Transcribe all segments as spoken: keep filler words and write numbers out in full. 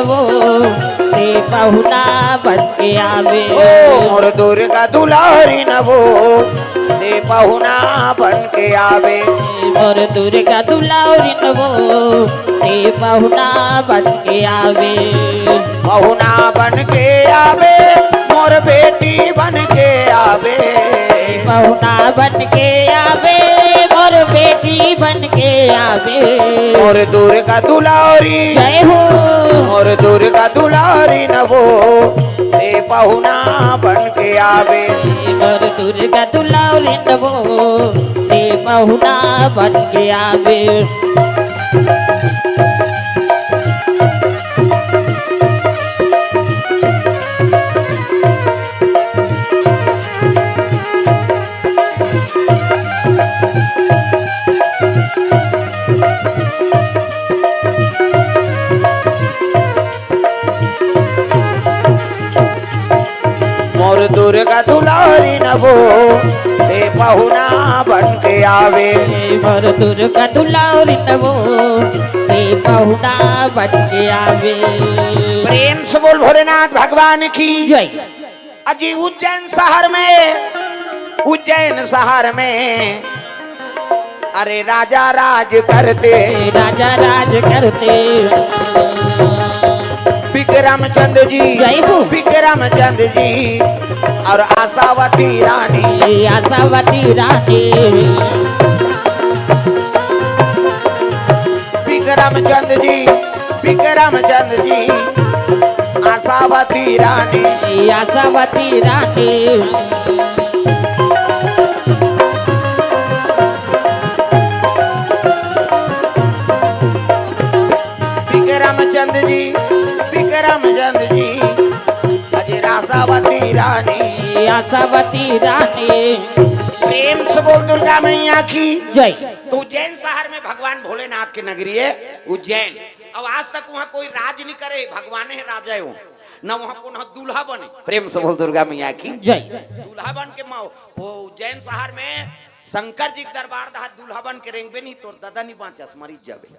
वो, ते पहुना बन के आवे। ओ मोर दुर्गा दुलारी न वो, ते पहुना बन के आवे। मोर दुर्गा दुलारी न वो, ते पहुना बन के आवे। पहुना बन के आवे, मोर बेटी बन के आवे। पहुना बन के आवे, मोर बेटी बन के आवे। मोर दुर्गा दुलारी, जय हो। मोर दुर्गा दुलारी न वो, ते पहुना बन के आवे। मोर दुर्गा दुलारी न वो, ते पहुना बन के आवे। मोर दुर्गा दुलारी न वो, ते पहुना बन के आवे। मोर दुर्गा दुलारी न वो, ते पहुना बन के आवे। प्रेम से बोल भोलेनाथ भगवान की। जय। अजी उज्जैन शहर में, उज्जैन शहर में, अरे राजा राज करते, राजा राज करते। विक्रमचंद जी, जय हो। विक्रमचंद जी और आशावती रानी। आशावती रानी। विक्रमचंद जी, विक्रमचंद जी, आशावती रानी। आशावती रानी। विक्रमचंद जी, विक्रमचंद जी, अजय आशावती रानी। आशावती रानी। प्रेम से बोल दुर्गा मैया की। जय। तो उज्जैन शहर में भगवान भोलेनाथ की नगरी है उज्जैन। अब आज तक वहाँ कोई राज नहीं करे, भगवान है राजा है वो। न वहाँ कोनो दूल्हा बने। प्रेम से बोल दुर्गा मैया की। जय। दूल्हा बन के माओ, वो उज्जैन शहर में शंकर जी के दरबार दहा दूल्हा बन के रेंगबे नहीं, तोर दादा नहीं बाँचस, मरी जाबे।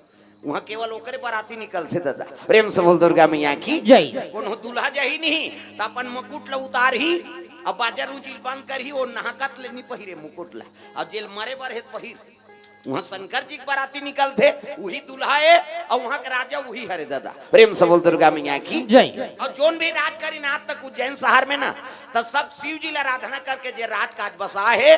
वहाँ केवल ओकरे बराती निकलथे दादा। प्रेम से बोल दुर्गा मैया की। जय। कोनो दूल्हा जही नहीं, त अपन मुकुट ल उतारही, अब बाजा रुजिल बंद करही, ओ नहाकत ले नहीं पहिरे मुकुट ल। अब जेल मरे बर हे त पहिर। वहाँ शंकर जी के बराती निकलथे, वही दूल्हा है, और वहाँ के राजा वही हरे दादा। प्रेम से बोल दुर्गा मैया की। जय। और जोन भी राज करिन आज तक उज्जैन शहर में ना, त सब शिव जी ला आराधना करके जे राजकाज बसा है,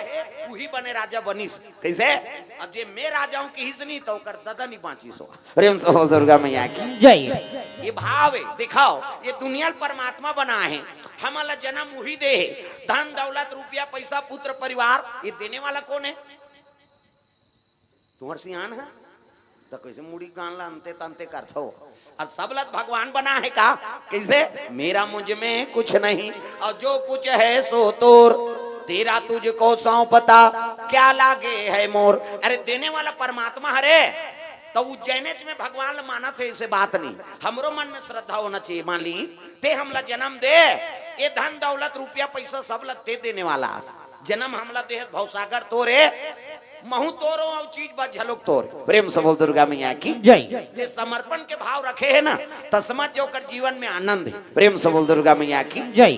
वही बने राजा बनिस। कैसे? अब जे मैं राजाओं की हिस नहीं, तो ओकर दादा नहीं बाँचिस हो। प्रेम से बोल दुर्गा मैया की। जय। ये भाव है, दिखाओ, ये दुनिया ल परमात्मा बना है, हमला जन्म वही दे है, धन दौलत रुपया पैसा पुत्र परिवार, ये देने वाला कौन है? तुम्हर सियान है? तो कैसे मुड़ी गान ला अंते तंते करथो? और सब लत भगवान बना है का? कैसे? मेरा मुझ में कुछ नहीं, और जो कुछ है सो तोर, तेरा तुझको सौंपता, क्या लागे है मोर। अरे देने वाला परमात्मा हरे, तो उज्जैनेच में भगवान ल मानत है, ऐसे बात नहीं। हमरो मन में श्रद्धा होना चाहिए। मान ली, ते हमला जन्म दे, ये धन दौलत रुपया पैसा सब ल ते देने वाला आस। जन्म हमला देहत भवसागर तोरे, महू तोरो अउ चीज बस झलक तोरे। प्रेम से बोल दुर्गा मैया की। जय। जे समर्पण के भाव रखे है ना, त समझ जो ओकर जीवन में आनंद है। प्रेम से बोल दुर्गा मैया की। जय।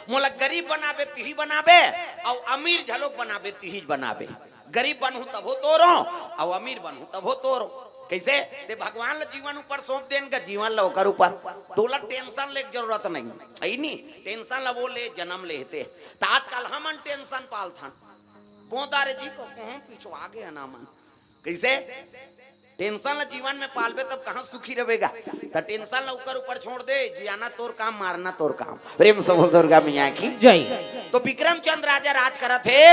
मोला गरीब बनाबे तिही बनाबे, अउ अमीर झलक बनाबे तिही बनाबे। गरीब बनहूं तभो तोरो, अउ अमीर बनहूं तभो तोरो। कैसे? ते भगवान ल जीवन ऊपर सौंप देन का, जीवन ल ओकर ऊपर। तोला टेंशन ले के जरूरत नहीं है नी। टेंशन ल वो ले, जन्म लेते। त आजकल हमन टेंशन पालथन। बोंदा रे जी को कहूं पिछवा गे ना मन। कैसे? टेंशन ल जीवन में पालबे तब कहां सुखी रहेगा? त टेंशन ल ओकर ऊपर छोड़ दे, जियाना तोर काम, मारना तोर काम। प्रेम से बोल दुर्गा मैया की। जय। तो विक्रमचंद राजा राज करत हे,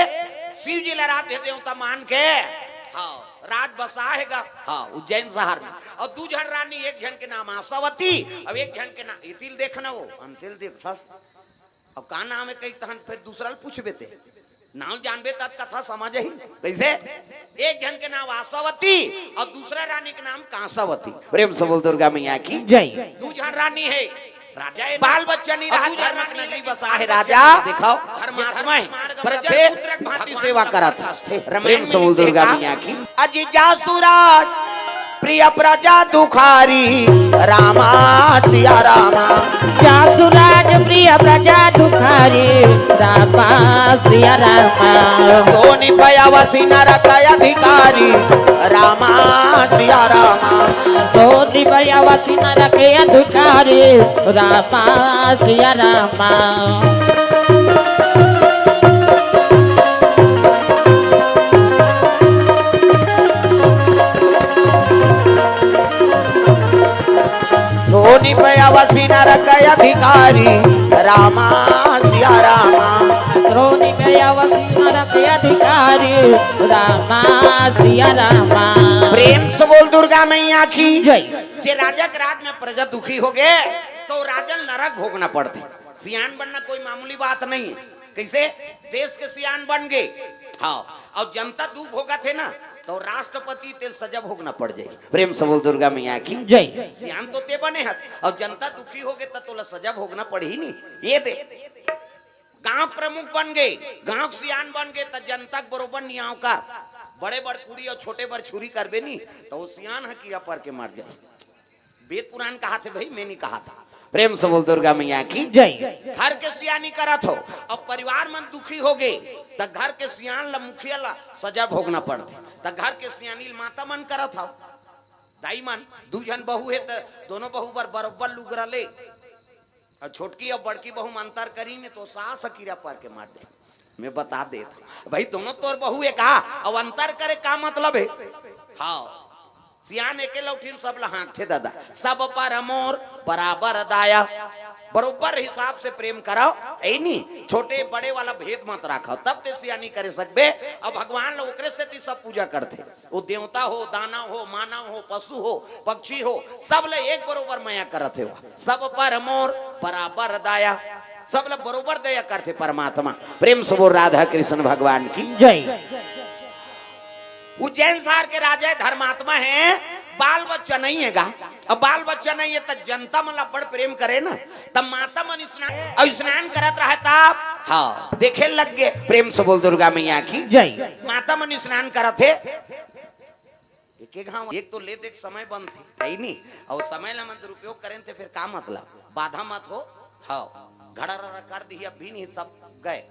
शिव जी ल आराध्य देवता मान के, हाँ, राज बसा हे गा, हाँ, उज्जैन शहर में। अउ दू झन रानी, एक झन के नाम आशावती, अउ एक झन के नाम, इतिल देखना वो, अंतिल देखथस। अब का नाम है कही तहन फिर दूसरा ल पूछबे ते। नाम जानबे तब कथा समझ ही। कैसे? एक झन के नाम आशावती अउ दूसरा रानी के नाम कांसावती। प्रेम से बोल दुर्गा मैया की। जय। दू झन रानी है। राजा है। बाल बच्चा नहीं रहा, धर्म के नगरी बसा है राजा। दिखाओ। धर्मात्मा है। प्रजा पुत्र के भांति सेवा करत। प्रेम से बोल दुर्गा मैया की। अजी जासुराज। प्रिय प्रजा दुखारी रामा सिया रामा। जासुराज प्रिय प्रजा दुखारी रामा सिया रामा। सोनी भयावसी नरक अधिकारी रामा सिया रामा। सोनी भयावसी नरक अधिकारी रामा सिया रामा। सोनी भयावसी नरक अधिकारी रामा सिया रामा। सोनी भयावसी नरक अधिकारी रामा सिया रामा। प्रेम से बोल दुर्गा मैया की जय। जे राजा के राज में प्रजा दुखी हो गए तो राजन नरक भोगना पड़ते। सियान बनना कोई मामूली बात नहीं है। कैसे? देश के सियान बन गए, हाँ, और जनता दुख भोगत हे ना, तो राष्ट्रपति तेल सजा भोगना पड़ जाए। प्रेम से बोल दुर्गा मैया की जय। सियान तो ते बने हस, और जनता दुखी हो गए तो तोला सजा भोगना पड़ही नहीं। ये दे, गांव प्रमुख बन गए, गांव के सियान बन गए, तो जनता के बरोबर नियाव कर, बड़े बड़ कुड़ी और छोटे बड़ छुरी करबे नहीं, तो वो सियान ह कीड़ा पर के मर जाए। वेद पुराण कहा थे भाई, मैं नहीं कहा था। प्रेम से बोल दुर्गा मैया की जय। घर के सियानी करत हो, अब परिवार मन दुखी हो गए, त घर के सियान ला, मुखिया ला सजा भोगना पड़थे। त घर के सियानी ला माता मन करत हो, दाई मन, दू झन बहू हे त दोनों बहू बर बरोबर लुगरा ले, और छोटकी और बड़की बहू में अंतर करी ने तो सास कीड़ा पर के मार दे। मैं बता देत हूँ भाई, दोनों तोर बहू एक हा, अब अंतर करे का मतलब है? हाँ, सियान एके लौठिन सब ला हाँकथे दादा, सब पर मोर बराबर दाया, बरोबर हिसाब से प्रेम कराओ, ऐ नी छोटे बड़े वाला भेद मत राखो, तब ते सियानी करे सकबे। अब भगवान ला ओकरे सेती सब पूजा करथे, वो देवता हो, दानव हो, मानव हो, पशु हो, पक्षी हो, सब ला एक बरोबर मया करत हे, वो सब पर मोर बराबर दाया, सब ला बरोबर दया करथे परमात्मा। प्रेम से बोल राधा कृष्ण भगवान की जय। उज्जैन शहर के राजा धर्मात्मा हे, बाल बच्चा नहीं हे गा। अब बाल बच्चा नहीं हे त जनता मन ला बड़ प्रेम करे ना, तब माता मन स्नान, और स्नान करत रहे तब, हाँ, देखे लग गए। प्रेम से बोल दुर्गा मैया की जय। माता मन स्नान करत हे, एक एक, हाँ, एक तो ले देख समय बनथे, है ही नहीं, और समय ला मन दुरुपयोग करें थे फिर का मतलब, बाधा मत हो। हाँ, घड़ा रड़ा कर दी, अब भी नहीं, सब गए।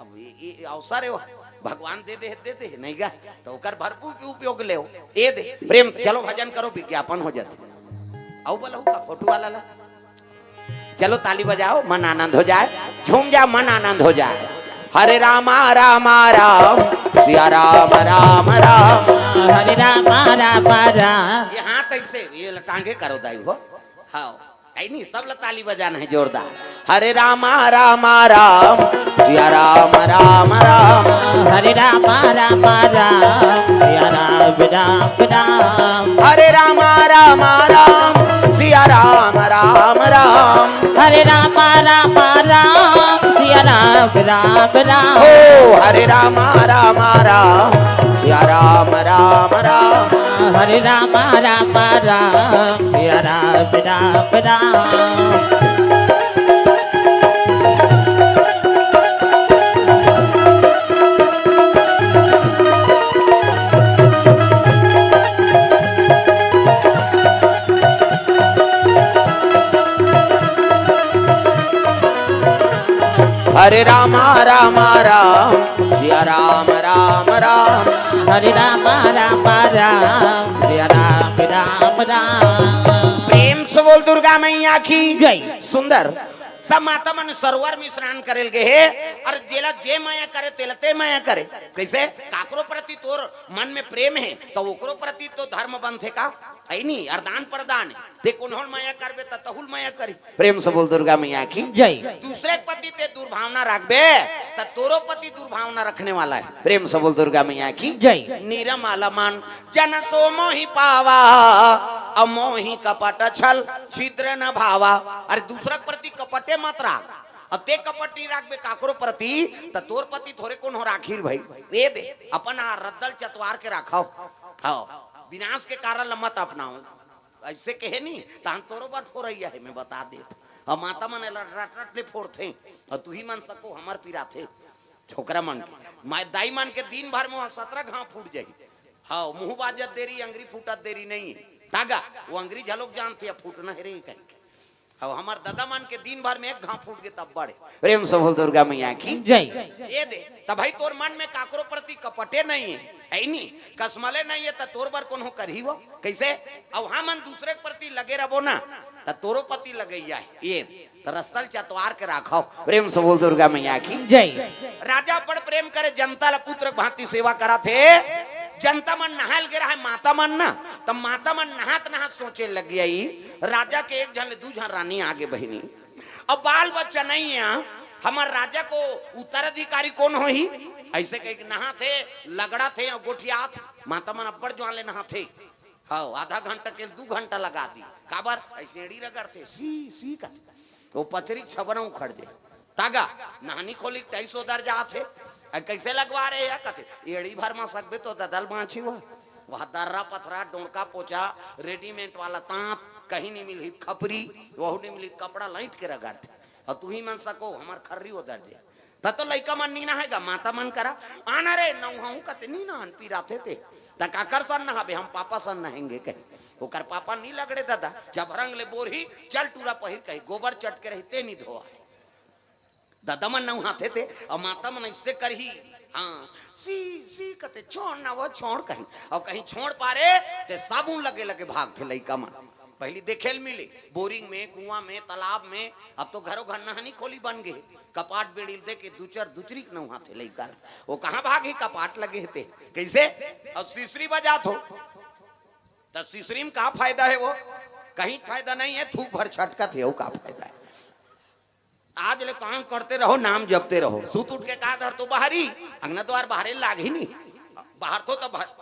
अब ये, ये अवसर है, वो भगवान दे दे, दे दे, नहीं गा, तो ओकर भरपूर उपयोग ले हो। ए दे, प्रेम, चलो भजन करो, विज्ञापन हो जाते। आओ बोला का फोटो वाला ला, चलो ताली बजाओ, मन आनंद हो जाए, झूम जाओ, मन आनंद हो जाए। हरे रामा रामा राम, सिया राम राम राम। हरे रामा रामा राम। ये हाथ ऐसे, ये ला टांगे करो दाई हो। हाँ, ऐ नहीं, सब ला ताली बजाना है जोरदार। हरे रामा रामा राम, सिया राम राम राम। हरे रामा रामा राम, सिया राम राम राम। हरे रामा रामा राम, सिया राम राम राम। हरे रामा रामा राम, सिया राम राम राम। हो हरे रामा रामा राम, सिया राम राम राम। हरे रामा रामा राम, सिया राम राम राम। हरे रामा रामा राम, सिया राम राम राम। हरे रामा रामा राम, सिया राम राम राम। प्रेम से बोल दुर्गा मैया की जय। सुंदर। सब माता मन सरोवर में स्नान करे ल गे हे, अउ जेला जे मया करे, तेला ते मया करे। कइसे? काकरो प्रति तोर मन में प्रेम हे, त ओकरो प्रति तो धर्म बनथे का? ऐ नी, अउ दान प्रदान हे। ते कोनो ल मया करबे, त तहू ल मया करी। प्रेम से बोल दुर्गा मैया की जय। दूसरे के प्रति ते दुर्भावना राखबे, त तोरो प्रति दुर्भावना रखने वाला हे। प्रेम से बोल दुर्गा मैया की जय। निरमल मन जन सो मोहि पावा, अउ मोहि कपट छल छिद्र न भावा। अरे दूसरा के प्रति कपटे मत राख। अउ ते कपट नहीं राखबे काकरो प्रति, त तोर प्रति थोरे कोनो राखी रे भाई। ए दे, अपन आ रद्दल चतवार के राखव। हाँ, विनाश के कारण ल मत अपनाव। अइसे कहे नहीं, तहन तोरो बर फोरइया हे, मैं बता देत। अउ माता मन एला रट रट ले फोरथे, अउ तुही मन सको हमर पिराथे। छोकरा मन के, माय दाई मन के दिन भर में सतरा घाव फूट जाही। हाँ, मुंह बाजत देरी, अंगरी फूटत देरी नहीं हे। तागा, वो अंग्रेज लोग जानथे, अब फूटना हे रे कहिके। अब हमर ददा मन के दिन भर में एक घाव फूट गे तब बड़े। प्रेम से बोल दुर्गा मैया की। जय। ये दे, तब भाई तोर मन में काकरो प्रति कपटे नहीं है, है नी? कसमले नहीं है, त तोर बर कोनो करही वो? कैसे? अब हमन दूसरे के प्रति लगे रहबो ना, त तोरो प्रति लगैया है। ये त रस्तल चतवार के राखव। प्रेम से बोल दुर्गा मैया की। जय। राजा बड़ प्रेम करे, जनता ला पुत्र भांति सेवा करा थे। जनता मन नहाय ल गे रहे, माता मन ना, त माता मन नहात नहात सोचे लग गई, राजा के एक झन ले दू झन रानी आगे बहिनी, अब बाल बच्चा नहीं है, हमर राजा को उत्तराधिकारी कौन होही? ऐसे कह के नहाथे, लगड़ाथे और गोठियाथे। माता मन अब्बड़ जुआन ले नहाथे। हाँ, आधा घंटा के दू घंटा लगा दी। काबर? ऐसे एड़ी रगड़थे, सी, सी कथे। वो पचरी छबना उखड़ जे। तागा, नहानी खोली के टाइस ओदर जाथे। अ, कैसे लगवा रहे हैं? कथे, एड़ी भर मा सकबे तो ददल बाँची हुआ। वह दर्रा पथरा, डोंका पोचा, रेडीमेड वाला तांत, कहीं नहीं मिलही खपरी, वहू नहीं मिलही कपड़ा, लाइट के रगड़थे। और तू ही मन सको, हमर खर्री ओदर जे। त तो लइका मन नी नहाय गा, माता मन करा, "आना रे, नहाहूँ," कथे, "नी नहान, पिराथे ते।" त काकर सन नहाबे, "हम पापा सन नहेंगे," कही। ओकर पापा नी लगड़े ददा, जब रंग ले बोरही, चल टूरा पहिर कही, गोबर चट के रही, ते नी धोआय। ददा मन नहाथे ते, अउ माता मन ऐसे करही, हाँ, सी, सी कथे, "छोड़ ना वो, छोड़," कही। अउ कहीं छोड़ पारे, ते साबुन लगे लगे भागथे लइका मन। पहली देखे ल मिले, बोरिंग में, कुआं में, तालाब में, अब तो घरो घर नहानी खोली बन गे। कपाट बेड़ी ल दे के दुचर दुचरी के नहाथे लइका ल। वो कहाँ भागही, कपाट लगे हे ते। कैसे? अउ सिसरी बजात हो, त सिसरी में का फायदा है वो? कहीं फायदा नहीं है, थूक भर छटकत है, वो का फायदा है? आज ले काम करते रहो, नाम जपते रहो। सुत उठ के का धर तो बाहरी, अंगना द्वार बाहरे लागही नी। बाहर तो, तो भ-,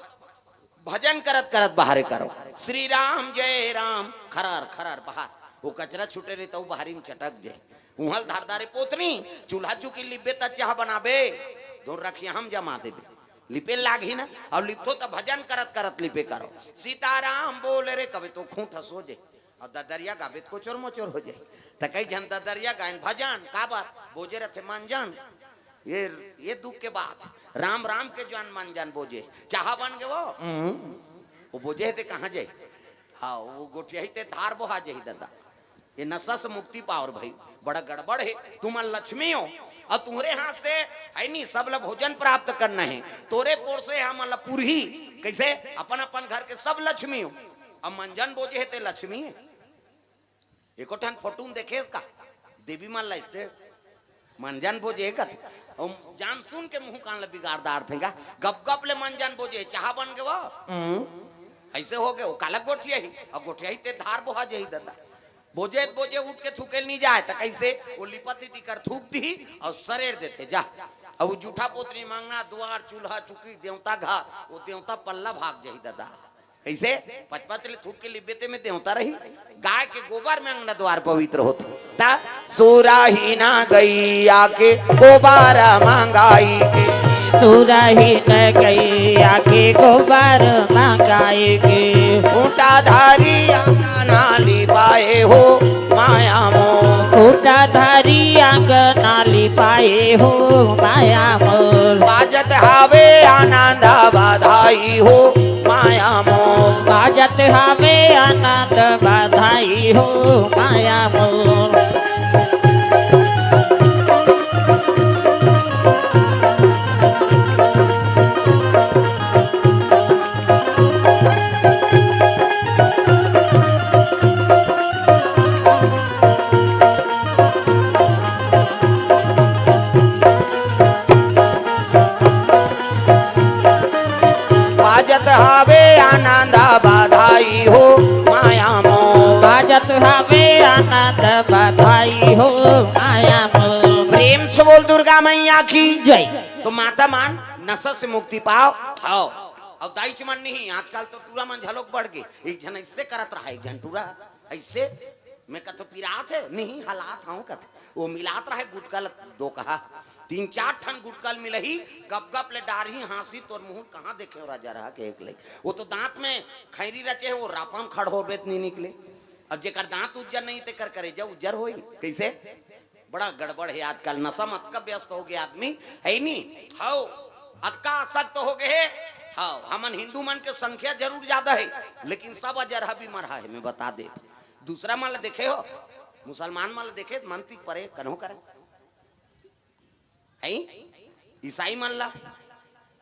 भजन करत करत बाहरे करो। श्री राम जय राम, खरर खरर बाहर। वो कचरा छूटे रही तो बाहरी में चटक जाए। उहल धारदारे पोतनी, चूल्हा चुकी लिबे त चाह बनाबे, धुर रखिया हम जमा देबे। लिपे लागही ना, अउ लिपथो त भजन करत करत लिपे करो। सीताराम बोल रे, कबे तो खूंट हंस हो जाए। अउ ददरिया गाबे त कोचर मोचर हो जाए। त कई झन ददरिया गायन भजन, काबर? बोजे रथे मंजन। ये, ये दुख के बात। राम राम के जुआन मंजन बोजे। चाह बन गे वो? हम्म। वो बोजे हे ते कहाँ जाए? हाँ, वो गोठियाही ते धार बोहा जाही ददा। ये नशा से मुक्ति पाओ रे भाई, बड़ा गड़बड़ है। तुम लक्ष्मी हो अउ तुम्हरे हाथ से है नी, सब ला भोजन प्राप्त करना है। तोरे पोर से हमन ला पुरही। कैसे? अपन अपन घर के सब लक्ष्मी हो। अब मंजन बोजे हे ते लक्ष्मी है। एको ठन फोटो में देखे इसका, देवी मन ला ऐसे मंजन बोजे कथे। अउ जान सुन के मुंह कान ला बिगाड़ डारथे गा। गप गप ले मंजन बोजे, चाह बन गे वो। हम्म। ऐसे हो गे, वो काला गोठियाही, अउ गोठियाही ते धार बोहा जाही ददा। बोजे त बोजे उठ के थूके ल नी जाए, त कैसे? वो लिपत ही तिकर थूक दिही अउ सरेर देथे, जा। अब वो जूठा पोतनी मंगना, द्वार, चूल्हा, चुकी, देवता घर, वो देवता पल्ला भाग जाही ददा। कैसे? पचपच ले थूक के लिबे ते में देवता रही। गाय के गोबर में अंगना द्वार पवित्र होथे। त सुरहीन गैया के गोबर मंगाई के। सुरहीन गैया के गोबर मंगाई के। खूंटा धारी अंगना लिपाए हो माया मोर। खूंटा धारी अंगना लिपाए हो माया मोर। बाजत हावे आनंद बधाई हो माया मोर। बाजत हावे आनंद बधाई हो माया मोर। बाजत हावे आनंद बधाई हो माया मोर। बाजत हावे आनंद बधाई हो माया मोर। प्रेम से बोल दुर्गा मैया की जय। तो माता मन नशा से मुक्ति पाओ। हाव। अउ दाईच मन नहीं, आजकल तो टूरा मन झलोक बढ़ गे। एक झन ऐसे करत रहा, एक झन टूरा ऐसे। मैं कथो पिरात हे, नहीं हलात हूँ कथे। वो मिलात रहे गुटका ल दो कहा, तीन चार ठन गुटका ल मिलही, गप गप ले डारही हाँसी, तोर मुँह कहाँ देखे हो राजा रहा के एक लइक। वो तो दांत में खैरी रचे हे, वो रापा म खड़ होबे त नहीं निकले। अब जेकर दांत उज्जर नहीं, तेकर करेजा उज्जर होई। कैसे? बड़ा गड़बड़ हे आजकल, नशा म अतका व्यस्त हो गे आदमी, है नी? हव, अतका आसक्त हो गे हे, हाँ, हमन हिंदू मन के संख्या जरूर ज्यादा हे, लेकिन सब अजरहा बीमार हे, मैं बता देत। दूसरा मन ला देखे हो, मुसलमान मन ला देखे, मन पीक परे कन्हो करे। हैं? ईसाई मन ला,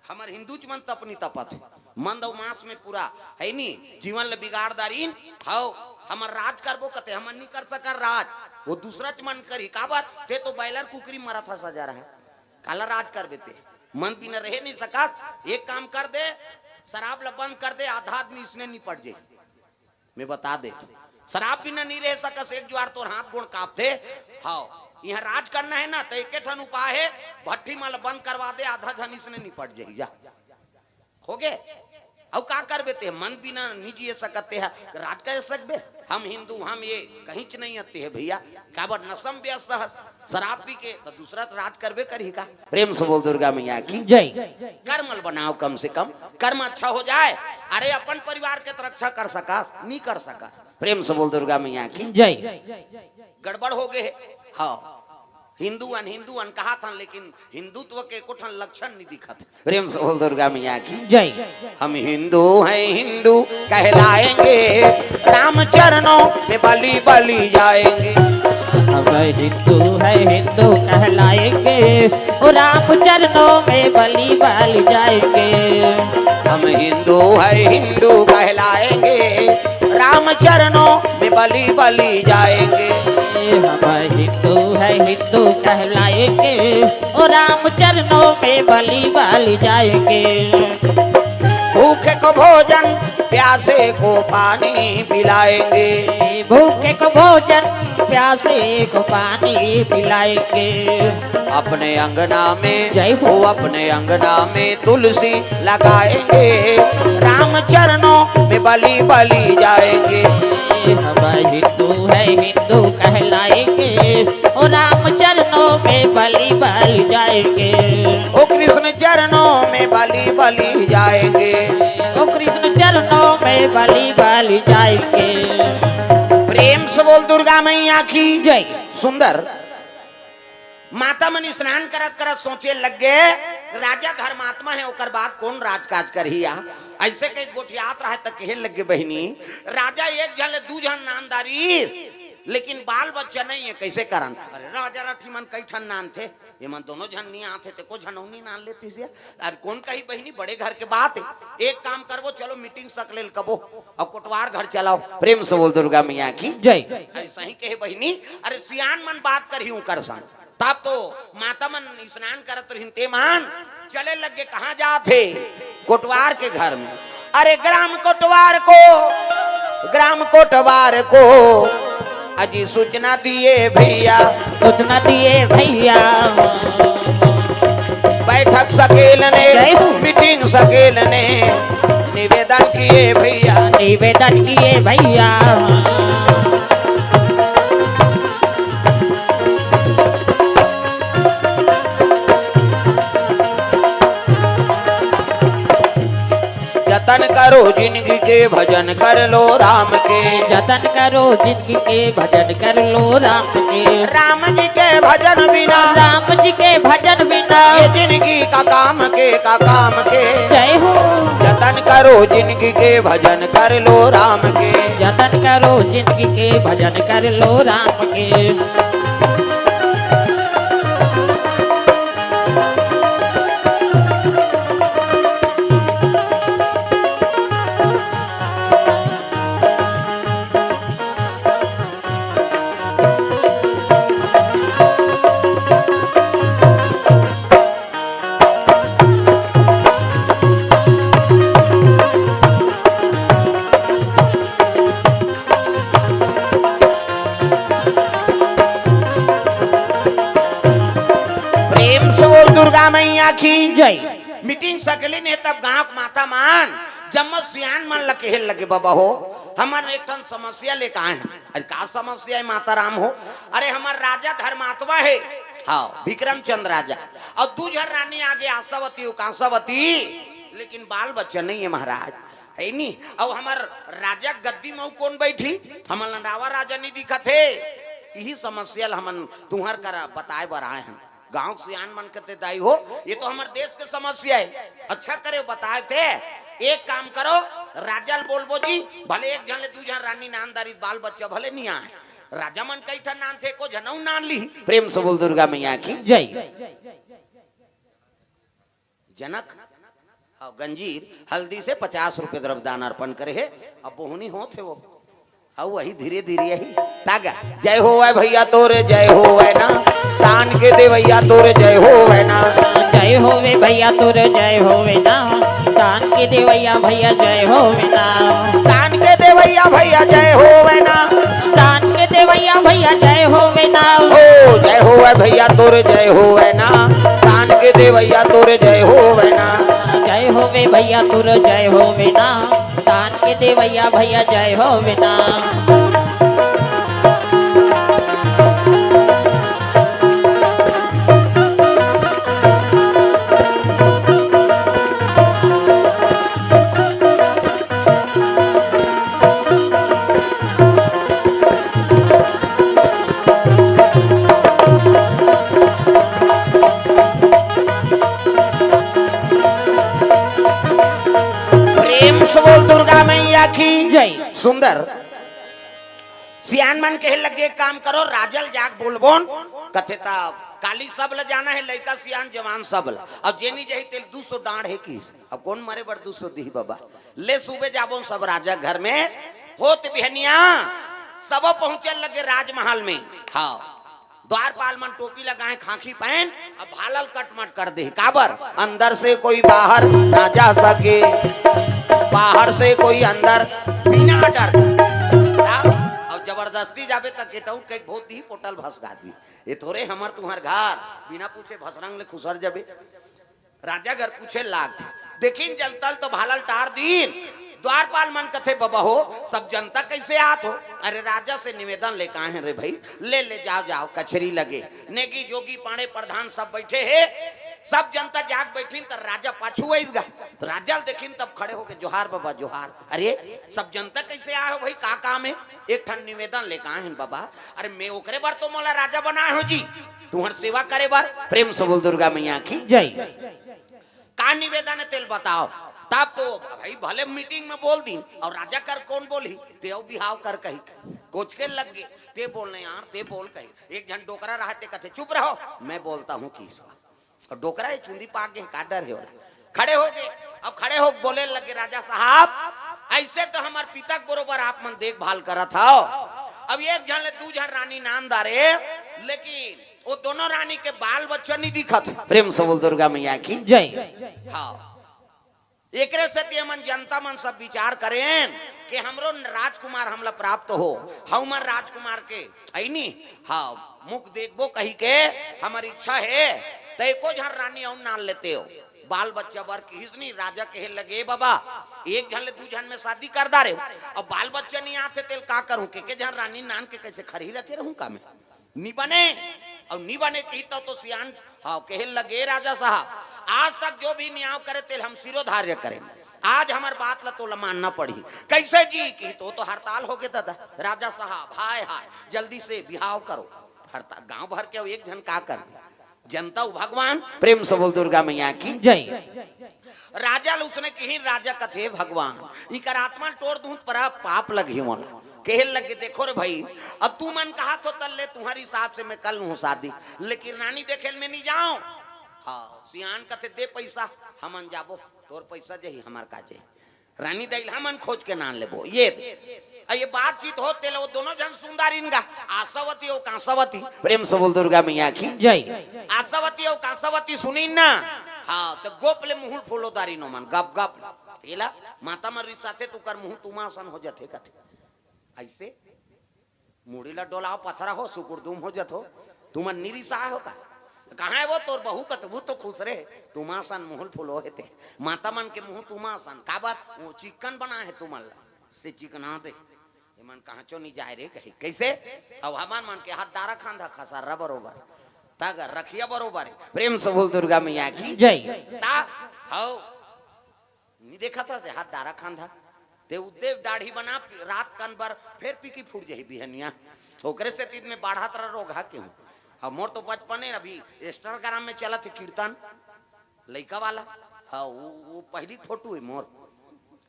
हमर हिंदूच मन तपनी तपत हे। मंद अउ मांस में पूरा, हे नी, जीवन ला बिगाड़ डारिन। हव, हमर राज करबो कथे, हमन नी कर सकन राज। वो दूसरा च मन करही, काबर? ते तो बॉयलर कुकरी मरत हस अजरहा। काला राज करबे ते? मन बिना रहे नी सकस। एक काम कर दे, शराब ला बंद कर दे, आधा आदमी इसने निपट जाही। मैं बता देत, शराब बिना नी रह सकस, एक जुआर तोर हाथ गोड़ कांपथे। हव, इहाँ राज करना हे ना, त एके ठन उपाय हे, भट्ठी मन ला बंद करवा दे, आधा झन इसने निपट जाही, जा। होगे? अउ का करबे ते? मन बिना नी जिए सकत ते ह, राज कर सकबे? हम हिंदू, हम ये कहींच नहीं आते हे भैया। काबर नशा म व्यस्त हस, शराब पी के, त दूसरा त राज करबे करही का? प्रेम से बोल दुर्गा मैया की। जय। कर्म ल बनाव कम से कम, कर्म अच्छा हो जाए। अरे अपन परिवार के त रक्षा कर सकस, नी कर सकस। प्रेम से बोल दुर्गा मैया की। जय। गड़बड़ होगे हे। हाँ, हिंदू अन, हिंदू अन कहाथन, लेकिन हिंदुत्व के एको ठन लक्षण नी दिखत हे। प्रेम से बोल दुर्गा मैया की। जय। हम हिंदू हैं, हिंदू कहलाएंगे, राम चरणों में बलि बलि जाएंगे। हम हिंदू हैं, हिंदू कहलाएंगे, ओ राम चरणों में बलि बलि जाएंगे। हम हिंदू हैं, हिंदू कहलाएंगे, राम चरणों में बलि बलि जाएंगे। हम हिंदू हैं, हिंदू कहलाएंगे, ओ राम चरणों में बलि बलि जाएंगे। भूखे को भोजन, प्यासे को पानी पिलाएंगे। भूखे को भोजन, प्यासे को पानी पिलाएंगे। अपने अंगना में, जय हो। वो अपने अंगना में तुलसी लगाएंगे, राम चरणों में बलि बलि जाएंगे। हम हिंदू हैं, हिंदू कहलाएंगे, ओ राम चरणों में बलि बलि जाएंगे। ओ कृष्ण चरणों में बलि बलि जाएंगे। ओ कृष्ण चरणों में बलि बलि जाएंगे। प्रेम से बोल दुर्गा मैया की। जय। सुंदर। माता मन स्नान करत करत सोचे लग गे, राजा धर्मात्मा हे, ओकर बाद कोन राजकाज करही या? अइसे कहि गोठियात रहय त कहे लग गे, बहिनी, राजा एक झन ले दू झन नान डारिस, लेकिन बाल बच्चा नहीं हे, कइसे करन? अरे राजा रथी मन कई ठन नानथे, एमन दोनों झन नी आथे, ते को झन अउ नी नान लेतिस या। अरे कोन कही बहिनी, बड़े घर के बात हे, एक काम करबो, चलो मीटिंग सकले ल कबो, अउ कोटवार घर चलाओ। प्रेम से बोल दुर्गा मैया की। जय। अइसही कहे बहिनी, अरे सियान मन बात करही उंकर संग। तब तो माता मन स्नान करत रहिन, ते मन चले लग गे, कहाँ जात हे? कोटवार के घर में। अरे ग्राम कोटवार को, ग्राम कोटवार को अजी सूचना दिए भैया। सूचना दिए भैया। बैठक सकेल ने, जय हो। मीटिंग सकेल ने निवेदन किए भैया। निवेदन किए भैया। जतन करो जिनगी के, भजन कर लो राम के। जतन करो जिनगी के, भजन कर लो राम के। राम जी के भजन बिना, राम जी के भजन बिना ये जिनगी का काम के, का काम के। जय हो। जतन करो जिनगी के, भजन कर लो राम के। जतन करो जिनगी के, भजन कर लो राम के। प्रेम से बोल दुर्गा मैया की जय। मीटिंग सकलिन हे तब गांव के माता मन जम्मो सियान मन ल कहे लगे, बाबा हो, हमन एक ठन समस्या लेके आए हन। अरे का समस्या हे माता राम हो? अरे हमर राजा धर्मात्मा हे, हाँ, विक्रमचंद राजा, अउ दू झन रानी आगे, आशावती अउ कांसावती, लेकिन बाल बच्चा नहीं हे महाराज, हे नी? अउ हमर राजा गद्दी म अउ कोन बैठी? हमन ल रावा राजा नहीं दिखत हे। इही समस्या ल हमन तुंहर करा बताए बर आए हन। गांव के सियान मन कथे, दाई हो, ये तो हमर देश के समस्या हे। अच्छा करे बताए थे, एक काम करो, राजा ल बोलबो जी, भले एक झन ले दू झन रानी नान दारिस, बाल बच्चा भले नी आए, राजा मन कई ठन नान थे, एको झन अउ नान ली। प्रेम से बोल दुर्गा मैया की। जय। जनक, हाँ, गंजीर हल्दी से पचास रुपये द्रव्यदान अर्पण करे हे। अब बोहनी होत हे वो, अब वही धीरे धीरे यही तागा। जय होवै भैया तोरे, जय होवै ना, तान के देवैया तोरे, जय होवै ना। जय होवे भैया तोरे, जय होवे ना, तान के देवैया भैया, जय होवे ना। तान के देवैया भैया, जय होवै ना। तान के देवैया भैया, जय होवे ना। ओ जय होवै भैया तोरे, जय होवै ना, तान के देवैया तोरे, जय होवै ना। जय होवे भैया तोरे, जय होवे ना, तान के देवैया भैया, जय होवे ना। प्रेम से बोल दुर्गा मैया की। जय। सुंदर। सियान मन कहे लगे, "एक काम करो, राजा ल जाके बोलबोन।" कथे, "तब काली सब ल जाना हे, लइका सियान जवान सब ल। अब जेनी जही तेल दू सौ डांड़ हे किस। अब कोन मरे बर दू सौ दिही बाबा? ले सुबे जाबोन सब राजा घर में।" होत बिहनिया सब पहुंचे लगे राजमहल में। हाँ, द्वारपाल मन टोपी लगाए, खांखी पहन, अब भाला ल कटमट कर दे। काबर? अंदर से कोई बाहर ना जा सके, बाहर से कोई अंदर बिना डर। अब जबरदस्ती जाबे त गेट आउट कई भोत दिही, पोटल भसका दिही। ये थोरे हमर तुंहर घर, बिना पूछे भसरंग ले खुसर जाबे। राजा घर पूछे लागथे, देखिन जनता ल तो भाला ल टार दीन। द्वारपाल मन कथे, "बबा हो, सब जनता कइसे आत हो?" "अरे राजा से निवेदन लेके आए हन रे भई, ले ले जाव जाव, कचेरी लगे, नेगी जोगी पांड़े प्रधान सब बइठे हे, सब जनता जाग बइठिन त राजा पाछू अइस गा, त राजा ल देखिन तब खड़े होके, 'जोहार बबा जोहार, अरे सब जनता कइसे आए हो भई, का काम हे?' 'एक ठन निवेदन लेके आए हन बबा.' 'अरे में ओकरे बर तो मोला राजा बनाए हो जी, तुंहर सेवा करे बर।' प्रेम से बोल दुर्गा मैया की। जय। का निवेदन हे तेल बताव। तब तो भई भले मीटिंग में बोल दीन, अउ राजा कर कोन बोलही, तेव बिहाव कर कही, कोचके लग गे, "ते बोल न यार, ते बोल," कही। एक झन डोकरा रहा, ते कथे, "चुप रहो, मैं बोलता हूँ किस बार।" अउ डोकरा हे, चुंदी पाक गे, का डर हे ओला। खड़े होगे, अब खड़े होके बोले लगे, "राजा साहब, अइसे तो हमर पिता के बरोबर आप मन देखभाल करत हव, अब एक झन ले दू झन रानी नान दारे, लेकिन ओ दोनों रानी के बाल बच्चा नी दिखत।" प्रेम से बोल दुर्गा मैया की। जय। हाँ, एकरे सेती हमन जनता मन सब विचार करेन कि हमरो राजकुमार हमला प्राप्त हो, हमन राजकुमार के, है नी? हाँ, मुख देखबो कही के हमर इच्छा हे, त एको झन रानी अउ नान लेते हो। बाल बच्चा बर किहिस नी, राजा कहे लगे, "बाबा, एक झन ले दू झन में शादी कर डारे, अब बाल बच्चा नी आथे, तेल का करूं? के के झन रानी नान के कइसे खरही रचे रहूं का मैं?" नी बने, अउ नी बने कही तब तो सियान, हाँ, कहे लगे, "राजा साहब, आज तक जो भी न्याय करे तेल हम सिरोधार्य करें, आज हमर बात ला तोला मानना पड़ही।" "कइसे जी?" कही तो, "तो हड़ताल होगे दादा।" "राजा साहब, हाय हाय, जल्दी से बिहाव करो।" हड़ताल, गांव भर के एक झन का कर दे? जनता अउ भगवान। प्रेम से बोल दुर्गा मैया की। जय। राजा ल उसने किहिन, राजा कथे, "भगवान, इकर आत्मा ल टोर दूं त पर पाप लगही मोला।" कहे लगे, "देखो रे भई, अब तुमन कहा थो तल्ले तुम्हारे हिसाब से मैं कर लूं शादी, लेकिन रानी देखे ल मैं नी जाऊं।" हाँ, सियान कथे, "दे पैसा, हमन जाबो, तोर पैसा जही, हमर का जही।" रानी दाई ल हमन खोज के नान लेबो। ये दे। अउ ये बातचीत होत तेला वो दोनों झन सुन डारिन गा, आशावती अउ कांसावती। प्रेम से बोल दुर्गा मैया की। जय। आशावती अउ कांसावती सुनिन ना, हाँ, त गोप ले मुहुल फूलो डारिन ओमन, गप गप। एला माता मन रिसाथे त ओकर मुंह तुमा असन हो जाथे कथे। अइसे मुड़ी ला डोलाव, पथरा हो, सुकुरदुम हो जथो। तुमन नी रिसाय हो का? कहाँ हे वो तोर बहू? कतबू तो खुश रहे। तुमा असन मुहुल फुलो हे ते। माता मन के मुंह तुमा असन। काबर? वो चिक्कन बना हे तुमन ला। से चिकना दे। एमन कहाँ चो नी जाय रे कही। कइसे? अब हमन मन के हाथ डारा खांधा खसारा बरोबर। तागर रखिया बरोबर हे। प्रेम से बोल दुर्गा मैया की। जय। ता, हौ। नी देखत हस, हाथ डारा खांधा। ते उद्देव दाढ़ी बना, रात कन बर फेर पीकी फूट जही बिहनिया। ओकरे सेती में बाढ़त रह रोगहा के हूँ। हाँ, मोर तो बचपने अभी Instagram में चलत हे कीर्तन, लइका वाला। हाँ, वो, वो पहली फोटो हे मोर।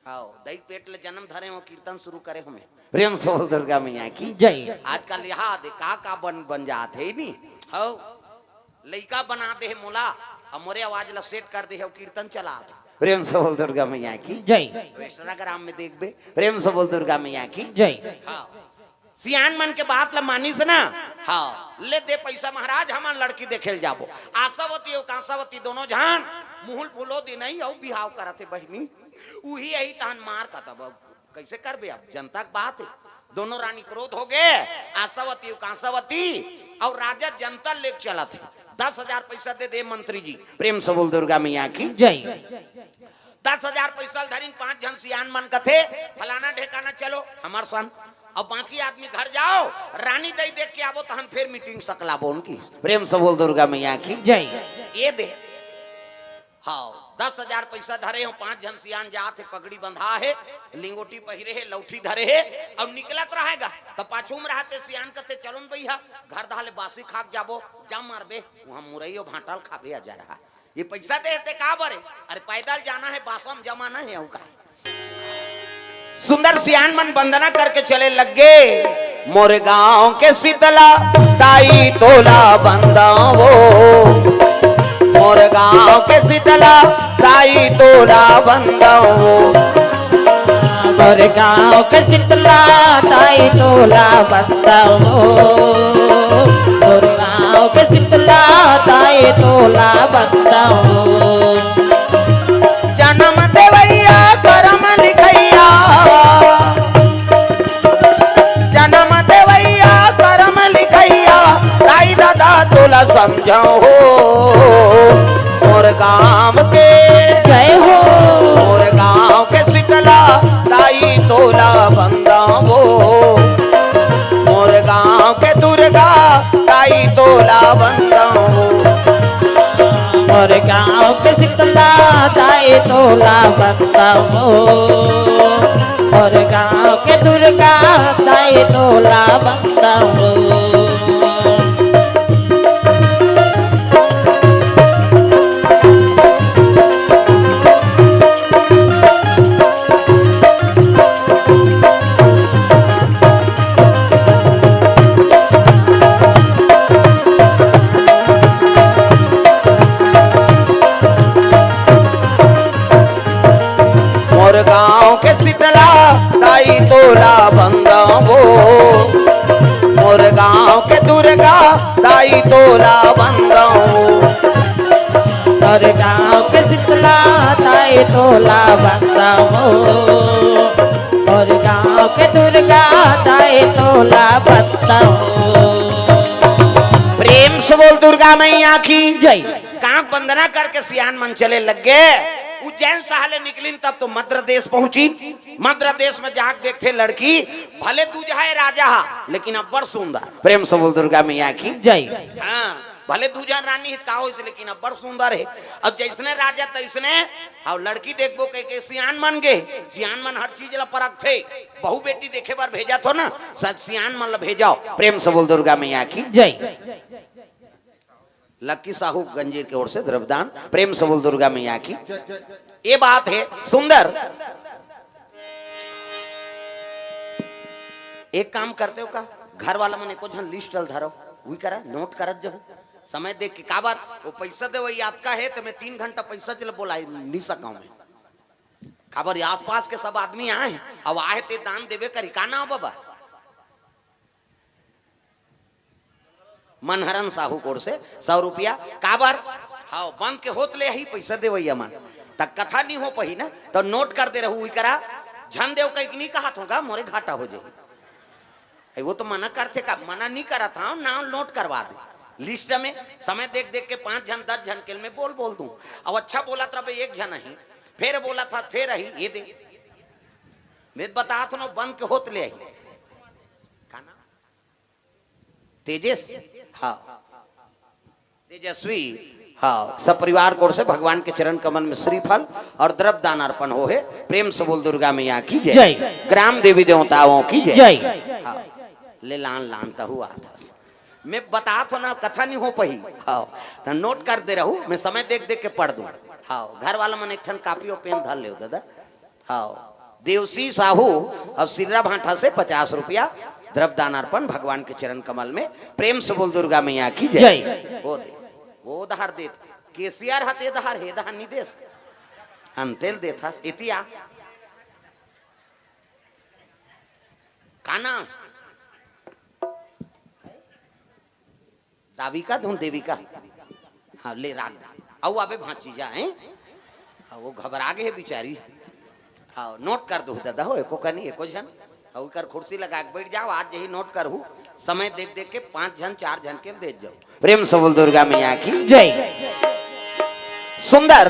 हाँ, दई पेट ले जन्म धरे हो, कीर्तन शुरू करे हो मैं। प्रेम से बोल दुर्गा मैया की। जय। आजकल यहाँ दे का का बन, बन जात हे नी। हाँ, लइका बना दे हे मोला, अब मोरे आवाज ला सेट कर दे हे, अउ कीर्तन चलात हे। प्रेम से बोल दुर्गा मैया की। जय। Instagram में देखबे, प्रेम से बोल दुर्गा मैया की। जय। हाँ, सियान मन के बात ला मानिस ना। हाँ, ले दे पैसा महाराज, हमन लड़की देखे ल जाबो। आशावती अउ कांसावती दोनों झन मुहुल फूलो दिन ही अउ बिहाव करत हे बहिनी। उही यही तहन मार का तब अब कैसे करबे, अब जनता के बात हे। दोनों रानी क्रोध हो गए, आशावती अउ कांसावती, अउ राजा जंतर लेके चलत हे। दस हजार पैसा दे दे मंत्री जी। प्रेम से बोल दुर्गा मैया की। जय। दस हजार पैसा ल धरिन, पांच झन सियान मन कथे, फलाना ढेकाना चलो हमर सन, अब बाकी आदमी घर जाओ, रानी दई देख के आबो, तहन फिर मीटिंग सकलाबो उनकी। प्रेम से बोल दुर्गा मैया की। जय। ये दे। हाँ, दस हजार पैसा धरे हो, पांच झन सियान जात हे, पगड़ी बंधा हे, लिंगोटी पहिरे हे, लौठी धरे हे, अउ निकलत रहेगा, त पाछू में रहते सियान कथे, "चलो न भैया, घर दहाले बासी खाक जाबो।" "जा मारबे, वहां मुरई अउ भांटा ल खाबे, आ जा रहा।" ये पैसा दे हे ते का बरे? अरे पैदल जाना हे, बासा म जमाना हे, अउ का? सुंदर सियान मन वंदना करके चले लग गे। मोर गांव के शीतला दाई तोला वंदवो, मोर गांव के शीतला दाई तोला वंदवो। मोर गांव के शीतला दाई तोला वंदवो, मोर गांव के शीतला दाई तोला वंदवो। जन्म देवैया करम लिखैया, जन्म देवैया करम लिखैया, दाई ददा तोला समझाओ हो। मोर गांव के जय हो। मोर गांव के शीतला दाई तोला वंदवो, मोर गांव के दुर्गा दाई तोला वंदवो। मोर गांव के शीतला दाई तोला वंदवो, मोर गांव के दुर्गा दाई तोला वंदवो। मोर गांव के शीतला दाई तोला वंदवो, मोर गांव के दुर्गा दाई तोला वंदवो। मोर गांव के शीतला दाई तोला वंदवो, मोर गांव के दुर्गा दाई तोला वंदवो। प्रेम से बोल दुर्गा मैया की जय। कांक वंदना करके सियान मन चले लग गे। उज्जैन शहर ले निकलिन तब तो मद्र देश पहुंचिन। मद्र देश में जाके देखथे लड़की, भले दूजहा हे राजा हा, लेकिन अब्बड़ सुंदर। प्रेम से बोल दुर्गा मैया की जय। हाँ, भले दूजहा रानी हे, का होइस, लेकिन अब्बड़ सुंदर हे। अब जैसने राजा तैसने, अब लड़की देखबो कह के सियान मन गे। सियान मन हर चीज ला परखथे, बहू बेटी देखे बर भेजत हो ना, सच सियान मन ला भेजो। प्रेम से बोल दुर्गा मैया की जय। लक्की साहू गंजीर के ओर से द्रव्यदान। प्रेम से बोल दुर्गा मैया की। ये बात हे सुंदर। एक काम करते हो का, घर वाला मन एको झन लिस्ट ल धरो, उही करा नोट करत जाहू। समय देख के, काबर वो पैसा देवई अतका हे त मैं तीन घंटा पैसा चले बोलाई नहीं सकाऊं मैं। काबर ये आसपास के सब आदमी आए, अब आए ते दान देवे करी, का नाम बाबा? मनहरन साहू कोर से सौ रुपया। काबर? हाव, बंद के होत ले ही पैसा देवैया मन। त कथा नहीं हो पही ना, त नोट कर दे रहू, उही करा। झन देव कहिके नहीं कहत हों का, मोरे घाटा हो जाही। ए, वो तो मना करथे का, मना नहीं करत हंव, नाम नोट करवा दे। लिस्ट में समय देख देख के पांच झन, दस झन के मैं बोल बोल दूं। अब अच्छा बोलत रहे एक झन ही, फेर बोलत हा, फेर ही, ये दे। मैं बतात हंव, बंद के होत ले ही। का नाम? तेजस। हाँ, तेजस्वी। हाँ, सब परिवार कोर से भगवान के चरण कमल में श्रीफल और द्रव्य दान अर्पण हो हे। प्रेम से बोल दुर्गा मैया की जय। जय। ग्राम देवी देवताओं की जय। जय। हाँ, ले लान लान तहु आथस। मैं बतात हों ना, कथा नहीं हो पही। हाँ, त नोट कर दे रहू, मैं समय देख देख के पढ़ दूं। हाँ, घर वाला मन एक ठन कापी अउ पेन धर लेव दादा। हाँ, देवसी साहू अउ सिर्रा भांठा से पचास रुपया द्रव्य दान अर्पण भगवान के चरण कमल में। प्रेम से बोल दुर्गा मैया की जय। जय। वो दे, वो दहार देत, केसियर हते दहार, हे दहार नी देस। अंतेल देथस, इतिया। का नाम? दाविका धुन देविका। हाँ, ले राख दा। अउ आबे भांची जा, हैं? हाँ, वो घबरा गे हे बिचारी। हाँ, नोट कर दो दादा हो, एको कनी, एको झन। अउ एकर कुर्सी लगा के बैठ जाओ, आज यही नोट करहू। समय देख देख के पांच झन, चार झन के दे जाओ। प्रेम से बोल दुर्गा मैया की। जय। सुंदर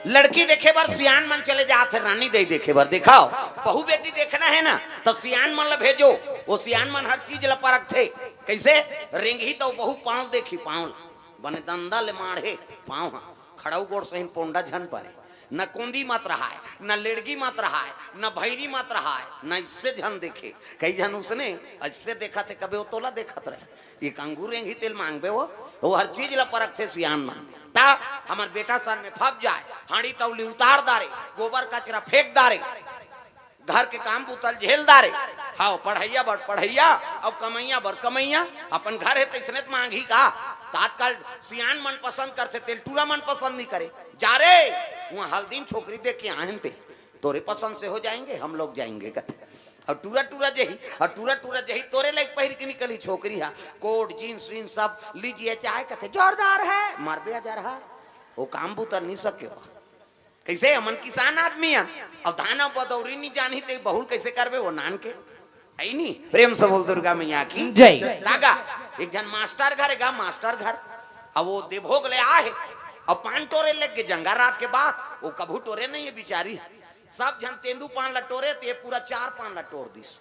लड़की देखे बर सियान मन चले जात हे, रानी दई देखे बर। देखाओ, बहू बेटी देखना हे ना, त सियान मन ल भेजो। वो सियान मन हर चीज ल परखथे। कइसे? रेंगही त बहू पांव देखही, पांव ल। बने दंदा ले माढ़े पांव ह, खड़ऊ गोड़ सहिन पोंडा झन परे। न कोंदी मत रहाय, न लेड़गी मत रहाय, न भैरी मत रहाय, न इससे झन देखे। कई झन उसने अइसे देखत हे, कबे वो तोला देखत रहे। एक अंगूर रेंगही तेल मांगबे वो, वो हर चीज ला परखथे सियान मन। ता हमर बेटा सन में फप जाय, हांड़ी तौली उतार दारे, गोबर कचरा फेंक दारे, घर के काम बुतल झेल दारे। हाव, पढ़ैया बर पढ़ैया, अउ कमैया बर कमैया। अपन घर हे तइसने त मांगही का? त आजकल सियान मन पसंद करथे, तेल टूरा मन पसंद नहीं करे। जा रे, वहाँ हल्दी में छोकरी देख के आए हन ते, तोरे पसंद से हो जाएंगे, हम लोग जाएंगे कथे। अउ टूरा टूरा जही, अउ टूरा टूरा जही, तोरे लाइक पहिर के निकली छोकरी हा, कोट, जींस वींस सब लीजिए चाहे कथे, जोरदार है, मरबे अजर हा, वो काम बुतर नहीं सके हो। कइसे? हमन किसान आदमी हन, अउ धान अउ बदौरी नहीं जानही ते बहुल कइसे करबे वो नान के? है नी? प्रेम से बोल दुर्गा मैया की जय। तागा, एक झन मास्टर घर गा, मास्टर घर, अब वो देभोग ले आए हे, अब पान टोरे लग गे जंगा रात के बाद, वो कभू टोरे नहीं हे बिचारी। सब झन तेंदू पान ला टोरे, ते पूरा चार पान ला टोर दिस।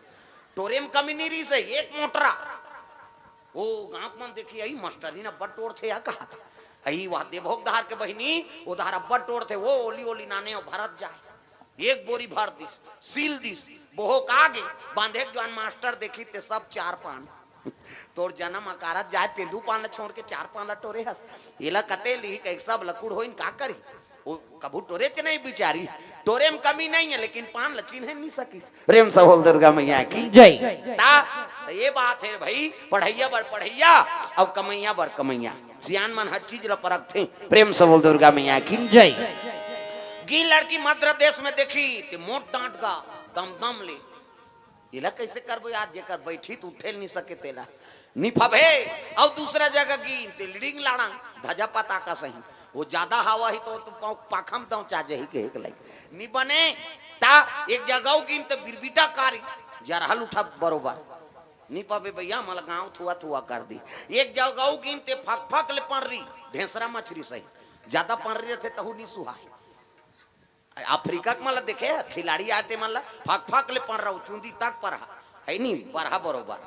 टोरे में कमी नहीं रहिस हे, एक मोटरा। ओ गांव के मन देखी, "अई मास्टरिन अब्बड़ टोरथे या," कहत। अई वह देभोग धार के बहिनी, ओ धार अब्बड़ टोरथे, वो ओली ओली नाने अउ भरत जाए। एक बोरी भर दिस, सील दिस, बोहो का गे, बांधे के जुआन मास्टर देखी ते सब चार पान। तोर जनम अकारत जाए, तेंदू पान ला छोड़ के चार पान ला टोरे हस। एला कते लिही कहि सब लकुड़ होइन का करी? ओ कभू टोरे के नहीं बिचारी, टोरे में कमी नहीं है, लेकिन पान ला चिन्हे नहीं सकिस। प्रेम से बोल दुर्गा मैया की जय। ता, त ये बात हे भाई, पढ़ैया बर पढ़ैया, अउ कमैया बर कमैया, सियान मन हर चीज ला परखथे। प्रेम से बोल दुर्गा मैया की जय। गी लड़की मध्य प्रदेश में देखी, ते मोट डांट गा, दम दम ले, एला कइसे करबो यार, जेकर बैठी त उठे ल नी सके तेला। निफाबे, अउ दूसरा जगह गिन ते लिडिंग लाड़ांग, धजा पताका सही। वो ज्यादा हवा ही तो, तो पाँव पाखम दौचा जही के एक लाई। नी बने, ता एक जगह गिन ते बिरबिटा कारी, जरहल उठा बरोबर। नी पाबे भैया, मला गाँव थुआ थुआ कर दी। एक जगह गिन ते फक फक ले पर्री, ढेंसरा मछरी सही। ज्यादा पर्री रथे तहू नी सुहाय। अफ्रीका के मन ला देखे, खिलाड़ी आते मन ला फक फक ले पर्रा, चुंदी तक पर्रा, है नी, बरहा बरोबर,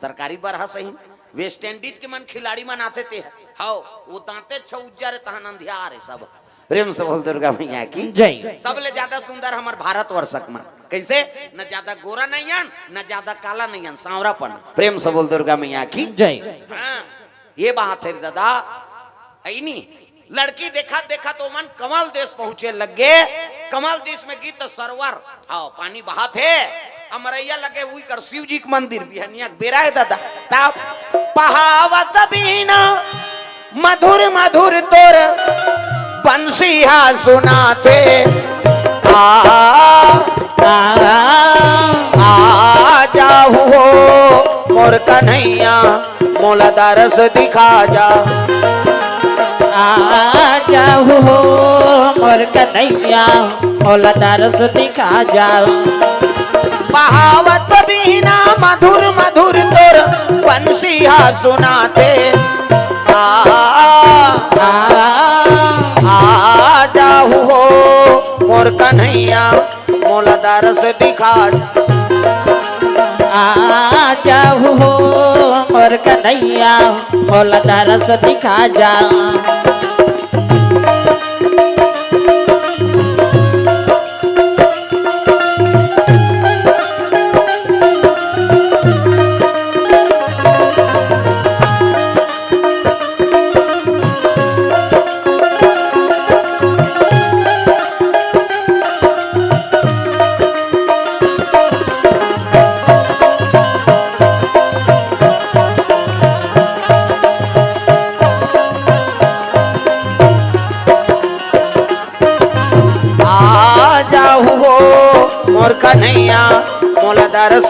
सरकारी बरहा सही। वेस्ट इंडीज के मन खिलाड़ी मन आथे ते, हव, वो दांते छौ उज्जर हे, तहन अंधियार हे सब। प्रेम से बोल दुर्गा मैया की जय। सबले ज्यादा सुंदर हमर भारतवर्ष के मन। कइसे? न ज्यादा गोरा नहीं हन, न ज्यादा काला नहीं हन, सांवरापन। प्रेम से बोल दुर्गा मैया की जय। हाँ, ये बात हे दादा, है नी? लड़की देखत देखत ओमन कमल देश पहुंचे लग गे। कमल देश में गिस त सरोवर, हाँ, पानी बहत हे। अमरैया लगे उही कर शिव जी के मंदिर, बिहनिया के बेरा हे दादा। तब बहावत बीना मधुर मधुर तोर बंसी हा सुनाथे। आ, आ, आ जाहू हो मोर कन्हैया, मोला दरस दिखा जा। आ जाहू हो मोर कन्हैया, मोला दरस दिखा जा। बहावत बीना मधुर मधुर तोर बंसी हा सुनाथे। आ, आ, आ जाहू हो मोर कन्हैया, मोला दरस दिखा जा। आ जाहू हो मोर कन्हैया, मोला दरस दिखा जा।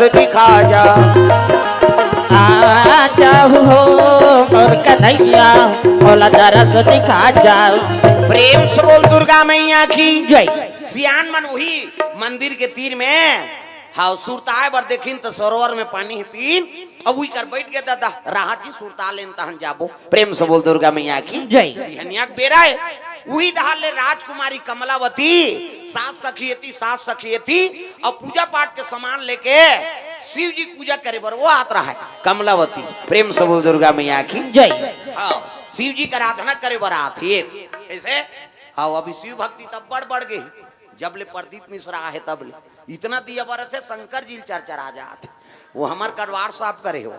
दिखा जा। आ जाहू हो मोर कन्हैया, मोला दरस दिखा जा। प्रेम से बोल दुर्गा मैया की। जय। सियान मन उही मंदिर के तीर में, हाँ, सुरताए बर देखिन त सरोवर में पानी हे पीन। अब उही कर बैठ गे दादा, राहत जी सुरता लेन तहन जाबो। प्रेम से बोल दुर्गा मैया की। जय। बिहनिया के बेरा हे, उही डहर ले राजकुमारी कमलावती, सास सखी एती, सास सखी एती, अउ पूजा पाठ के सामान लेके शिव जी के पूजा करे बर वो आत रहय कमलावती। प्रेम से बोल दुर्गा मैया की। जय। हाँ, शिव जी के आराधना करे बर आत हे। कइसे? हाँ, अभी शिव भक्ति तब बड़ बढ़ गे, जब ले प्रदीप मिश्रा आहे तब ले। इतना दिया बरत हे, शंकर जी ल चरचरा जात हे। वो हमर कटवार साफ करे हो।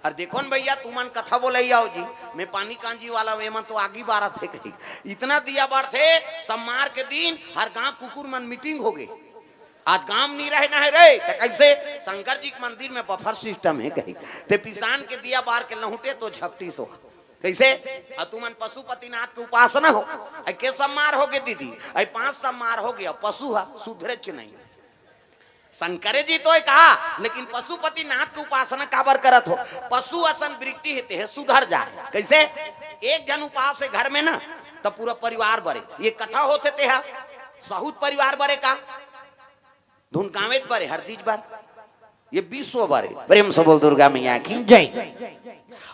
अउ देखो न भइया, तुमन कथा बोलइया हो जी, मैं पानी कांजी वाला, एमन तो आगी बारत हे कही। इतना दिया बरत हे, सम्मार के दिन हर गांव कुकुर मन मीटिंग हो गे। आज गांव नी रहना हे रे, त कइसे? शंकर जी के मंदिर में बफर सिस्टम हे कही। ते पिसान के दिया बार के लहुटे तो झपटी सो। कइसे? अउ तुमन पशुपतिनाथ के उपासना हो, अइ के सम्मार हो गे दीदी, अइ पांच सम्मार हो गे, पशु ह सुधरेच नहीं। शंकरे जी तो ए कहा, लेकिन पशुपतिनाथ के उपासना काबर करत हो? पशु असन वृत्ति हे, तेह सुधर जाए। कइसे? एक झन उपास हे घर में ना, त पूरा परिवार बरे। ए कथा होथे तेह सहुत परिवार बरे का? धुनकावेच बरे, हरदीच बर, ए विश्व बरे। प्रेम से बोल दुर्गा मैया की। जय।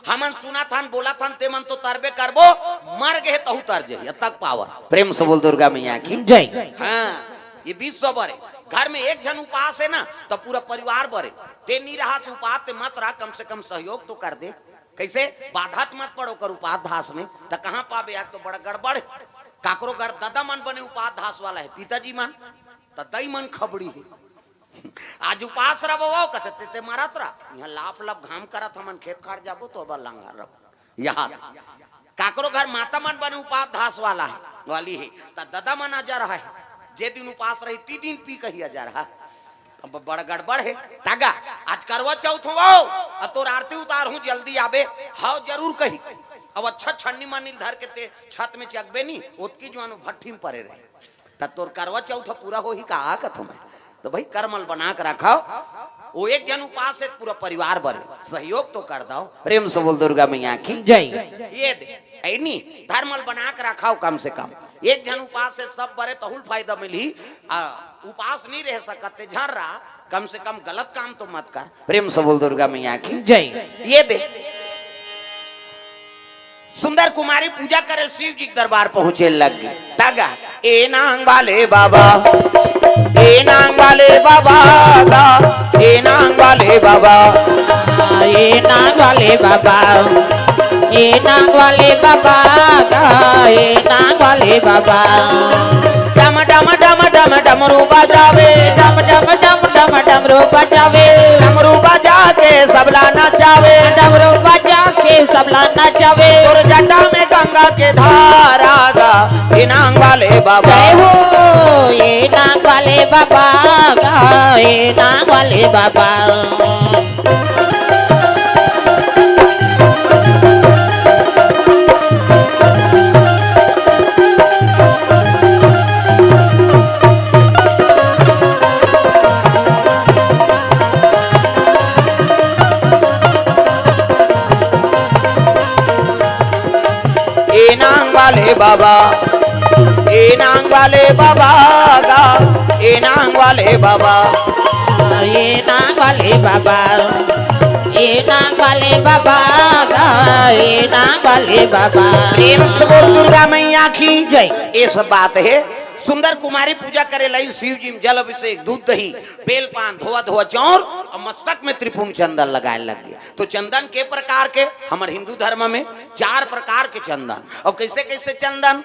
हमन सुनत हन, बोलत हन, ते मन तो तरबे करबो, मर गे तहू तर जही, अतक पावर। प्रेम से बोल दुर्गा मैया की। जय। हाँ, ए विश्व बरे। घर में एक झन उपास हे ना, त पूरा परिवार बरे। ते नी रहस उपास, ते मत रह, कम से कम सहयोग तो कर दे। कइसे? बाधा त मत पड़ो कर उपास धास में, त कहाँ पाबे? आज तो बड़ा गड़बड़ हे। काकरो घर ददा मन बने उपास धास वाला हे, पिताजी मन, त दई मन खबड़ी हे। आज उपास रबो, कथे, "ते, ते मरत रह, इहाँ लाप लाप घाम करत, हमन खेत खार जाबो, तो अब लंगर रबो।" यहाँ काकरो घर माता मन बने उपास धास वाला हे, वाली हे, त ददा मन अजर हे, जे दिन उपास रही, ती दिन पी कही अजर हे। अब बड़ गड़बड़ हे। तागा, आज करवा चौथ हो, अउ तोर आरती उतारहूँ, जल्दी आबे। हव, जरूर कही। अब अच्छा छन्नी मन्नी ल धर के ते छत में चघबे नी, ओतकी जुवान भट्ठी में परे रहे। त तोर करवा चौथ पूरा होही का, कथों मैं। त भई, करम ल बना के रखव। ओ एक झन उपास हे, पूरा परिवार बरे, सहयोग तो कर दव। प्रेम से बोल दुर्गा मैया की। जय। ए दे, हे नी, धर्म ल बना के रखव कम से कम। एक झन उपास हे, सब बरे, तहू ल फायदा मिलही। आ, उपास नी रह सकत ते झन रह, कम से कम गलत काम तो मत कर। प्रेम से बोल दुर्गा मैया की। जय। ए दे, सुंदर कुमारी पूजा करे शिव जी के दरबार पहुंचे लग गे। तागा, ए नांग वाले बाबा, ए नांग वाले बाबा गा, ए नांग वाले बाबा। ए नांग वाले बाबा, ए नांग वाले बाबा गा, ए नांग वाले बाबा। डम डम डम डम डमरू बजावे, डम डम डम डम डमरू बजावे, डमरू बजा के सबला नचावे, डमरू बजा के सबला नचावे। तोर जटा में गंगा के धारा गा, ए नांग वाले बाबा। जय हो, ए नांग वाले बाबा गा, ए नांग वाले बाबा। ए नांग वाले बाबा, ए नांग वाले बाबा गा, ए नांग वाले बाबा। ए नांग वाले बाबा, ए नांग वाले बाबा गा, ए नांग वाले बाबा। प्रेम से बोल दुर्गा मैया की। जय। ए सब बात हे। सुंदर कुमारी पूजा करे लगी शिव जी में जल अभिषेक, दूध दही, बेल पान, धोवा धोवा चाउर अउ मस्तक में त्रिपुंड चंदन लगाए लग गे। तो चंदन के प्रकार के? हमर हिंदू धर्म में चार प्रकार के चंदन। अउ कइसे कइसे चंदन?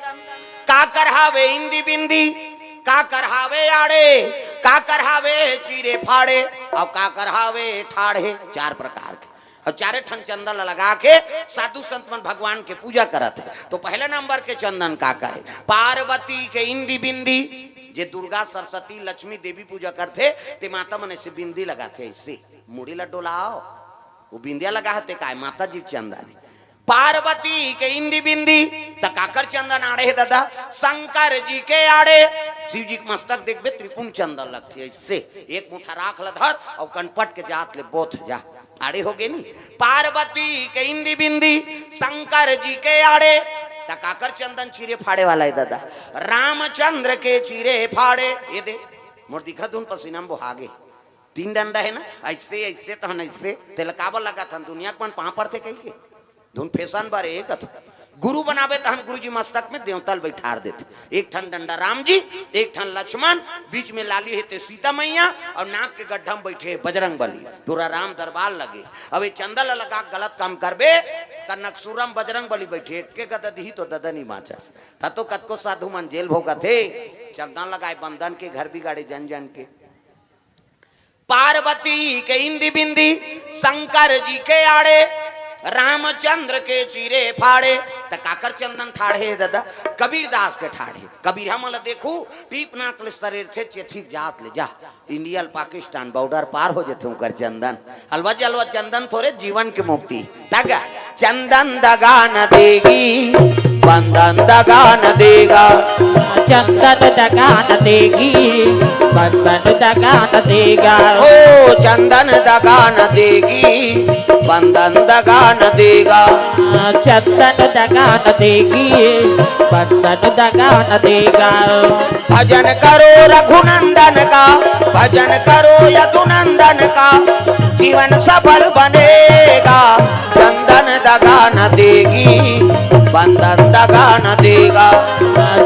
काकर हावे इंदी बिंदी, काकर हावे आड़े, काकर हावे चीरे फाड़े, अउ काकर हावे ठाढ़े। चार प्रकार के। अउ चारे ठन चंदन ल लगा के साधु संत मन भगवान के पूजा करत हे। तो पहले नंबर के चंदन काकर हे? पार्वती के इंदी बिंदी। जे दुर्गा, सरस्वती, लक्ष्मी, देवी पूजा करथे, ते माता मन अइसे बिंदी लगाथे, अइसे मुड़ी ल डोलाव, वो बिंदिया लगा हे, ते काय? माता जी के चंदन हे। पार्वती के इंदी बिंदी, त काकर चंदन आड़े हे ददा? शंकर जी के आड़े। शिव जी के मस्तक देखबे, त्रिपुंड चंदन लगथे। अइसे एक मुठा राख ल धर अउ कनपट के जात ले बोथ जा। आड़े होगे नी। पार्वती के इंदी बिंदी, शंकर जी के आड़े। त काकर चंदन चीरे फाड़े वाला हे ददा? रामचंद्र के चीरे फाड़े। ये दे, मोर दिखत हूँ, पसीना म बोहागे। तीन डंडा हे ना, अइसे, अइसे तहन अइसे, तेला काबर लगाथन? दुनिया के मन पाँव पड़थे कहिके। धुन फैशन बर ए कथो। गुरु बनाबे तहन गुरु जी मस्तक में देवता ल बइठार देथे। एक ठन डंडा राम जी, एक ठन लक्ष्मण, बीच में लाली हे ते सीता मैया, अउ नाक के गड्ढा में बइठे हे बजरंग बली। पूरा राम दरबार लगे। अब ये चंदन ल लगा के गलत काम करबे, त नकसूरा में बजरंग बली बइठे, एके गदा दिही तो ददा नी बाँचस। त तो कतको साधु मन जेल भोगत हे, चंदन लगाए बंदन के घर बिगाड़े जन जन के। पार्वती के इंदी बिंदी, शंकर जी के आड़े, रामचंद्र के चीरे फाड़े। त काकर चंदन ठाढ़े हे ददा? कबीरदास के ठाढ़े। कबीर हमन ल देखू, टीप नाक ले सरेरथे, चेथिक जात ले जा। इंडिया ल पाकिस्तान बॉर्डर पार हो जथे उंकर चंदन। अलवा जलवा चंदन थोरे जीवन के मुक्ति। दगा, चंदन दगा न देगी, बंदन दगा न देगा। चंदन दगा न देगी, बंदन दगा न देगा। ओ चंदन दगा न देगी, बंदन दगा न देगा। चंदन दगा न देगी, बंदन दगा न देगा। भजन करो रघुनंदन का, भजन करो यदुनंदन का, जीवन सफल बनेगा। चंदन दगा न देगी, बंदन दगा न देगा।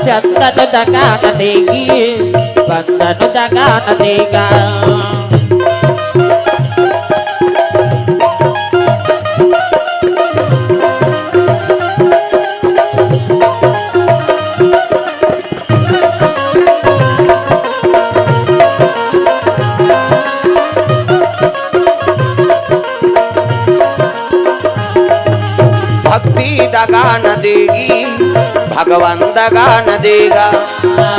चंदन दगा न देगी, बंदन दगा न देगा। भक्ति दगा न देगी, भगवान दगा न देगा।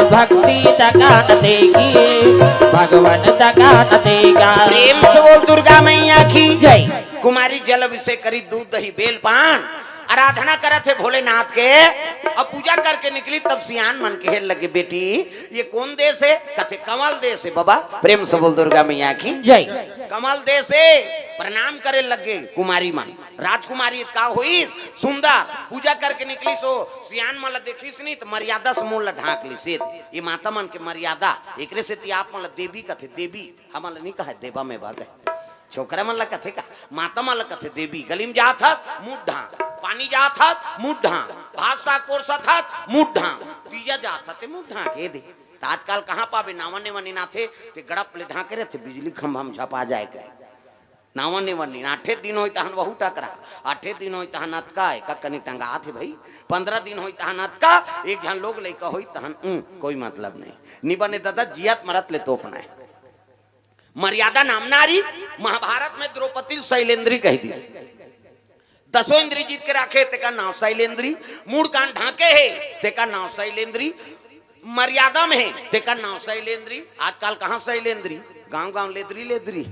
भक्ति दगा न देगी, भगवान दगा न देगा। प्रेम से बोल दुर्गा मैया की जय। कुमारी जल अभिषेक करी, दूध दही बेल पान, आराधना करत हे भोलेनाथ के। अब पूजा करके निकली, तब सियान मन कहे लगे, "बेटी, ये कौन देश हे?" कथे, "कमल देश हे बाबा।" प्रेम से बोल दुर्गा मैया की जय। कमल देश हे, प्रणाम करे लगे कुमारी मन। राजकुमारी का होई सुंदर, पूजा करके निकली, सो सियान मन ला देखिस नी, त मर्यादा से मुंह ला ढांक लिस। ये माता मन के मर्यादा, एकरे सेती आप मन ला देवी कथे, देवी, हमन ला नी कहे देवा में बात हे। छोकरा मन ला कथे का, माता मन ला कथे देवी। गली में जात हत, मुंह ढांक, पानी जात हत, मुंह ढांक, भात साग पोरसत हत, मुंह ढांक, तीजा जात हत, ते मुंह ढांक, ए दे। त आजकल कहाँ पाबे, नावा नेवा निनाथे, ते गड़प ले ढांके रहथे, बिजली खंभा में झपा जाए के। नावा नेवा निनाथे, आठे दिन होई तहन वहू टकरा, आठे दिन होई तहन अतका, एका कनी टंगात हे भाई, पंद्रह दिन होई तहन अतका, एक झन लोग लइका होई तहन, उं, कोई मतलब नहीं। नी बने दादा, जियत मरत ले तोपना हे। मर्यादा नाम नारी, महाभारत में द्रौपदी ल शैलेंद्री कहि दिस। दसों इंद्री जीत के राखे, तेकर नांव शैलेंद्री। मूड़ कान ढांके हे, तेकर नांव शैलेंद्री। मर्यादा में हे, तेकर नांव शैलेंद्री। आजकल कहाँ शैलेंद्री, गांव गांव लेदरी लेदरी।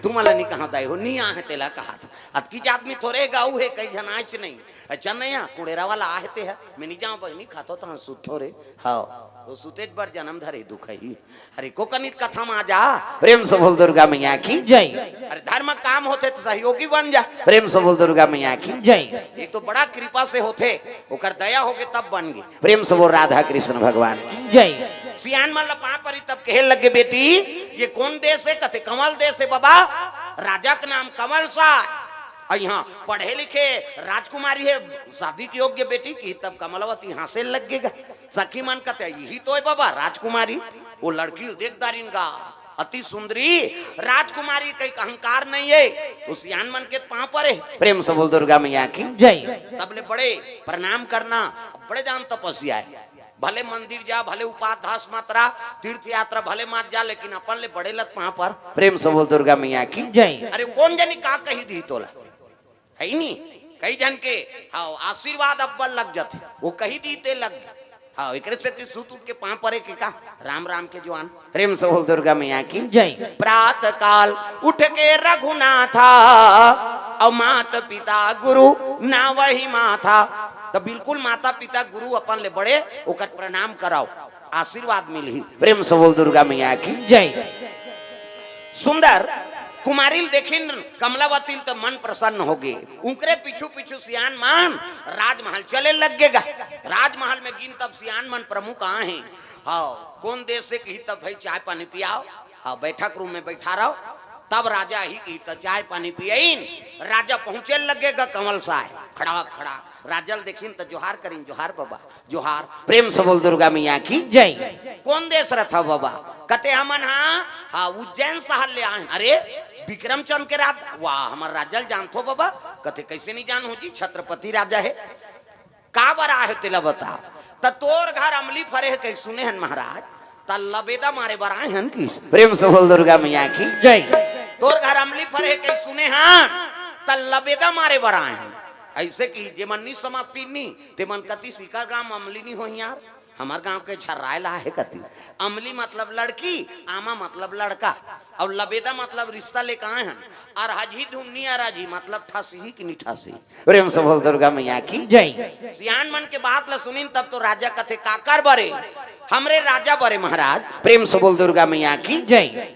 तुमन ला नी कहाँ दाई हो, नी आहे तेला कहात। अतकी जात में थोरे गाऊ हे, कई झन आयच नहीं। अच्छा नहीं आ, कुड़ेरा वाला आहे ते हे, मैं नी जाऊँ बहिनी, खातो तहाँ सुतो रे। हाँ, वो सुतेच बर जन्म धरे दुख ही। अरे, को कनित कथा मा जा, प्रेम से बोल दुर्गा मैया की जय। अरे, धर्म काम होथे त सहयोगी बन जा, प्रेम से बोल दुर्गा मैया की जय। ये तो बड़ा कृपा से होथे, ओकर दया होगे तब बन गे, प्रेम से बोल राधा कृष्ण भगवान की जय। सियान मन ला पाँव परी तब कहे लगे, "बेटी, ये कौन देश हे?" कथे, "कमल देश हे बाबा, राजा के नाम कमल सा।" अउ यहाँ पढ़े लिखे राजकुमारी हे, शादी के योग्य बेटी की, तब कमलवती हाँसे लग गे गा। सखी मन कथे, "यही तो हे बाबा राजकुमारी, वो लड़की ल देख दारिन गा, अति सुंदरी राजकुमारी, कई अहंकार नहीं हे।" वो सियान मन के पाँव परे, प्रेम से बोल दुर्गा मैया की जय। सबले बड़े प्रणाम करना, बड़े जान तपस्या हे। भले मंदिर जा, भले उपाध्यास मात्रा, तीर्थ यात्रा भले मत जा, लेकिन अपन ले बड़े ल त पाँव पर, प्रेम से बोल दुर्गा मैया की जय। अरे कौन जनी का कही दी तोला, हे नी? कई झन के, हाँ, आशीर्वाद अब्बल लग जाथे, वो कही दी ते लग गे। हाँ, एकरे सेती सुत उठ के पाँव परे के का, राम राम के जुआन, प्रेम से बोल दुर्गा मैया की जय। प्रातः काल उठ के रघुनाथा, अउ मात पिता गुरु नावहि माथा। त बिल्कुल माता पिता गुरु अपन ले बड़े ओकर प्रणाम कराओ, आशीर्वाद मिलही। प्रेम से बोल दुर्गा मैया की। जय। सुंदर कुमारी ल देखिन कमलावती ल त मन प्रसन्न होगे। उंकरे पीछू पीछू सियान मन राजमहल चले लग गे गा। राजमहल में गिन तब सियान मन प्रमुख आए हैं। हाँ, कौन देश से कही तब भाई चाय पानी पियाओ। हाँ, बैठक रूम में बैठा रहो। तब राजा ही कही त चाय पानी पियइन। राजा पहुंचे लग गे गा कंवल साय। खड़ा खड़ा राजा ल देखिन त जोहार करिन, जोहार बाबा। जोहार। प्रेम से बोल दुर्गा मैया की। जय। कौन देश रथव बाबा? कथे हमन हा, हा उज्जैन शहर ले आए हैं। अरे, विक्रमचंद के राज, वाह, हमर राजा ल जानथो बाबा? कथे कैसे नहीं जानहूं जी, छत्रपति राजा हे। का बर आए हो तेला बता। त तोर घर अमली फरे हे कहि सुने हन महाराज, त लबेदा मारे बर आए हन किस। प्रेम से बोल दुर्गा मैया की। जय। तोर घर अमली फरे हे कहि सुने हन, त लबेदा मारे बर आए हन। ऐसे कि जेमन नी समझती नी, तेमन कति सिकर ग्राम अमली नी होही यार। हमर गांव के झर्राए ला हे कति। अमली मतलब लड़की, आमा मतलब लड़का, अउ लबेदा मतलब रिश्ता लेके आए हन। अरहजही धुन नी अरहजही मतलब ठसही कि नी ठसही। प्रेम से बोल दुर्गा मैया की। जय। सियान मन के बात ल सुनिन तब तो राजा कथे काकर बरे, हमरे राजा बरे महाराज। प्रेम से बोल दुर्गा मैया की। जय।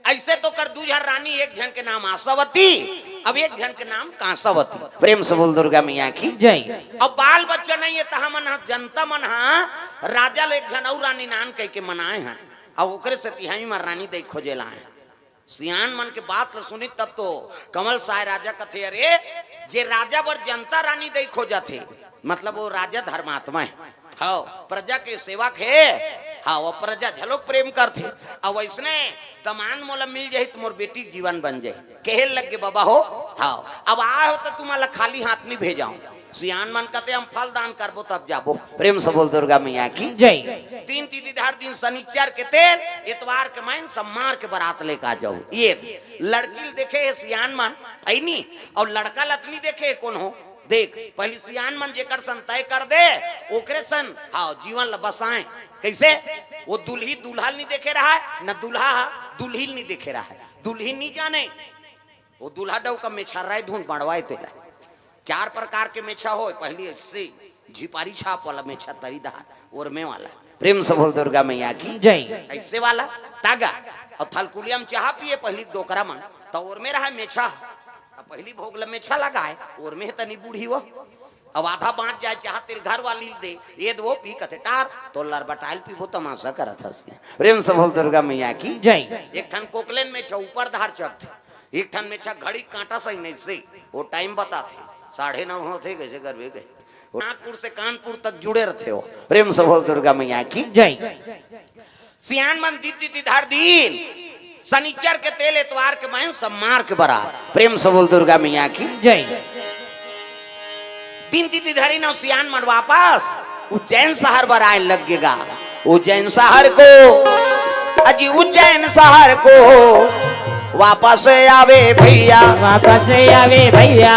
ऐसे तो कर दू झन रानी, एक झन के नाम आशावती, अब एक झन के नाम कांसावती। प्रेम से बोल दुर्गा मैया की। जय। अब बाल बच्चा नहीं है त हमन ह, जनता मन ह राजा ल एक झन अउ रानी नान कह के मनाए हन। अब ओकरे से तिहाई में रानी दई खोजे ला आए। सियान मन के बात ल सुनी तब तो कंवल साय राजा कथे, अरे, जे राजा बर जनता रानी दई खोजत हे, मतलब वो राजा धर्मात्मा हे। हाँ, प्रजा के सेवक हे। हाँ, वो प्रजा झलोक प्रेम करथे। अब वैसने दमांद मोला मिल जाही त मोर बेटी के जीवन बन जाही। कहे लग गे बाबा हो। हाँ, अब आए हो त तुम्हारा खाली हाथ नहीं भेजाऊं। सियान मन कथे हम फल दान करबो तब जाबो। प्रेम से बोल दुर्गा मैया की। जय। दिन तिथिधार दिन शनिचर के तेल, एतवार के माइन सम्मार के बारात लेके आ जाओ। ये लड़की ल देखे हे सियान मन, है नी? अउ लड़का ल त नी देखे हे कोनो। देख, पहली सियान मन जेकर सन तय कर दे, ओकरे सन, हाँ, जीवन ल बसाए। कैसे? वो दुल्ही दूल्हा ल नी देखे रहा है, न दूल्हा ह दुल्ही ल नी देखे रहा है। दुल्ही नी जाने, वो दूल्हा डौका मेछर्राए धुन बंड़वाए तेला। चार प्रकार के मेछा होय, पहली ऐसे झिपारी छाप वाला मेछा तरी दहा, ओरमे वाला। प्रेम से बोल दुर्गा मैया की। जय। ऐसे वाला तागा। अउ थलकुलिया में चाहा पिए पहली डोकरा मन, त ओरमे रहा मेछा। त पहली भोग ल मेछा लगाए, ओरमे हे तनी बूढ़ी वो। अब आधा बांच जाए, चाहा तेल घर वाली ल दे, ये दो पी कथे टार, तो लरबटाइल पीबो तमाशा करत हस। प्रेम से बोल दुर्गा मैया की। जय। एक ठन कोकलेन मेछा ऊपर धार चढ़थे, एक ठन मेछा घड़ी कांटा सही नहीं से, वो टाइम बताथे, साढ़े नौ होथे, कैसे करबे के? वो नागपुर से कानपुर तक जुड़े रहथे वो। प्रेम से बोल दुर्गा मैया की। जय। सियान मन दिन तिथिधार दिन, शनिचर के तेल, एतवार के माइन सम्मार के बारात। प्रेम से बोल दुर्गा मैया की। जय। दिन तिथिधारी नौ सियान मन वापस उज्जैन शहर बर आए लग गे गा। उज्जैन शहर को, अजी उज्जैन शहर को वापस आवे भैया। वापस आवे भैया।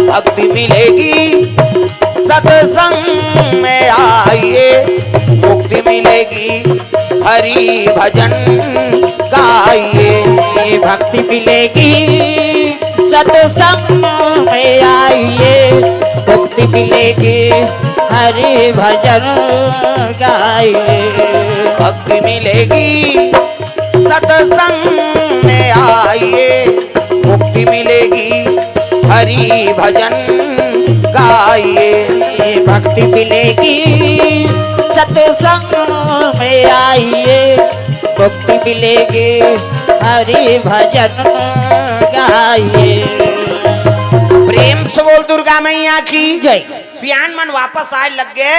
भक्ति मिलेगी सत्संग में आइए, मुक्ति मिलेगी हरि भजन गाइए। भक्ति मिलेगी सत्संग में आइए, मुक्ति मिलेगी हरि भजन गाइए। भक्ति मिलेगी सत्संग में आइए, मुक्ति मिलेगी हरि भजन गाइए। भक्ति मिलेगी सत्संग में आइए, मुक्ति मिलेगी हरि भजन गाइए। प्रेम से बोल दुर्गा मैया की। जय। सियान मन वापस आए लग गे।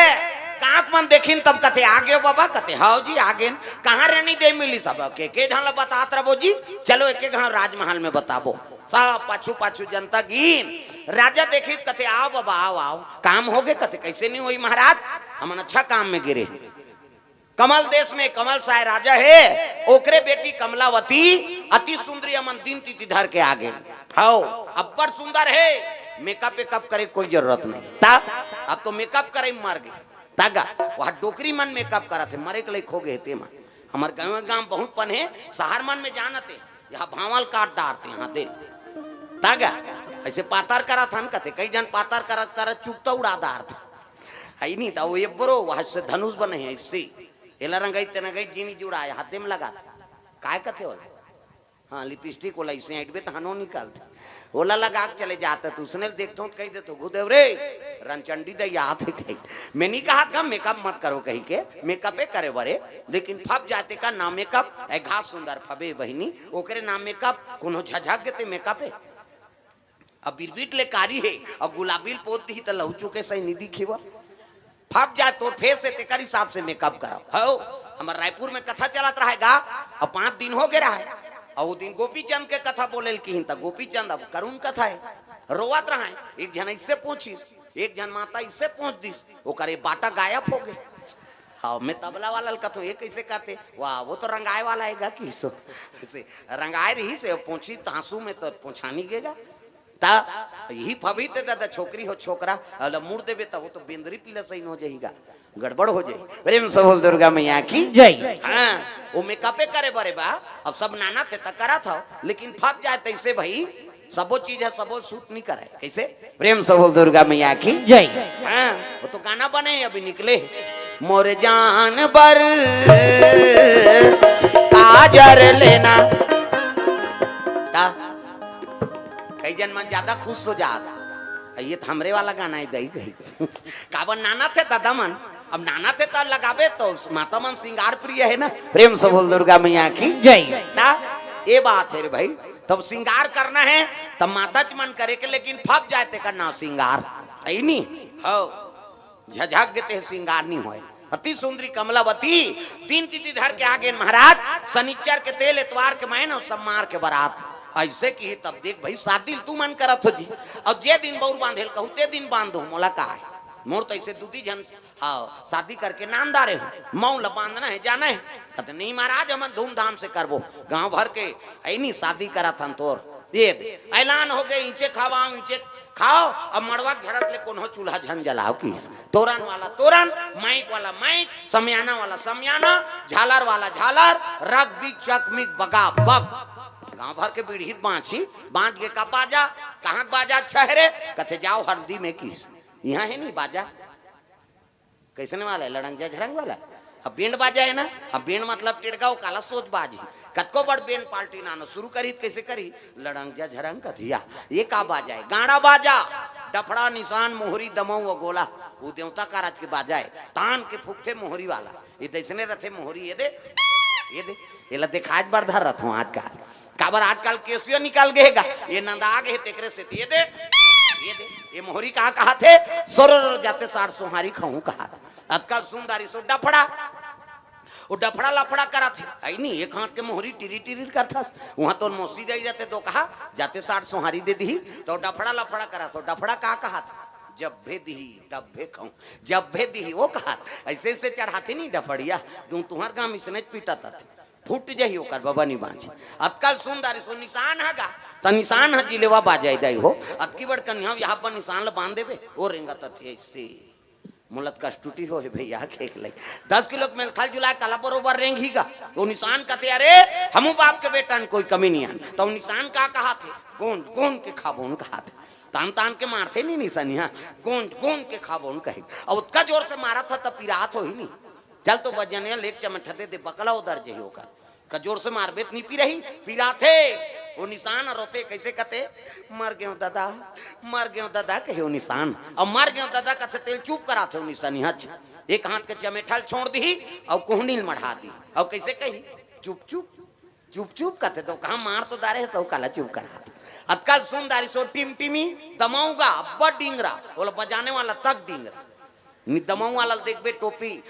कांक मन देखिन तब कथे आ गयो बाबा, कथे हाव जी आ गेन। कहाँ रहनी दे मिली सब के, के झन ल बतात रबो जी। चलो एक एक घाव राजमहल में बताबो। सब पाछू पाछू जनता गिन। राजा देखिस कथे आओ बाबा आओ आओ, काम होगे। कथे कैसे नहीं होई महाराज, हमन अच्छा काम में गिरे। कंवल देश में कंवल साय राजा हे, ओकरे बेटी कमलावती अति सुंदरी, अमन दिन तिथि धर के आगे। हव, अब्बड़ सुंदर हे, मेकअप वेकअप करे कोई जरूरत नहीं। ता अब तो मेकअप करे मर गे। तागा वह डोकरी मन मेकअप करत हे, मरे के लइक हो गे हे ते मन। हमर गाँव, गाँव बहुत पन हे, शहर मन में जानत हे, यहाँ भांवल काट डारथे, यहाँ दे तागा, ऐसे पातर करत हन कथे, कई झन पातर करत करत चुकता उड़ा डारथे। है नहीं, त वो एब्बरो, वहाँ से धनुष बने हे, ऐसे। एला रंगई ते रंगई जीनी जुड़ा, हाथे में लगाथे। काय कथे ओला? हाँ, लिपस्टिक ओला ऐसे ऐंठबे त हनो निकलथे। ओला लगा के चले जात, त उसने देखथों त कहि देथों, "गुरुदेव रे, रनचंडी दई आत हे," कही। मैं नहीं कहा था मेकअप मत करो कही के, मेकअपे करे बरे, लेकिन फब जाते का ना मेकअप, ए घास सुंदर फबे बहिनी, ओकरे ना मेकअप, कोनो झझक गेते मेकअप हे। अब बिरबिट ले कारी हे, अउ गुलाबी ल पोत दिही त लहू चुके सही निदी खिवा। फब जाए तोर फेस हे, तेकर हिसाब से मेकअप कराओ। हो, हमर रायपुर में कथा चलत रहे गा, अब पाँच दिन हो गे रहे, अउ वो दिन गोपीचंद के कथा बोले ल किहिन, त गोपीचंद अब करुण कथा हे, रोवत रहे। एक झन इससे पूछिस, एक झन माता इससे पूछ दिस, ओकर ये बाटा गायब हो गे। हाँ, मैं तबला वाला ल कथों, ये कैसे करते? वाह, वो तो रंगाए वाला हे गा कि सो। ऐसे रंगाए रही से पूछी तांसू में तो पूछा नहीं गेगा। ता यही फबी ते दादा, छोकरी हो छोकरा, अला मुड़ देबे त वो तो बेंदरी पीला सही हो जाएगा, गड़बड़ हो जाए। प्रेम से बोल दुर्गा मैया की। जय। हाँ, वो मेकअपे करे बरे बा, अब सब नाना थे त करा था, लेकिन फब जाए तैसे भाई, सबो चीज है, सबो सूट नहीं करे। कैसे? प्रेम से बोल दुर्गा मैया की। जय। हाँ, वो तो गाना बने अभी निकले, मोर जान बर काजर लेना। ता कई जन मन ज्यादा खुश हो जात, ये तो हमरे वाला गाना है दई गई। काबर नाना थे दादा मन, अब नाना थे त लगाबे तो माता मन श्रृंगार प्रिय है ना। प्रेम से बोल दुर्गा मैया की। जय। ता ये बात है रे भाई, तब श्रृंगार करना है, तब माता च मन करे के, लेकिन फब जाए ते का ना श्रृंगार, है नी? हो, झझक गेते श्रृंगार नहीं होए। अति सुंदरी कमलावती तीन तिथि धर के आगे महाराज, शनिचर के तेल, एतवार के मैन अउ सम्मार के बरात। ऐसे की तब देख भाई, शादी ल तू मन करत हो जी, अउ जे दिन बउर बांधे ल कहू ते दिन बांध दो, मोला का है? मोर तो ऐसे दूती झन, हाँ, शादी करके नाम डारे हो, मऊ ल बांधना है, जाना है। कहते नहीं महाराज, हम धूमधाम से करबो, गांव भर के ऐनी शादी करत हन तोर। ये दे, ऐलान हो गए, ईंचे खावाओ, ईंचे खाओ, अब मड़वा के झरत ले कोनो चूल्हा झन जलाओ किस। तोरन वाला तोरन, माइक वाला माइक, समियाना वाला समियाना, झालर वाला झालर, रग बिग चक मिग बगा बग। गांव भर के बीड़ी बांची, बांच के का बाजा, कहाँ बाजा अच्छा है रे? कथे जाओ हल्दी में किस। यहाँ है नहीं बाजा। कैसने वाला है? लड़ंग जा झरंग वाला। अब बैंड बाजा है ना, अब बैंड मतलब टेड़गा, वो काला सोच बाजी। कतको बड़ बैंड पार्टी नानो शुरू करी त कैसे करी? लड़ंग जा झरंग कथिया। ये का बाजा है? गाड़ा बाजा, डफड़ा, निशान, मोहरी, दमऊ व गोला। वो देवता का राज के बाजा है, तान के फूकथे मोहरी वाला। ये दैसने रथे मोहरी, ये दे, ये दे, ये ला देखाज बर धर रथों आजकल। काबर आजकल केसियो निकल गे गा, ये नंदा गे हे तेकरे से, ये दे, ये दे, ये मोहरी कहा कहा थे, सोरर जाते सार सोहारी खाऊं कहा। आजकल सुंदरी सो डफड़ा, वो डफड़ा लफड़ा करत हे। आई नहीं, एक हाथ के मोहरी टिरी टिरी करथस। वहां तो मौसी जाई रहते तो कहा, "जाते साठ सोहारी दे दी।" तो डफड़ा लफड़ा करत हो। डफड़ा का कहा था? "जब भे दी, तब भे खाऊं।" जब भे दी, वो कहा था। ऐसे ऐसे चढ़ाते नहीं डफड़िया। तू तुहर गांव इसने पीटत थे। फूट जाही ओकर बबा नहीं बांझी। अतकल सुंदर सो निशान हगा। त निशान ह जिलेवा बाजाई दाई हो। अतकी बड़ कन्या यहाँ पर निशान ल बांध देबे। वो रेंगत थे ऐसे। मोला त कष्टुटी हो हे भैया, खेक लई। दस किलो के मेलखल जुलाय, काला बरोबर रेंगही गा। वो निशान कथे, "अरे, हमू बाप के बेटा न, कोई कमी नहीं आन।" तो निशान का कहा थे? "गोंद, गोंद के खाबोन," कहा थे। तान, तान के मारथे नहीं निशानिया, "गोंद, गोंद के खाबोन," कहे। अब उतका जोर से मारा था, तब पिरात हो ही नहीं। चल तो बजनिया लेक चमठा दे दे, बकला उधर जही ओकर। का जोर से मारबे त नहीं पिरही, पिराथे। वो निशान रोते कैसे कथे, "मर गयो दादा, मर गयो दादा," कहे वो निशान। अब "मर गयो दादा" कथे तेल चुप कराथे वो निशानी हच। एक हाथ के चमेठल छोड़ दी, और कोहनी ल मढ़ा दी, और कैसे कही, "चुप चुप, चुप चुप," कथे तो कहा, "मार तो दारे है, तो काला चुप करा दे।" अतकाल सुन दारी सो टिमटिमी, दमाऊंगा, अब्बा डिंगरा, बोला बजाने वाला तक डिंगरा। नि दमाऊ वाला देखबे टोपी,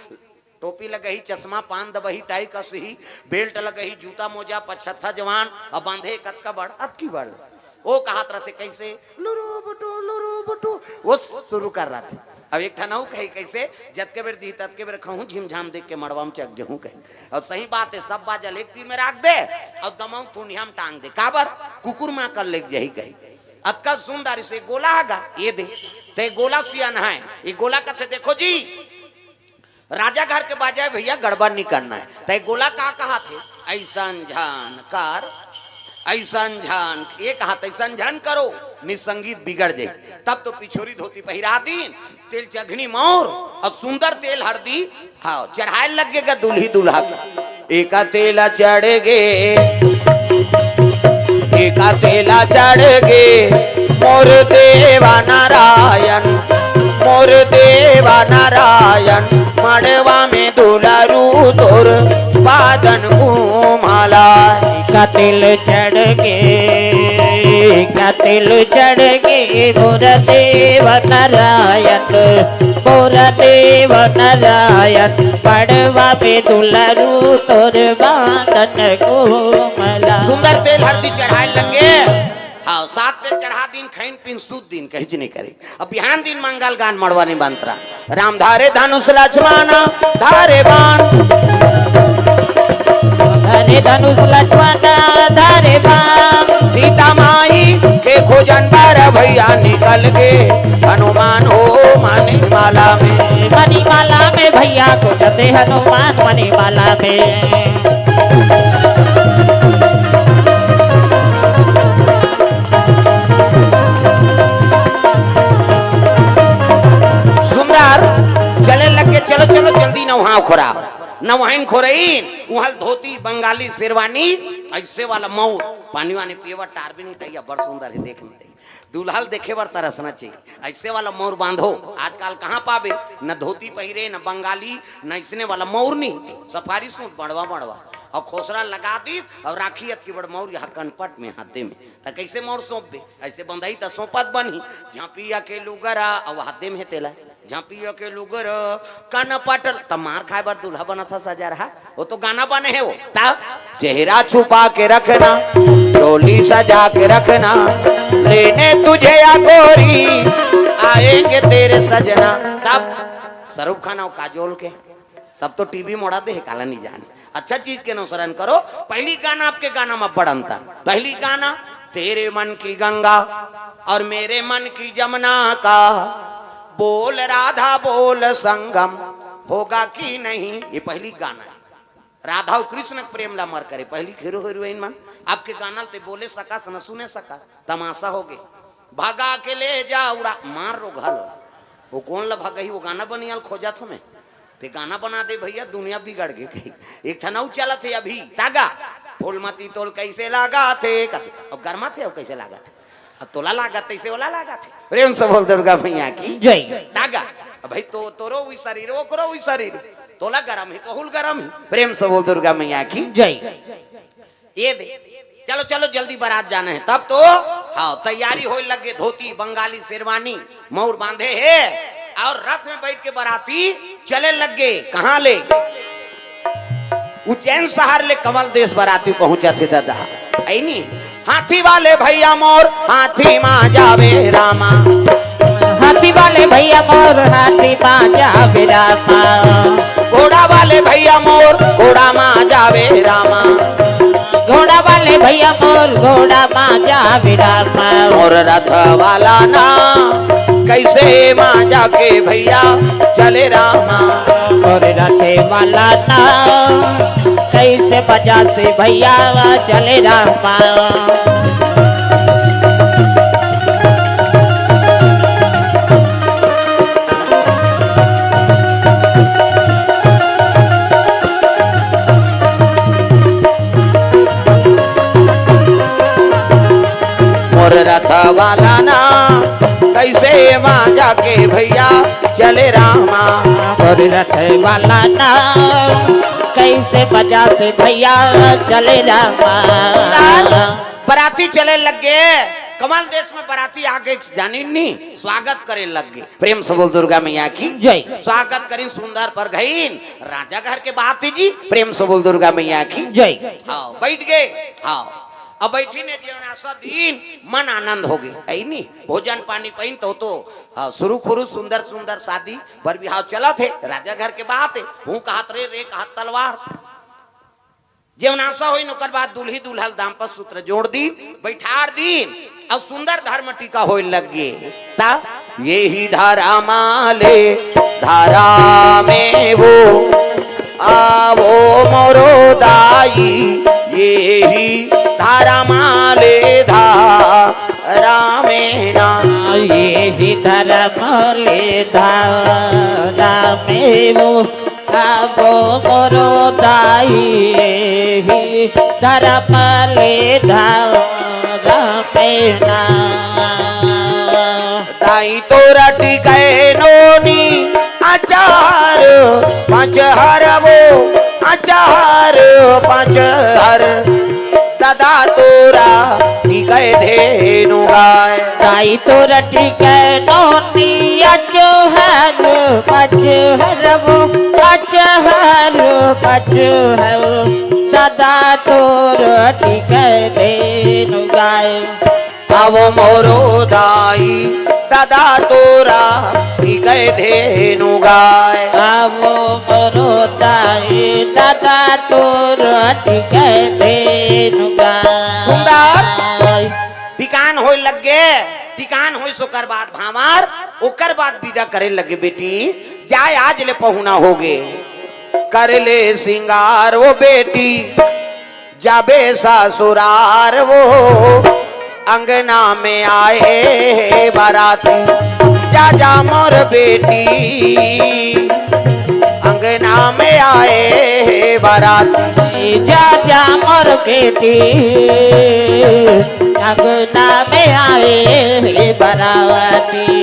टोपी लगही, चश्मा, पान दबही, टाई कसही, बेल्ट लगही, जूता मोजा, पछत्था जवान, अब बांधे कतका बड़, अतकी बड़। वो कहत रहते कैसे, "लुरु बुटु, लुरु बुटु," वो शुरू कर रहते। अब एक ठन अऊ कही कैसे, "जतके बेर दी ततके बेर खाहूं, झिमझाम देख के मड़वा में चक जहूं," कही। और सही बात है, सब बाजा लेक तीर में राख दे, और दमाऊ थुनिया में टांग दे। काबर? कुकुर मां कर लेक जही कही। अतकल सुंदर से गोला आगा, ये दे, ते गोला सियान है, ये गोला कथे, "देखो जी, राजा घर के बाजा हे भइया, गड़बड़ नहीं करना हे। तै गोला का कहा थे? ऐसन झन कर, ऐसन झन, ये कहा थे, ऐसन झन करो, नहीं संगीत बिगड़ जाई। तब तो पिछोरी धोती पहिरा दीन, तेल चघनी मौर अउ सुंदर तेल हरदी, हाँ, चढ़ाए लग गे गा दूल्ही दूल्हा के। एका तेला चढ़ गे, एका तेला चढ़ गे, मोर देवा नारायण, मोर देवा नारायण, मड़वा में दुलारू तोर बादन घूमला। का तेल चढ़ गे, का तेल चढ़ गे, मोर देव नारायण, मोर देव नारायण, पड़वा पे दुलारू तोर बादन घूमला। सुंदर तेल हरदी चढ़ाए लगे। हाँ, सात तेल चढ़ा दीन, खैन पीन सूत दीन, कहीं नहीं करे। अब बिहान दिन मंगल गान मड़वा निमंत्रण। राम धारे धनुष लक्ष्मण धारे बाण। धारे धनुष लक्ष्मण धारे बाण। सीता माई के खोजन बर भइया निकल गे हनुमान हो मणिमाला में। मणिमाला में भइया खोजथे हनुमान मणिमाला में। सुंदर चले लग गे, चलो चलो जल्दी नवहा खोरा, नवहाइन खोरइन, उहल धोती बंगाली शेरवानी, ऐसे वाला मौर, पानी वानी पिए बर टार भी नहीं तैया, बड़ सुंदर हे, देख नहीं तैया, दूल्हा ल देखे बर तरसना चाहिए। ऐसे वाला मौर बांधो, आजकल कहाँ पाबे, न धोती पहिरे, न बंगाली, न इसने वाला मौर नहीं, सफारी सूट बड़वा बड़वा, अउ खोसरा लगा दीस, अउ राखी अतकी बड़ मौर यहाँ कनपट में, हाथे में, त कैसे मौर सौंपबे? ऐसे बंधई त सौंपत बनही। झांपिया के लुगरा अउ हाथे में हे तेला, झांपिया के लुगरा कनपट ल, त मार खाए बर दूल्हा बनत ह सजा रहा, वो तो गाना बने हे वो। तब चेहरा छुपा के रखना, डोली सजा के रखना, लेने तुझे या गोरी, आएंगे तेरे सजना। तब शाहरुख खान अउ काजोल के सब तो टीवी मोड़ा दे हे, काला नहीं जाने। अच्छा चीज के अनुसरण करो। पहली गाना आपके गाना में बड़ अंतर। पहली गाना तेरे मन की गंगा और मेरे मन की जमुना का, बोल राधा बोल संगम होगा कि नहीं, ये पहली गाना हे। राधा अउ कृष्ण के प्रेम ला मर करे, पहली हीरो हीरोइन मन आपके गाना ल ते बोले सकस न सुने सकस, तमाशा हो गे। भगा के ले जा उड़ा मार रो घल। वो कोन ला भगही, वो गाना बनिया ल खोजत हों मैं। ते गाना बना दे भइया, दुनिया बिगड़ गे कहीं। एक ठन अउ चलत हे अभी, तागा। फूलमती तोल कैसे लागा थे, कथे। अब गरमा थे, अब कैसे लागा थे? अब तोला लागत तैसे ओला लागत हे। प्रेम से बोल दुर्गा मैया की जय। तागा। अब भाई तो, तोरो वही शरीर, ओकरो वही शरीर। तोला गरम हे, तोहुल गरम हे। प्रेम से बोल दुर्गा मैया की जय। ये दे, चलो चलो जल्दी बारात जाना हे। तब तो हाँ, तैयारी होए लग गे, धोती बंगाली शेरवानी मौर बांधे हे अउ रथ में बैठ के बाराती चले लग गे। कहाँ ले? उज्जैन शहर ले कमल देश बाराती पहुंचत हे दादा, ऐ नी? हाथी वाले भइया मोर हाथी मा जावे रामा। हाथी वाले भइया मोर हाथी मा जावे रामा। घोड़ा वाले भइया मोर घोड़ा मा जावे रामा। घोड़ा वाले भइया मोर घोड़ा मा जावे रामा। मोर रथ वाला ना कैसे मा जाके भइया चले रामा। मोर रथ वाला ना कैसे बजा से भइया चले रामा। मोर रथ वाला ना कैसे मा जाके भइया चले रामा। मोर रथ वाला ना कैसे बजा से भइया चले रामा। बराती चले लग गे, कमल देश में बराती आ गे, जानी नी, स्वागत करे लग गे। प्रेम से बोल दुर्गा मैया की जय। स्वागत करिन सुंदर परघइन, राजा घर के बात हे जी। प्रेम से बोल दुर्गा मैया की जय। हाँ, बैठ गे। हाँ, अब बैठी ने जेवनासा दीन, मन आनंद हो गे, ऐ नी? भोजन पानी पाइन तो, तो हाँ, सुरु खुरु सुंदर सुंदर शादी बर बिहाव चलत हे, राजा घर के बात हे। हूँ कहत रे, रे कहत तलवार। जेवनासा होइन, ओकर बाद दुल्ही दुल्हा ल दाम्पत्य सूत्र जोड़ दीन, बैठार दीन, अउ सुंदर धर्म टीका होए लग गे। ता एही धरम ले धरमे वो, आवो मोरो दाई, एही धरम ले धरमे ना। एही धरम ले धरमे वो, आवो मोरो दाई, एही धरम ले धरमे ना। दाई तोरा टिकै नोनी अचार पाँच हर वो, अचार पाँच हर, सदा तोरा टिकै धेनु गाय। दाई तोरा टिकै नोनी अचार पाँच हर वो, अचार पाँच हर, सदा तोरा टिकै धेनु गाय। आवो मोरो दाई, सदा तोरा टिकै धेनु गाय। आवो मोरो दाई, सदा तोरा टिकै धेनु गाय। सुंदर। टिकान होय लग गे, टिकान होय सोकर बाद भांवर, ओकर बाद विदा करे लगे बेटी, जाय आज ले पहुना होगे। कर ले सिंगार वो बेटी, जाबे ससुरार वो, अंगना में आए हे बराती। जा जा मोर बेटी, अंगना में आए हे बराती। जा जा मोर बेटी, अंगना में आए हे बराती।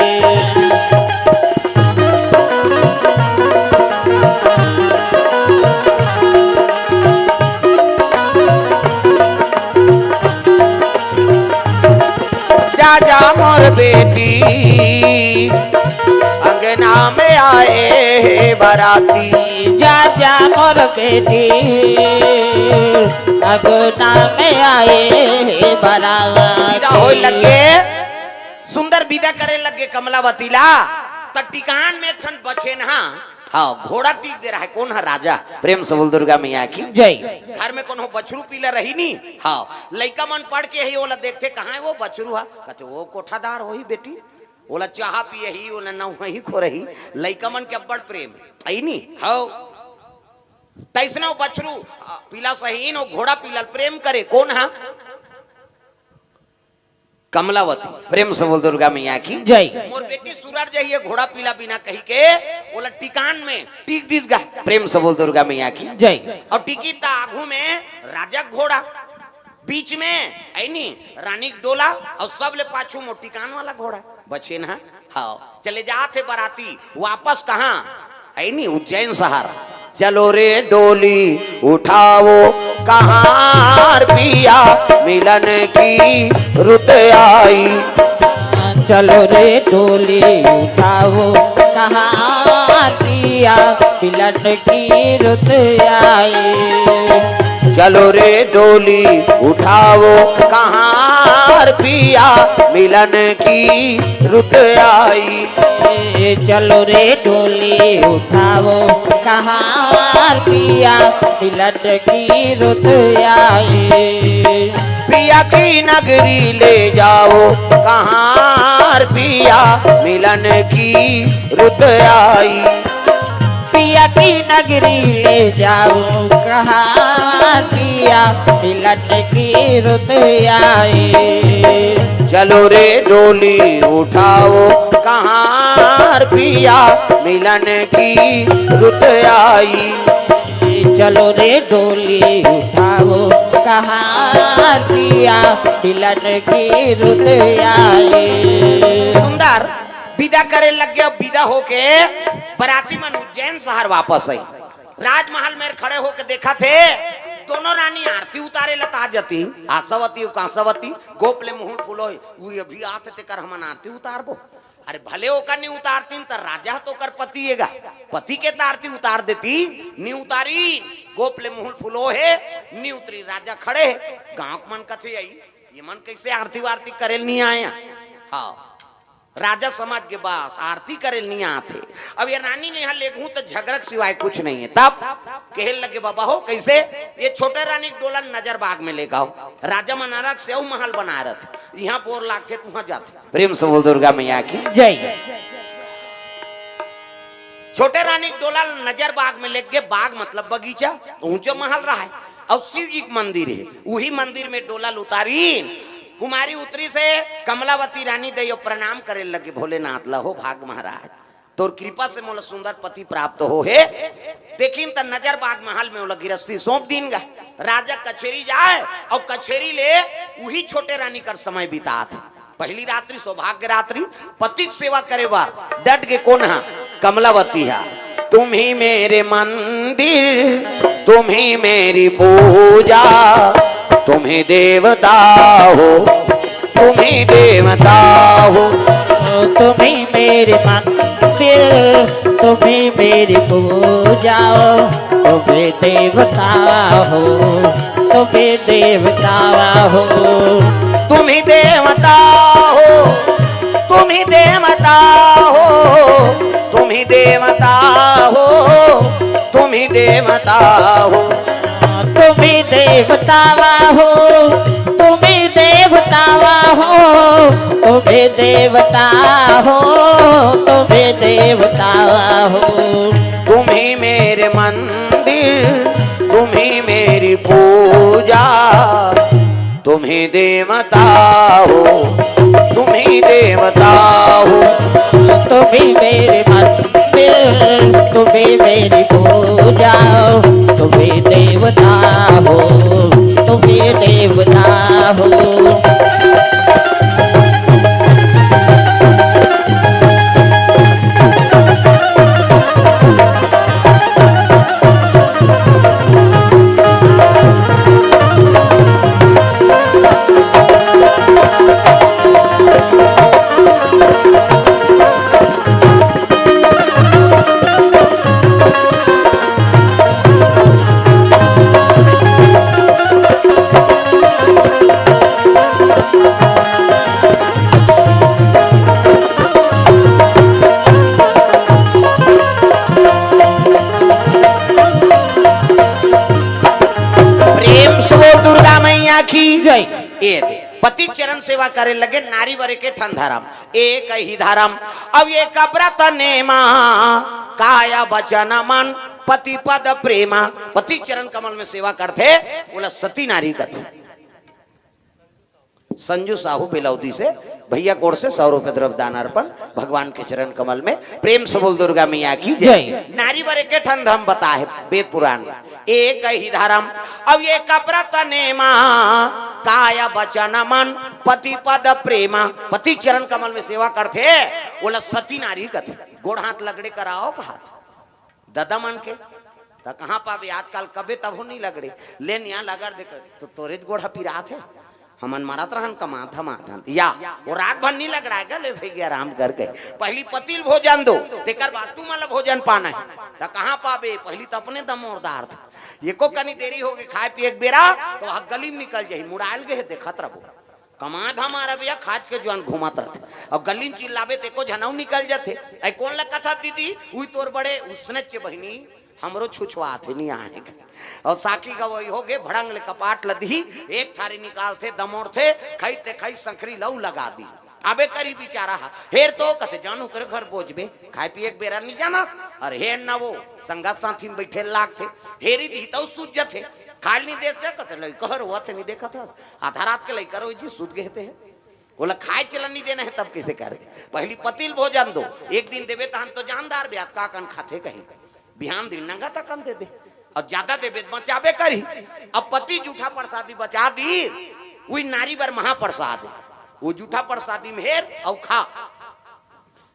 जा जा मोर बेटी, अंगना में आए हे बराती। जा जा मोर बेटी, अंगना में आए हे बराती। विदा होय लगे, सुंदर विदा करे लगे कमलावती ला। त टिकान में एक ठन बछेनहा, हाँ, घोड़ा टीक दे रहा है। कौन है? राजा। प्रेम से बोल दुर्गा मैया की जय। घर में कोनो बछरू पीला रही नी। हाँ, लइका मन पढ़ के ही ओला देखथे, "कहाँ है वो बछरू हा?" कहथे, "वो कोठादार होही बेटी, ओला चाहा पियही, ओला नहवाही खोरही।" लइका मन के अब्बड़ प्रेम है, अई नी? हाँ। तइसने वो बछरू, अ, पीला सहीन, वो घोड़ा पीला प्रेम करे। कौन हा? कमलावती। प्रेम से बोल दुर्गा मैया की जय। मोर बेटी सुरर जही ये घोड़ा पीला बिना कही के ओला टिकान में टीक दीस गा। प्रेम से बोल दुर्गा मैया की जय। अउ टिकी त आघू में राजा के घोड़ा, बीच में ऐनी रानी के डोला, अउ सबले पाछू मोर टिकान वाला घोड़ा बछेनहा। हाँ, चले जात हे बराती वापस कहाँ? है नी, उज्जैन शहर। चलो रे डोली उठाओ कहार पिया मिलन की रुत आई। चलो रे डोली उठाओ कहार पिया मिलन की रुत आई। चलो रे डोली उठाओ कहार पिया मिलन की रुत आई। ए, चलो रे डोली उठाओ कहार पिया मिलन की रुत आई। पिया की नगरी ले जाओ कहार पिया मिलन की रुत आई। पिया की नगरी ले जाओ कहार पिया मिलन की रुत आई। चलो रे डोली उठाओ कहार पिया मिलन की रुत आई। चलो रे डोली उठाओ कहार पिया मिलन की रुत आई। सुंदर विदा करे लग गया। विदा होके बराती मन उज्जैन शहर वापस आई। राजमहल में खड़े होके देखथे, दोनों रानी आरती उतारे ला त आ जाती, आशावती अउ कांसावती, गोप ले मुहुल फुलोय, वो अभी आथे तेकर हमन आरती उतारबो। अरे भले ओकर नी उतारतीन त राजा ह तो ओकर पति एगा, पति के त आरती उतार देती, नी उतारी, गोप ले मुहुल फुलोय हे, नी उतरी, राजा खड़े हे, गांव के मन कथे, "आई, ये मन कैसे आरती वारती करे ल नी आए?" हाँ, राजा समझ के बस आरती करे ल नइ आत हे। अब ये रानी ल इहाँ लेगहूँ त झगरा के सिवाय कुछ नइ हे। तब कहे लगे, "बाबा हो, कइसे?" "ये छोटे रानी के डोला ल नजर बाग में लेगहू।" राजा मन अलग से अउ महल बनाए रहिथे, इहाँ बोर लागथे, तुहाँ जाथे। प्रेम से बोल दुर्गा मैया की। जय। छोटे रानी के डोला ल नजर बाग में लेगे, बाग मतलब बगीचा, ऊंचो महल रहय, अउ शिव जी के मंदिर हे, उही मंदिर में डोला ल उतारिन। कुमारी उतरिस हे कमलावती रानी, दई अउ प्रणाम करे लगे, "भोलेनाथ ल हो भाग महाराज, तोर कृपा से मोला सुंदर पति प्राप्त हो हे।" देखिन त नजर बाग महल में ओला गिरस्ती सौंप दीन गा। राजा कचेरी जाय अउ कचेरी ले उही छोटे रानी कर समय बितात। पहली रात्रि सौभाग्य रात्रि, पति के सेवा करे बर डट गे कोन हा? कमलावती हा। "तुम ही मेरे मंदिर, तुम ही मेरी पूजा, तुम ही देवता हो, तुम ही देवता हो।" तुम ही मेरे मंदिर, तुम ही मेरी पूजा, तुम ही देवता हो, तुम ही देवता हो। तुम ही देवता हो, तुम ही देवता हो, तुम ही देवता हो, तुम ही देवता हो। तुम ही देवता हो, तुम ही देवता हो, तुम ही देवता हो, तुम ही देवता हो। तुम ही मेरे मंदिर, तुम ही मेरी पूजा, तुम ही देवता हो, तुम ही देवता हो। तुम ही मेरे मंदिर, तुम ही मेरी पूजा, तुम ही देवता हो, तुम ही देवता हो। प्रेम से बोल दुर्गा मैया की जय। ए दे, पति चरण सेवा करे लगे, नारी बर एके ठन धरम, एक ही धरम। अब ये कबरत नेमा, काया बचन मन, पति पद प्रेमा। पति चरण कमल में सेवा करथे, ओला सती नारी कथे। संजू साहू बिलौदी से भैया कोर से सौ रुपये द्रव्य दान अर्पण भगवान के चरण कमल में। प्रेम से बोल दुर्गा मैया की जय। जय। नारी बर एके ठन धरम बताहे वेद पुराण, एक ही धरम। अब ये कबरत नेमा, काय बचन मन, पति पद प्रेमा। पति चरण कमल में सेवा करथे, ओला सती नारी कथे। गोड़ हाथ लगड़े कराओ का हाथ ददा मन के, त कहाँ पाबे? आजकल कबे तभो नहीं लगड़े। ले निया लगड़ दे कर, तो तोरे गोड़ ह पिरात हे। हमन मरत रहन, कमात धमात हन। या, वो रात भर नहीं लगड़ाए गा, ले भई गे आराम करके। पहली पति ल भोजन दो, तेकर बाद तुमन ल भोजन पाना हे। त कहाँ पाबे? पहली त अपने दमोरदार था। एको कनी देरी हो गई, खाए पिए के बेरा, तो वह गली में निकल जाही, मुड़ायल गे हे, देखत रहो। कमा धमा रबिया खाज के जुआन घूमत रथे। अब गली में चिल्लाबे त एको झन अउ निकल जथे। ऐ कोन ल कथस दीदी? उही तोर बड़े उसने चे बहिनी, हमरो छुछवाथे नहीं आहे। अउ साखी गवई हो गे, भड़ंग ले कपाट ल दिही, एक थारी निकालथे, दमोरथे, खई ते खई संखरी ल अउ लगा दी। अबे करी बिचारा हा, हेर तो कथे जानू करे घर बोझबे, खाए पिए के बेरा नहीं जाना, अउ हेर ना वो संगत साथी में बैठे लागथे, हेरी दिही त अउ सूझ जथे, खाल नहीं दे से कथे लई कहर हुआ थे नहीं देखा था। आधा रात के लइका रोई जी, सुत गे ते हे। ओला खाए चलन नहीं देना है, तब कैसे करबे? पहली पति ल भोजन दो, एक दिन देबे तहन तो जानदार बे, अतका कन खाथे कहीं, बिहान दिन नंगा तकन दे दे, अउ ज्यादा देबे त बचाबे करही। अब पति जूठा प्रसादी बचा दी, उही नारी बर महाप्रसाद हे, वो जूठा प्रसादी में हेर अउ खा।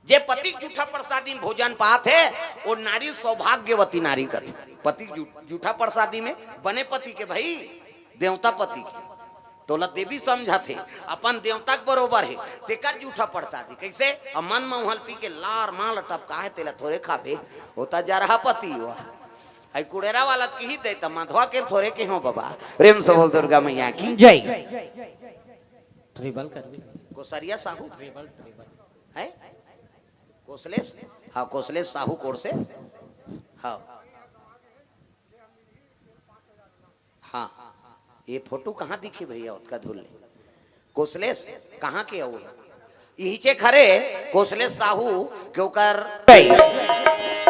जे पति के जूठा प्रसादी में भोजन पात हे, वो नारी ल सौभाग्यवती नारी कथे। पति के जू-, जूठा प्रसादी में बने पति के भई, देवता पति के, तोला देवी समझत हे, अपन देवता के बरोबर हे, तेकर जूठा प्रसादी। कैसे? अब मन म उहल पी के लार माल टपका हे, तेला थोरे खाबे, वो त जरहा पति हुआ। आई कुड़ेरा वाला किही दे त मधवा के थोरे के हो बाबा। प्रेम से बोल दुर्गा मैया की जय। ट्रिबल कर दी। कोसरिया साहू। ट्रिबल, ट्रिबल। है? कोसलेश? हाँ, कोसलेश साहू कोर से। हाँ। हाँ, ये फोटो कहाँ दिखी भैया? ओतका धुन ले। कोसलेश कहाँ के अउ? इहिचे खरे कोसलेश साहू के ओकर।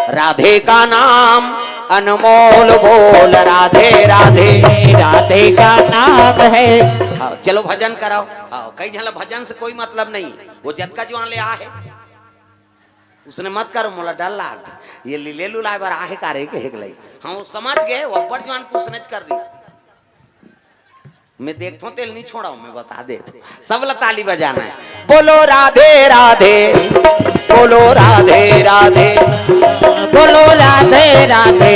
राधे का नाम अनमोल बोल, राधे राधे। राधे का नाम है। हाँ, चलो भजन कराओ। हाँ, कई झन ला भजन से कोई मतलब नहीं, वो जतका जुआन ले आ है। उसने मत करो, मोला डर लाग। ये लीले लुलाए बर आहे का रे, कहे के लई। हाँ, वो समझ गए, वो अब्बड़ जुआन के उसने कर दी। मैं देखथों तेल नहीं छोड़ा हूँ, मैं बता देत। सब ला ताली बजाना है। बोलो राधे राधे, बोलो राधे राधे। बोलो राधे राधे,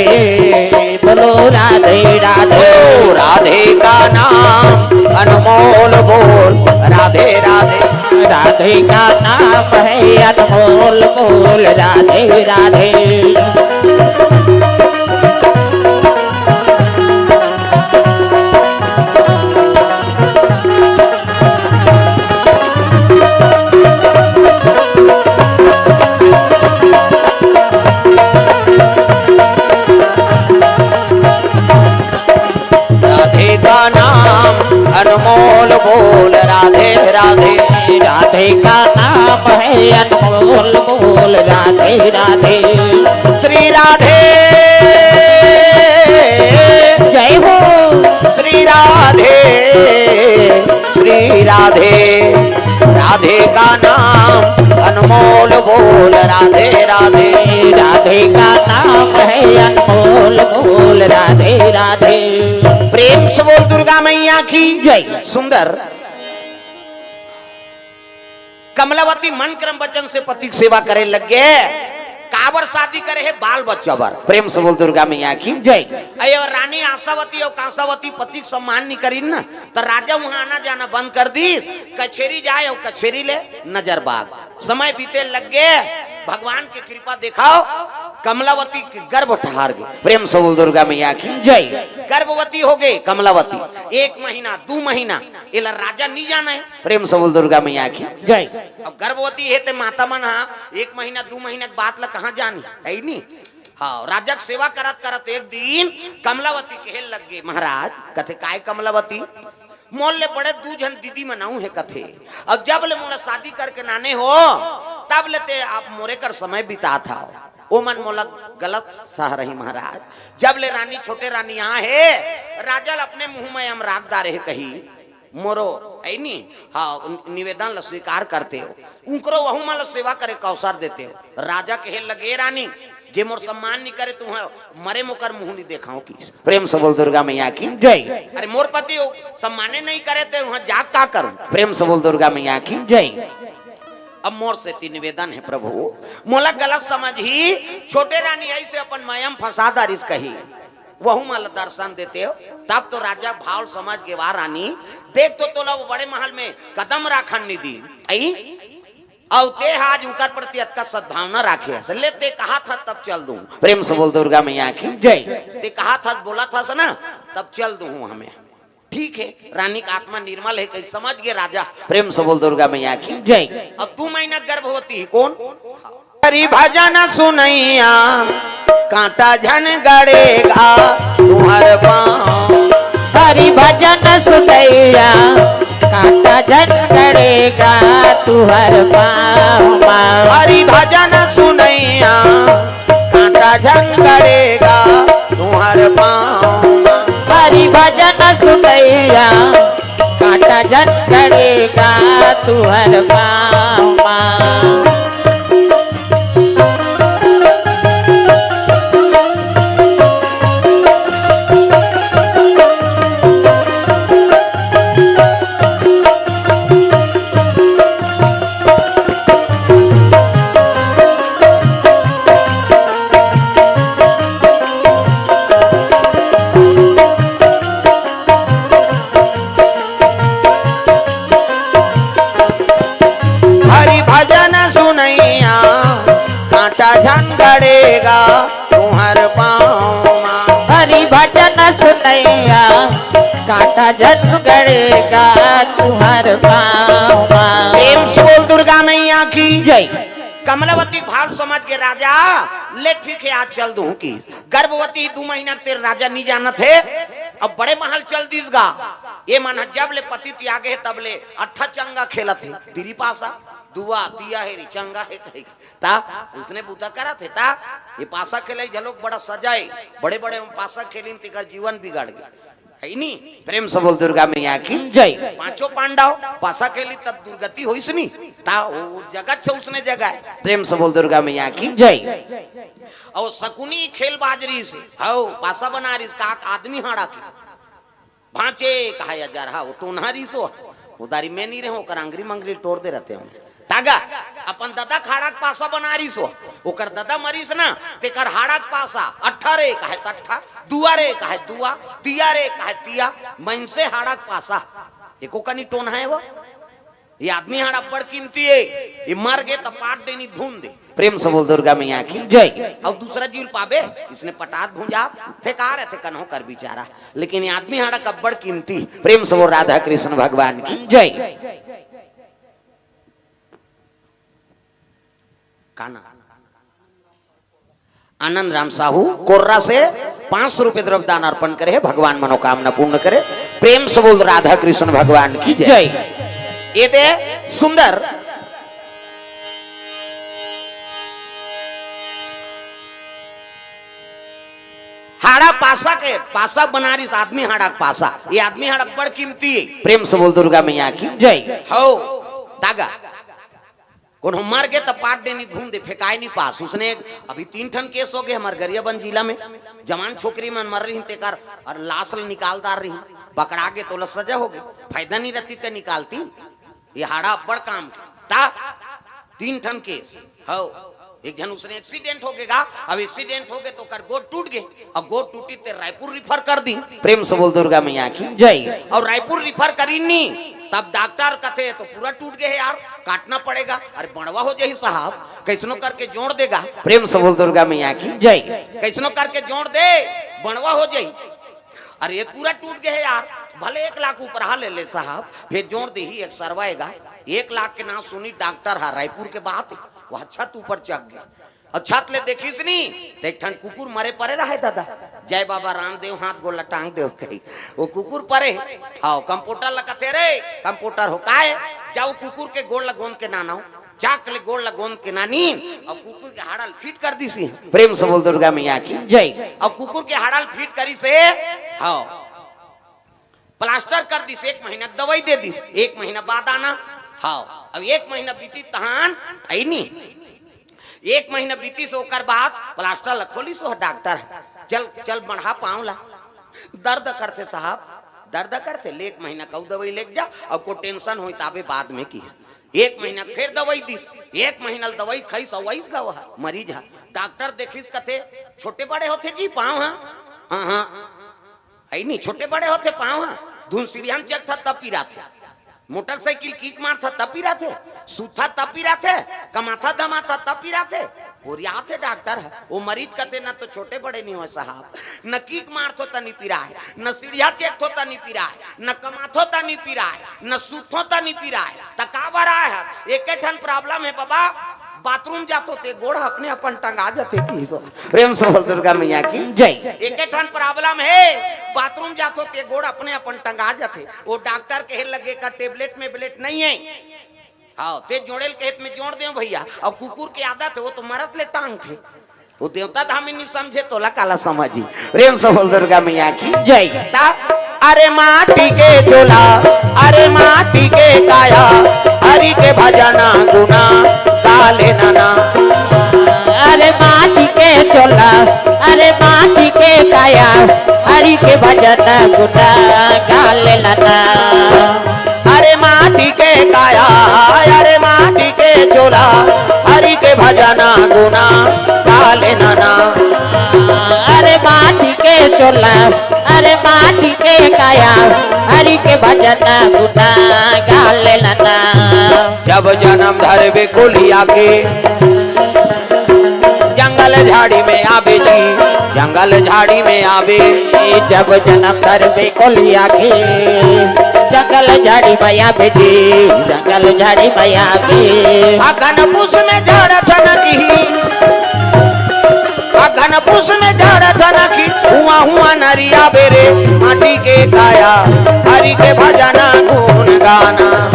बोलो राधे राधे। ओ राधे का नाम अनमोल बोल, राधे राधे। राधे का नाम है अनमोल बोल, राधे राधे। राधे का नाम अनमोल बोल, राधे राधे। राधे का नाम है अनमोल बोल, राधे राधे। श्री राधे। जय हो। श्री राधे, श्री राधे। राधे का नाम अनमोल बोल, राधे राधे। राधे का नाम है अनमोल बोल, राधे राधे। प्रेम से बोल दुर्गा मैया की जय। सुंदर। कमलावती मन क्रम वचन से पति के सेवा करे लग गे। काबर शादी करे हे? बाल बच्चा बर। प्रेम से बोल दुर्गा मैया की जय। अयो रानी आशावती अउ कांसावती पति के सम्मान नहीं करिन ना, त राजा उहाँ आना जाना बंद कर दीस। कछेरी जाए अउ कछेरी ले नजर बाग। समय बीते लग गे, भगवान के कृपा देखाव, कमलावती के गर्भ ठहर गे। प्रेम से बोल दुर्गा मैया की जय। गर्भवती हो गे कमलावती, एक महीना, दू महीना, एला राजा नहीं जाने। प्रेम से बोल दुर्गा मैया की जय। अब गर्भवती हे ते माता मन हा एक महीना दू महीना के बात ला कहाँ जानी, है नी? हाँ, राजा के सेवा करत करत एक दिन कमलावती कहे लग गे, महाराज, कथे, "काय कमलावती?" "मोर ले बड़े दू झन दीदी मन अउ हे," कथे। "अब जब ले मोला शादी करके नाने हो, तब ले ते आप मोरे कर समय बितात हव। ओ मन मोला गलत सह रही महाराज। जब ले रानी, छोटे रानी आ हे, राजा ल अपने मुंह में अमराग डारे हे कही, मोरो, है नी? हाँ, निवेदन ल स्वीकार करते हो।" उनकरो वहू मन ल सेवा करे का अवसर देते हो। राजा कहे लगे, "रानी, जे मोर सम्मान नहीं करे, तुहं मरे मोकर मुंह नहीं देखाओ किस।" प्रेम से बोल दुर्गा मैया की जय। अरे मोर पति हो, सम्माने नहीं करे ते वहां जा का करूं? प्रेम से बोल दुर्गा मैया की जय। अब मोर से ती निवेदन है प्रभु, मोला गलत समझ ही, छोटे रानी आई से अपन माया में फंसा दारिस कही, वहू मन ल दर्शन देते हो, तब तो राजा भाव समझ गे, "वाह रानी, देख तो तोला वो बड़े महल में कदम राखन नहीं दी, आई?" अउ ते हा आज उनकर प्रति अतका सद्भावना राखे हस, ले ते कहा था तब चल दूं। प्रेम से बोल दुर्गा मैया की जय। ते कहा था, बोला था से ना, तब चल दूं हूं हमें। ठीक है, रानी का आत्मा निर्मल है, कहीं समझ गए राजा। प्रेम से बोल दुर्गा मैया की जय। अब दू महीना गर्भवती ही कौन? हरि भजन सुनैया, कांटा झन गड़ेगा तुहर पाँव। हरि भजन सुनैया, कांटा झन गड़ेगा तुहर पाँव। हरि भजन सुनैया, कांटा झन गड़ेगा तुहर पाँव। हरि भजन सुनैया, कांटा झन गड़ेगा तुहर पाँव। हरि भजन सुनैया, कांटा झन गड़ेगा तुहर पाँव मा। हरि भजन सुनैया, कांटा झन गड़ेगा तुंहर पाँव मा। प्रेम से बोल दुर्गा मैया की। जय। कमलावती के भाव समझ के राजा, ले ठीक हे, आज चल दूं कि। गर्भवती दू महीना के तेर राजा नी जानत हे, अब बड़े महल चल दिस गा। ये मन ह जब ले पति त्यागे हे, तब ले अट्ठा चंगा खेलत हे। बीरी पासा, दुआ, दिया हे रे, चंगा हे कहे। ता उसने बूता करत हे, ता ये पासा खेले झलोक बड़ा सजा हे। बड़े बड़े मन पासा खेलिन, तेकर जीवन बिगड़ गे। हे नी? प्रेम से बोल दुर्गा मैया की। जय। पांचों पांडव पासा खेली तब दुर्गति होइस नी। ता वो जगत छे उसने जगह हे। प्रेम से बोल दुर्गा मैया की। जय। अउ शकुनी खेलबाज रिहिस, हव, पासा बना रिहिस, का आदमी हाड़ा के। भांचे कहा या जरहा, वो टोनहा रिहिस हो। उधारी में नी रहे, ओकर अंगरी मंगरी टोर दे रहते हमें। तागा, अपन ददा के हाड़ा के पासा बना रिहिस हो। ओकर ददा मरिस ना, तेकर हाड़ा के पासा, अट्ठा रे कहे तट्ठा, दुआ रे कहे दुआ, तिया रे कहे तिया, मनसे हाड़ा के पासा। एको कनी टोनहा हे वो। ये आदमी हाड़ा अब्बड़ कीमती हे, ये मर गे त पाट देनी धुन दे। प्रेम से बोल दुर्गा मैया की। जय। अउ दूसरा जीव पाबे, इसने पटात भुंजा, फेंका रहे थे कन्हो कर बिचारा, लेकिन ये आदमी हाड़ा अब्बड़ कीमती। प्रेम से बोल राधा कृष्ण भगवान की। जय। काना आनंद राम साहू कोर्रा से पाँच सौ रुपये द्रव्य दान अर्पण करे हे, भगवान मनोकामना पूर्ण करे। प्रेम से बोल राधा कृष्ण भगवान की जय। जय। ये दे सुंदर हाड़ा पासा के, पासा बना रिहिस आदमी हाड़ा के पासा। ये आदमी हाड़ा बड़ कीमती हे। प्रेम से बोल दुर्गा मैया की। जय। हव, तागा। कोनो मर गे त पाट देनी धुन दे, फेंकाय नी पास। उसने अभी तीन ठन केस हो गे हमर गरियाबंद जिला में, जवान छोकरी मन मर रहिन तेकर अउ लाश ल निकाल डार रहिन, पकड़ा गे त ओला सजा हो गे, फायदा नी रहती ते निकालती। ये हाड़ा अब्बड़ काम के। ता तीन ठन केस। हव, एक झन उसने एक्सीडेंट हो गे गा। अब एक्सीडेंट हो गे त ओकर गोड़ टूट गे, अउ गोड़ टूटी ते रायपुर रिफर कर दी। प्रेम से बोल दुर्गा मैया की। जय। अउ रायपुर रिफर करी नी, तब डॉक्टर कथे तो पूरा टूट गे हे यार, काटना पड़ेगा। अरे बंड़वा हो जाही साहब, कइसनो करके जोड़ देगा। प्रेम से बोल दुर्गा मैया की। जय। कइसनो करके जोड़ दे, बंड़वा हो जाही। अरे ये पूरा टूट गे हे यार, भले एक लाख उपराहा ले ले साहब, फेर जोड़ देही, एक्सरवाएगा। एक लाख के नाम सुनी डॉक्टर हा, रायपुर के बात हे, वो छत ऊपर चढ़ गे। अउ छत ले देखिस नी, त एक ठन कुकुर मरे परे रहे ददा। जय बाबा रामदेव, हाथ गोड़ ला टांग देव कही। वो कुकुर परे हे। हव, कंपाउंडर ला कथे, "रे, कंपाउंडर हो, काय? जाव कुकुर के गोड़ ला गोंद के लानव।" जाके ले गोड़ ला गोंद के लानिस, अउ कुकुर के हाड़ा ल फिट कर दिस। प्रेम से बोल दुर्गा मैया की। जय। अउ कुकुर के हाड़ा ल फिट करिस हे। हव। प्लास्टर कर दिस, एक महीना के दवाई दे दिस, एक महीना बाद आना। हव, अब एक महीना बीतिस तहान अइनी। एक महीना बीतिस, ओकर बाद प्लास्टर ल खोलिस, वो डॉक्टर ह, "चल, चल, बढ़ा पाँव ला।" "दर्द करथे साहब।" "दर्द करथे, ले एक महीना के अउ दवाई लेके जा, अउ को टेंशन होही ताबे बाद में," किहिस। एक महीना फेर दवाई दिस, एक महीना ल दवाई खाइस, अउ आइस गा वो ह, मरीज ह। डॉक्टर देखिस, कथे, "छोटे बड़े होथे जी पाँव ह?" "हाँ, हाँ।" "अइ नी, छोटे बड़े होथे पाँव ह, धुन सीढ़िया म चघथा तब पिराथे, मोटरसाइकिल किक मारथा तब पिराथे, सुतथा तब पिराथे, कमाथा धमाथा तब पिराथे।" ओरियाथे डॉक्टर ह। वो मरीज कथे, "न तो छोटे बड़े नी होय साहब, न किक मारथों त नी पिराय, न सीढ़िया चघथों त नी पिराय, न कमाथों त नी पिराय, न सुतथों त नी पिराय, त काबर आय हस?" "एके ठन प्रॉब्लम हे बबा, बाथरूम जाथों ते गोड़ अपने अपन टंगा जाथे," किहिस। प्रेम से बोल दुर्गा मैया की। जय। "एके ठन प्रॉब्लम हे, बाथरूम जाथों ते गोड़ अपने अपन टंगा जाथे।" वो डॉक्टर कहे लगे का टेबलेट में ब्लेट नहीं हे। हव, ते जोड़े ल कहे त में जोड़ देव भइया। अउ कुकुर के आदत हे, वो तो मरत ले टांगथे। वो देवता धाम में नी समझे, तोला काला समझी। प्रेम से बोल दुर्गा मैया की। जय। ता, अरे माटी के चोला, अरे माटी के काया, हरि के भजन गुना, गा लेना ना। अरे माटी के चोला, अरे माटी के काया, हरि के भजन गुना, गा लेना ना। अरे माटी के काया, अरे माटी के चोला, हरि के भजन गुना, गा लेना ना। अरे माटी के चोला, अरे माटी के काया, हरि के भजन गुना, गा लेना ना। जब जनम धरबे कोलिया के, जंगल झाड़ी में आबे जी, जंगल झाड़ी में आवे। जब जनम धरबे कोलिया के, जंगल झाड़ी में आवे जी, जंगल झाड़ी में आवे। अगन पुस में झाड़ थनकी, अगन पुस में झाड़ थनकी, हुआ हुआ नरिया बेरे, माटी के काया, हरि के भजन गुण गाना।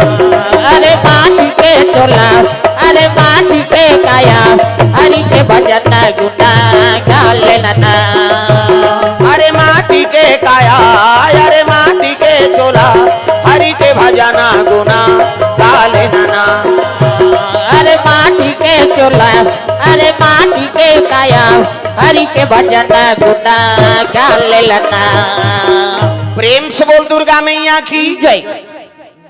अरे माटी के चोला, अरे माटी के काया, हरि के भजन गुना गा लेना ना। अरे माटी के काया, अरे माटी के चोला, हरि के भजन गुना गा लेना ना। अरे माटी के चोला, अरे माटी के काया, हरि के भजन गुना गा लेना ना। प्रेम से बोल दुर्गा मैया की जय।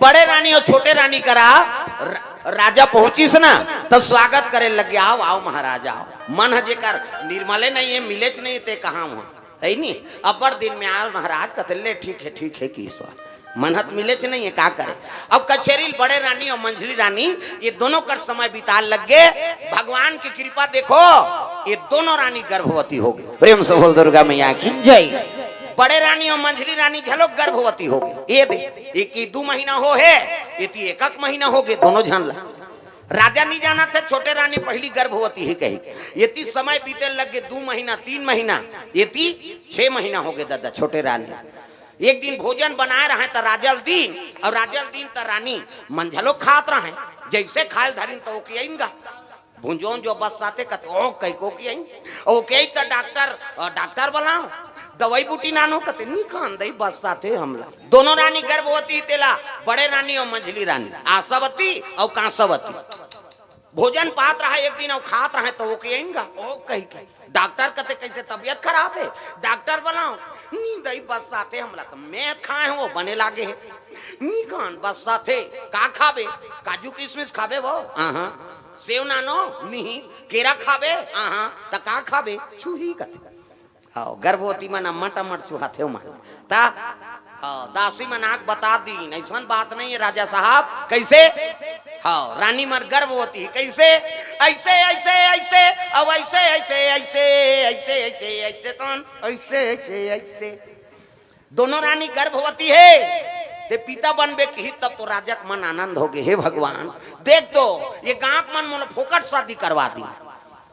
बड़े रानी अउ छोटे रानी करा र-, राजा पहुंचिस ना, त स्वागत करे लगे, "आओ, आओ महाराज, आओ।" मन ह जेकर निर्मले नइ हे, मिलेच नइ हे, ते कहां हुआ, हे नी? अब्बड़ दिन में आए महाराज, कथे, "ले, ठीक हे, ठीक हे," किहिस। मन ह त मिलेच नइ हे, का करे? अब कचेरी ल बड़े रानी अउ मंझली रानी, ये दोनों कर समय बिताए लगे। भगवान की कृपा देखो, ये दोनों रानी गर्भवती होगे। प्रेम से बोल दुर्गा मैया की जय। बड़े रानी अउ मंझली रानी घलो गर्भवती होगे। ये दे, एती दू महीना हो हे, एती एक एक महीना होगे, दोनों झन ला। राजा नइ जानत हे, छोटे रानी पहिली गर्भवती हे कहिके। एती समय बीते लगे, दू महीना, तीन महीना, एती छह महीना होगे ददा, छोटे रानी। एक दिन भोजन बनाए रहय त राजा ल दीन, अउ राजा ल दीन त रानी मन घलो खात रहय। जइसे खाए ल धरिन त ओकियाइन गा। भुंजोन जो बस्साथे कथे, "ओ, कहिके ओकियाइन।" ओकियाई त डॉक्टर, अ, डॉक्टर बलाओ, दवई बूटी नानो कथे, "नी खान दई, बस्साथे हमला।" दोनों रानी गर्भवती तेला, बड़े रानी अउ मंझली रानी, आशावती अउ कांसावती। भोजन पात रहय एक दिन अउ खात रहय त ओकियाइन गा, "ओ," कहिके। डॉक्टर कथे, "कइसे तबीयत खराब हे?" डॉक्टर बलाओ, "नी दई, बस्साथे हमला, त मैं खाए हंव, बने लागे हे।" "नी खान, बस्साथे।" "का खाबे?" "काजू किशमिश खाबे वो?" "आहा।" "सेव नानो?" "नहीं।" "केरा खाबे?" "आहा।" "त का खाबे?" "छुही," कथे। हव, गर्भवती मन अम्मट अम्मट सुहाथे मन। त, हव, दासी मन आके बता दीन, अइसन बात नइ हे राजा साहब। कइसे? हव, रानी मन गर्भवती हे। कइसे? अइसे, अइसे, अइसे, अउ अइसे, अइसे, अइसे, अइसे, अइसे, अइसे, तन, अइसे, अइसे, अइसे। दोनों रानी गर्भवती हे, ते पिता बनबे किही, तब तो राजा के मन आनंद होगे, "हे भगवान, देख तो, ये गांव के मन मोला फोकट शादी करवा दी,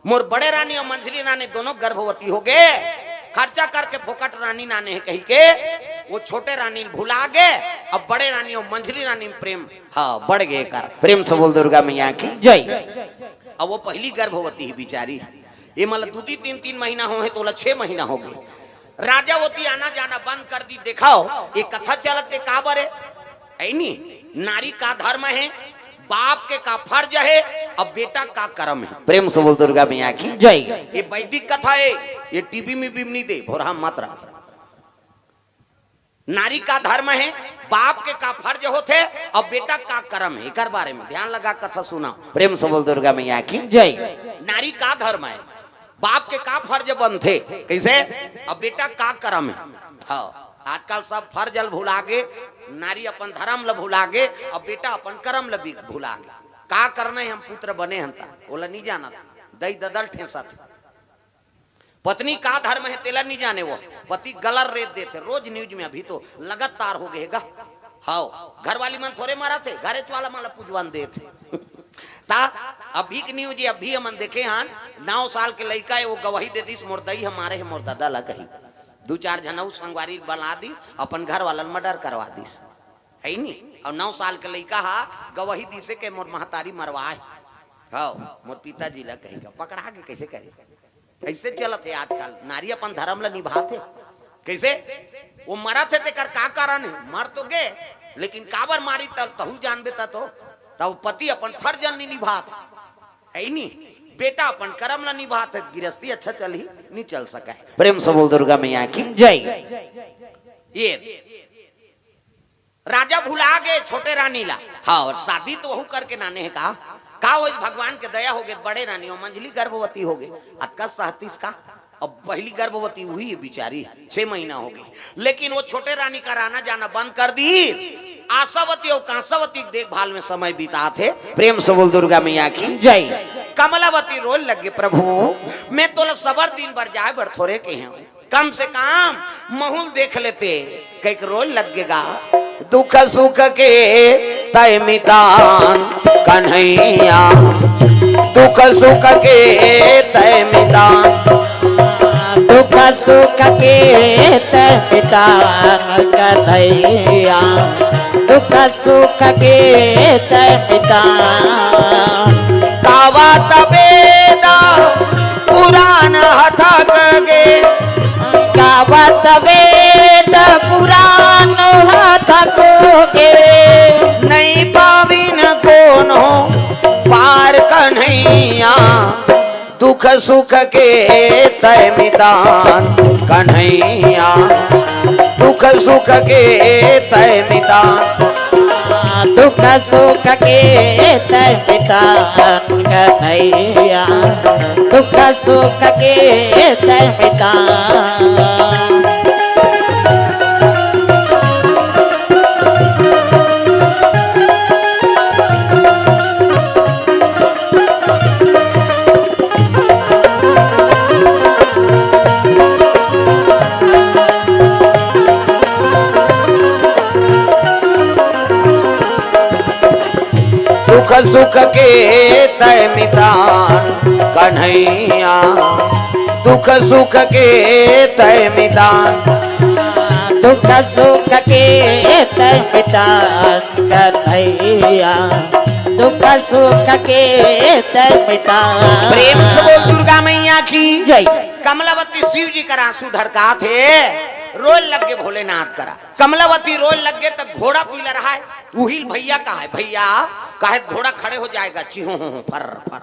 मोर बड़े रानी अउ मंझली रानी दोनों गर्भवती होगे, खर्चा करके फोकट रानी नाने हे," कहिके वो छोटे रानी ल भुला गे। अब बड़े रानी अउ मंझली रानी में प्रेम, हव, बढ़ गे कर। प्रेम से बोल दुर्गा मैया की जय। अब वो पहिली गर्भवती हे बिचारी, ये मतलब दू तीन, तीन महीना हो हे, त ओला छह महीना होगे। राजा ओती आना जाना बंद कर दी। देखव, ये कथा चलत हे काबर हे? हे नी? नारी का धर्म हे, बाप के का फर्ज हे, अउ बेटा का करम हे। प्रेम से बोल दुर्गा मैया की जय। ये वैदिक कथा हे, ये टीवी में भी नइ दे, भोरहा मत रख। नारी का धर्म हे, बाप के का फर्ज होथे, अउ बेटा का करम हे, एकर बारे में ध्यान लगा कथा सुनव। प्रेम से बोल दुर्गा मैया की जय। नारी का धर्म हे, बाप के का फर्ज बनथे, कइसे, अउ बेटा का करम हे। हव, आजकल सब फर्ज ल भुला गे, नारी अपन धर्म ल भुला गे, अउ बेटा अपन करम ल भी भुला गे। का करना हे, हम पुत्र बने हन त, ओला नइ जानत, दई ददा ल ठेंसत। पत्नी का धर्म हे, तेला नइ जाने वो। पति गला ल रेत देथे, रोज न्यूज में, अभी तो लगातार होगे हे गा। हव, घरवाली मन थोरे मरथे, घरेच वाला मन ला पुजवन देथे। त अभी के न्यूज ये, अभी हमन देखे हन, नौ साल के लइका हे, वो गवाही दे दिस, "मोर दई ह मारे हे मोर ददा ला," कही। दू चार झन अउ संगवारी बला दी, अपन घर वाला ल मर्डर करवा दिस। हे नी? अउ नौ साल के लइका ह गवाही दिसे के मोर महतारी मरवाए। हव, मोर पिताजी ला कही का पकड़ा के कइसे करे? अइसे चलत हे आजकल, नारी अपन धर्म ला निभात हे। कइसे? वो मरत हे तेकर का कारण हे? मर तो गे, लेकिन काबर मारी त तहू जानबे त तो। त वो पति अपन फर्ज ल नइ निभात हे। हे नी? बेटा अपन करम ला निभात हे, गिरस्ती अच्छा चलही, नइ चल सकय। प्रेम से बोल दुर्गा मैया की जय। ये राजा भुला गे छोटे रानी ला। हव, अउ शादी तो वहू करके नाने हे का? का होइस, भगवान के दया होगे, बड़े रानी अउ मंझली गर्भवती होगे। अतका सहतिस का? अब पहिली गर्भवती उही हे बिचारी, छह महीना होगे। लेकिन वो छोटे रानी कर आना जाना बंद कर दी। आशावती अउ कांसावती के देखभाल में समय बितात हे। प्रेम से बोल दुर्गा मैया की जय। कमलावती रोए लगे, "प्रभु, मैं तोला सबर दिन बर जाए बर थोरे कहे हूँ, कम से कम महूं ल देख लेते," कहिके रोए लगे गा। दुख सुख के तय मितान कन्हैया, दुख सुख के तय मितान। दुख सुख के तय मितान कन्हैया, दुख सुख के तय मितान। गावत वेद पुराण हथक गे, गावत वेद पुराण हथक गे। नहीं पाविन कोनो पार कन्हैया, दुख सुख के तय मितान कन्हैया, दुख सुख के तय मितान। दुख सुख के तय मितान कन्हैया, दुख सुख के तय मितान। दुख सुख के तय मितान कन्हैया, दुख सुख के तय मितान। दुख सुख के तय मितान कन्हैया, दुख सुख के तय मितान। प्रेम से बोल दुर्गा मैया की जय। कमलावती शिव जी कर आंसू ढरकाथे, रोए लगे भोलेनाथ करा। कमलावती रोए लगे त घोड़ा पीला रहा है, उहिल भैया कहा है, "भैया," कहे घोड़ा खड़े हो जाएगा, चिहो हो हो, फर फर।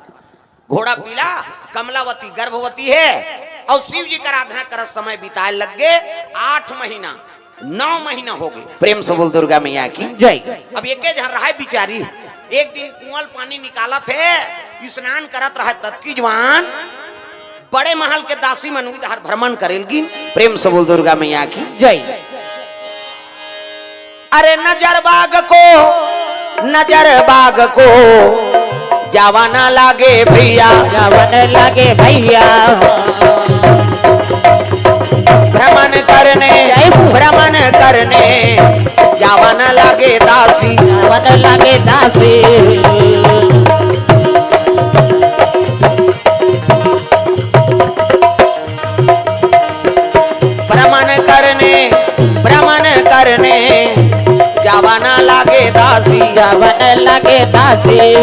घोड़ा पीला, कमलावती गर्भवती है और शिव जी का आराधना करत समय बिताए लग गए आठ महीना, नौ महीना हो गए। प्रेम से बोल दुर्गा मैया की जय। अब एके झन रहा है बिचारी, एक दिन कुआं ल पानी निकालत हे, स्नान करत रहा है ततकी जवान बड़े महल के दासी मन उधर भ्रमण करेलगी। प्रेम से बोल दुर्गा मैया की जय। अरे नजर बाग को, नजर बाग को जावा ना लागे भैया, जावा ना लागे भैया। भ्रमण करने, जय हो। भ्रमण करने जावा ना लागे दासी, जावा ना लागे दासी। भ्रमण करने, भ्रमण करने जावा ना लागे दासी, जावा ना लागे दासी।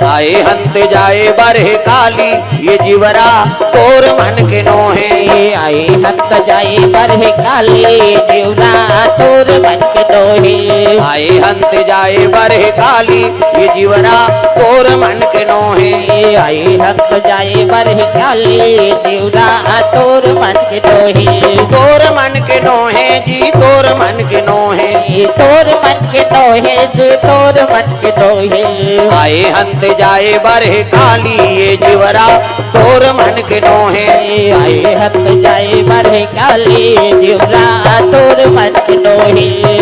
आए हंत जाए बरह काली, ये जीवरा तोर मन के नोहे। आए हंत जाए बरह काली, ये जीवरा तोर मन के नोहे। आए हंत जाए बरह काली, ये जीवरा तोर मन के नोहे। आए हंत जाए बरह काली, ये जीवरा तोर मन के नोहे। तोर मन के नोहे जी, तोर मन के नोहे। ये तोर मन के नोहे जी, तोर मन के नोहे। आए हंत जाए बरह काली, ये जीवरा तोर मन के नोहे। आए हंत जाए बरह काली, ये जीवरा तोर मन के नोहे।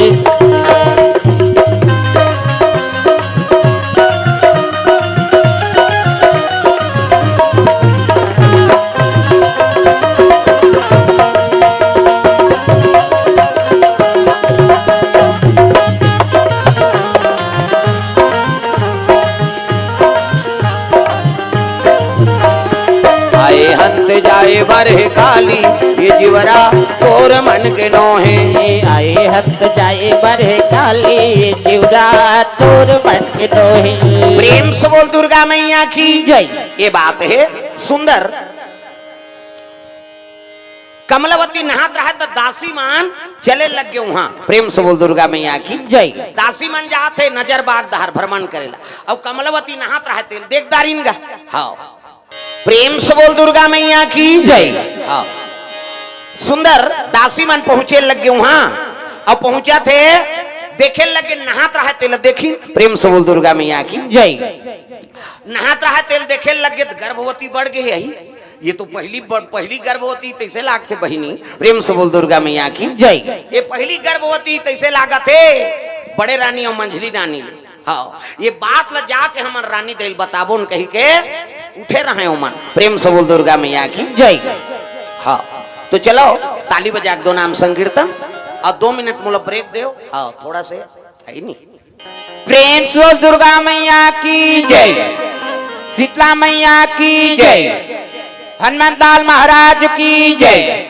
आए हंत जाए बरह काली, ये जीवरा तोर मन के नोहे। आए हंत जाए बरह काली, ये जीवरा तोर मन के नोहे। प्रेम से बोल दुर्गा मैया की जय। ये बात है सुंदर। कमलावती नहात रहा त दासी मन चले लग गए वहां। प्रेम से बोल दुर्गा मैया की जय। दासी मन जात हे नजर बाग डहर भ्रमण करेला, अउ कमलावती नहात रहा तेला देख डारिन गा। हाँ, प्रेम से बोल दुर्गा मैया की जय। हाँ, सुंदर दासी मन पहुंचे लग गए वहां, अउ पहुंचत हे देखे लग गए नहात रहा तेला देखिन। प्रेम से बोल दुर्गा मैया की जय। नहात रहा तेला देखे लग गए त गर्भवती बढ़ गई है। ये तो पहली ब-, पहली गर्भवती तैसे लागथे बहिनी। प्रेम से बोल दुर्गा मैया की जय। ये पहली गर्भवती तैसे लागत हे बड़े रानी अउ मंझली रानी ले। हाँ, ये बात ला जाके हमन रानी दई ल बताबोन कहिके उठे रहे ओमन। प्रेम से बोल दुर्गा मैया की। जय। हाँ, तो चलो, ताली बजा के दो नाम संकीर्तन अउ दो मिनट मोला break देव। हाँ, थोड़ा से है नहीं। प्रेम से बोल दुर्गा मैया की जय, शीतला मैया की जय, हनुमंत लाल महाराज की जय।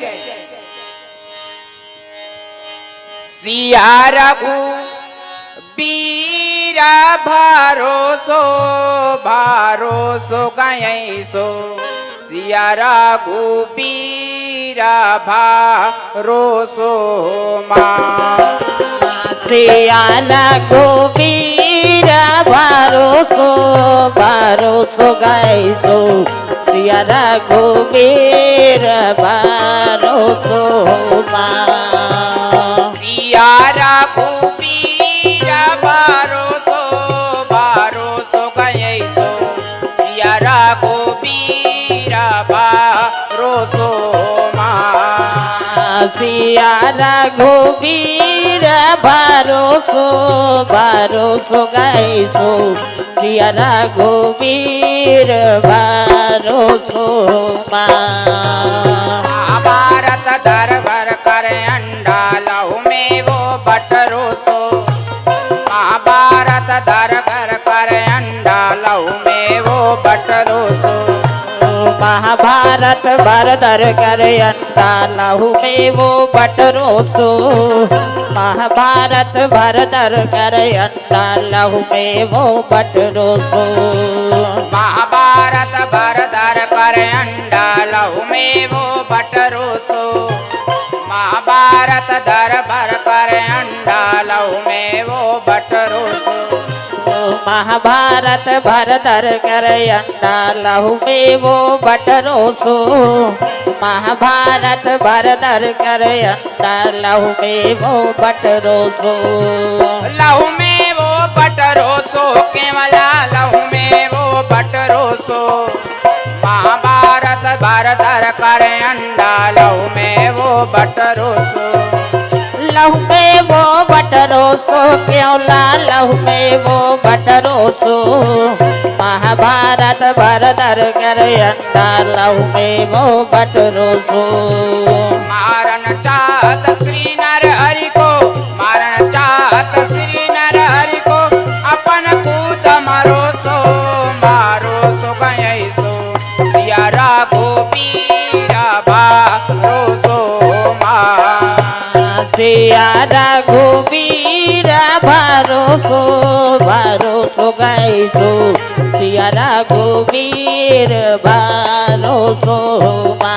सिया रघुबीर भरोसो, भरोसो गयसो। सिया रघुबीर भरोसो मा। सिया रघुबीर भरोसो, भरोसो गयसो। सिया रघुबीर भरोसो मा। सिया रघुबीर भरोसो, भरोसो गयसो। सिया रघुबीर भरोसो मा। सिया रघुबीर भरोसो, भरोसो गयसो। सिया रघुबीर भरोसो मा। महाभारत दरबर कर अंडा लहू में वो बटरोसो। महाभारत दरबर कर अंडा लहू में वो बटरोसो। महाभारत भरदर कर अंडा लहू में वो बटरोसो। महाभारत भरदर कर अंडा लहू में वो बटरोसो। महाभारत भरदर कर अंडा लहू में वो बटरोसो। महाभारत दरबर कर अंडा लहू में वो बटरोसो। महाभारत भरदर कर अंडा लहू में वो बटरोसो। महाभारत भरदर कर अंडा लहू में वो बटरोसो। लहू में वो बटरोसो, केवला लहू में वो बटरोसो। महाभारत भरदर कर अंडा लहू में वो बटरोसो। लहू में वो बटरोसो, केवला लहू में वो बटरोसो। महाभारत भरदर कर अंडा लहू में वो बटरोसो। मारन चाहत श्री नर हरि को, मारन चाहत श्री नर हरि को, अपन कूद मारो सो, मारो सो गयसो। सिया रघुबीर भरोसो मा। सिया रघुबीर भरोसो, भरोसो गयसो। सिया रघुबीर भरोसो मा।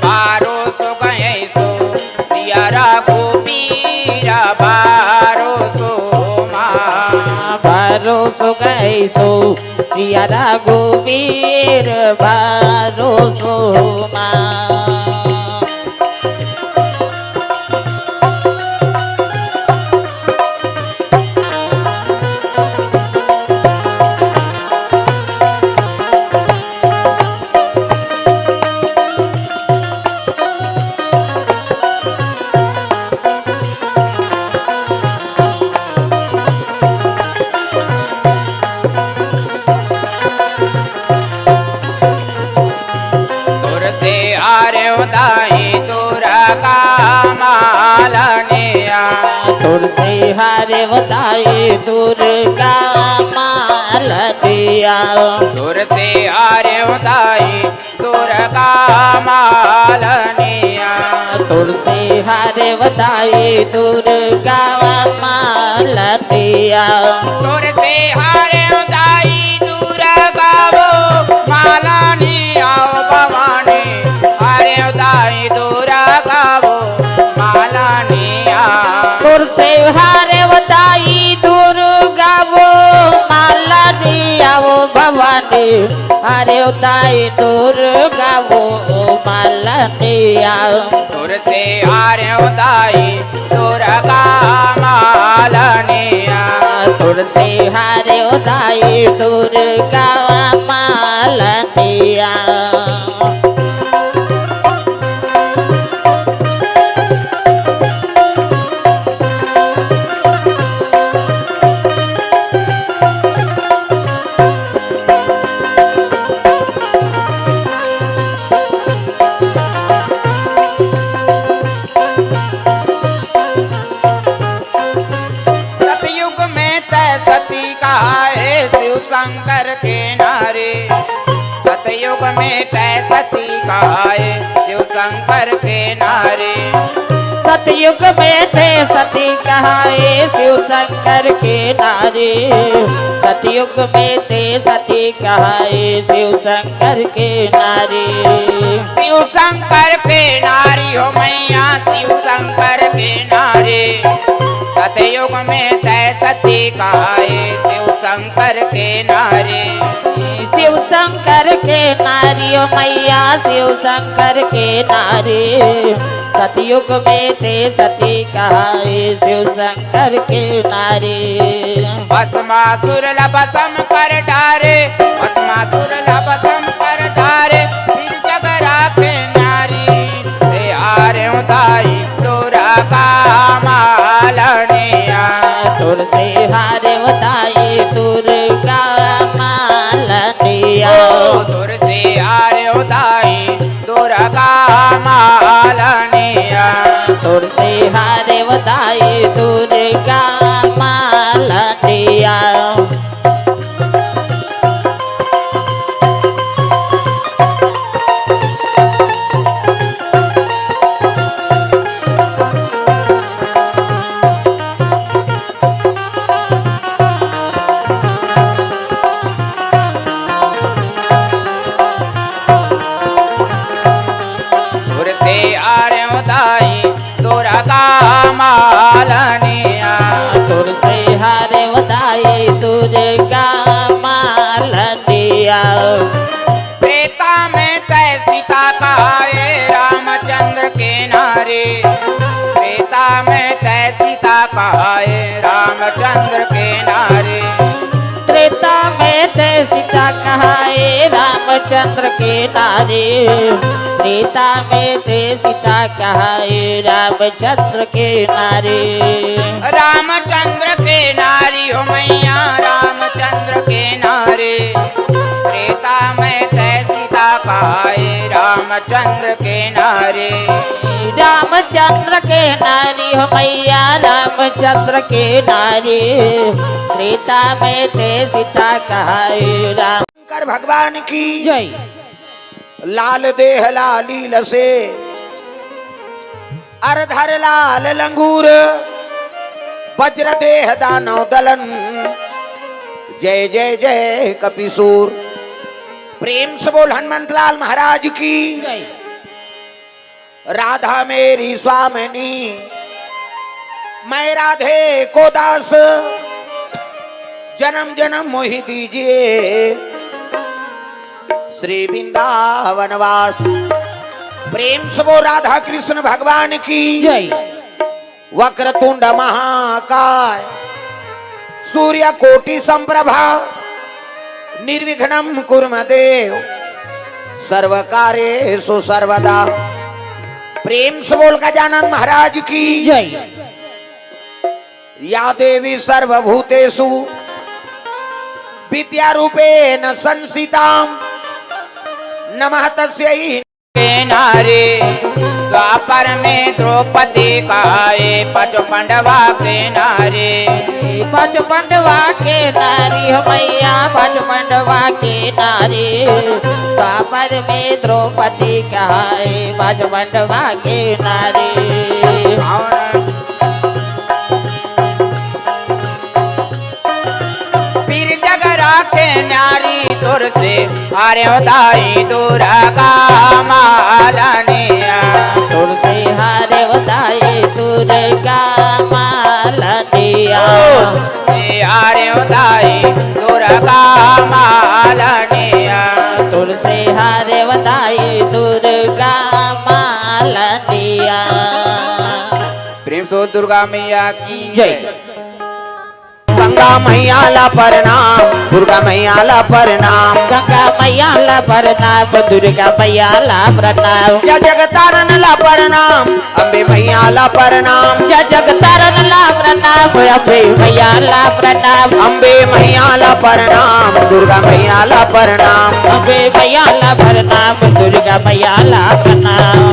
बारो सो गए सो, सिया रघुबीर बारो सो मा। बारो सो गए सो, सिया रघुबीर बारो सो मा। तोर से हारेव दाई दुर्गा मालनिया। तोर से हारेव दाई दुर्गा मालनिया। तोर से हारेव दाई दुर्गा मालनिया। तोर से हारेव दाई दुर्गा मालनिया। तोर से हारेव दाई दुर्गा वो मालनिया भवानी। हारेव दाई दुर्गा वो मालनिया। हरे दाई दुर्गा वो मालनिया। तुलसी हरे दाई दुर्गा मालनिया। तुलसी हरे दाई दुर्गा मालनिया। सतयुग में तै सती कहाए शिव शंकर के नारी। सतयुग में तै सती कहाए शिव शंकर के नारी। सतयुग में तै सती कहाए शिव शंकर के नारी। सतयुग में तै सती कहाए शिव शंकर के नारी। शिव शंकर के नारी हो मैया, शिव शंकर के नारी। सतयुग में तै सती कहाए शिव शंकर के नारी। शिव शंकर के नारी ओ मैया, शिव शंकर के नारी। सतयुग में तै सती कहाए शिव शंकर के नारी। भस्मासुर ला भस्म कर डारे, भस्मासुर ला भस्म कर डारे, फिर जग राखे नारी। हे हरे दाई दुर्गा मालनिया। तुलसी हरे दाई दुर्गा मालनिया। ओ तुलसी हरे दाई दुर्गा मालनिया। तुलसी हरे दाई दुर्गा मालनिया। तुलसी हरे दाई दुर्गा मालनिया। तुलसी हरे दाई दुर्गा मालनिया। त्रेता में तै सीता कहाए रामचंद्र के नारी। त्रेता में तै सीता कहाए रामचंद्र के नारी। त्रेता में तै सीता कहाए रामचंद्र के नारी। त्रेता में तै सीता कहाए रामचंद्र के नारी। रामचंद्र के नारी हो मैया, रामचंद्र के नारी। त्रेता में तै सीता कहाए रामचंद्र के नारी। रामचंद्र के नारी हो मैया, रामचंद्र के नारी। त्रेता में तै सीता कहाए राम शंकर भगवान की जय। लाल देह लालील से अर धर लाल लंगूर, वज्र देह दानव दलन, जय जय जय कपिसूर। प्रेम से बोल हनुमंत लाल महाराज की। जय। राधा मेरी स्वामिनी, मैं राधे को दास, जन्म जन्म मोहि दीजिए श्री वृंदावन वास। प्रेम से बोल राधा कृष्ण भगवान की जय। वक्रतुंड महाकाय, सूर्य कोटि संप्रभा, निर्विघ्नं कुरु मे देव, सर्व कार्येषु सर्वदा। प्रेम से बोल गजानन महाराज की जय। या देवी सर्वभूतेषु विद्यारूपेण संस्थिता, नमः तस्यै। के नारी, द्वापर में द्रौपदी कहाए पांचों पांडवा के नारी। पांचों पांडवा के नारी हो मैया, पांचों पांडवा के नारी। द्वापर में द्रौपदी कहाए पांचों पांडवा के नारी। और पीर जग राखे नारी तुलसी, हरे दाई दुर्गा मालनिया। तुलसी हरे दाई दुर्गा मालनिया। ओ, तुलसी हरे दाई दुर्गा मालनिया। दुर्गा मैया की जय। गंगा मैया ला प्रणाम, दुर्गा मैया ला प्रणाम। गंगा मैया ला प्रणाम, दुर्गा मैया ला प्रणाम। या जगतारण ला प्रणाम, अम्बे मैया ला प्रणाम। या जगतारण ला प्रणाम, अम्बे मैया ला प्रणाम। अम्बे मैया ला प्रणाम, दुर्गा मैया ला प्रणाम। अम्बे मैया ला प्रणाम, दुर्गा मैया ला प्रणाम।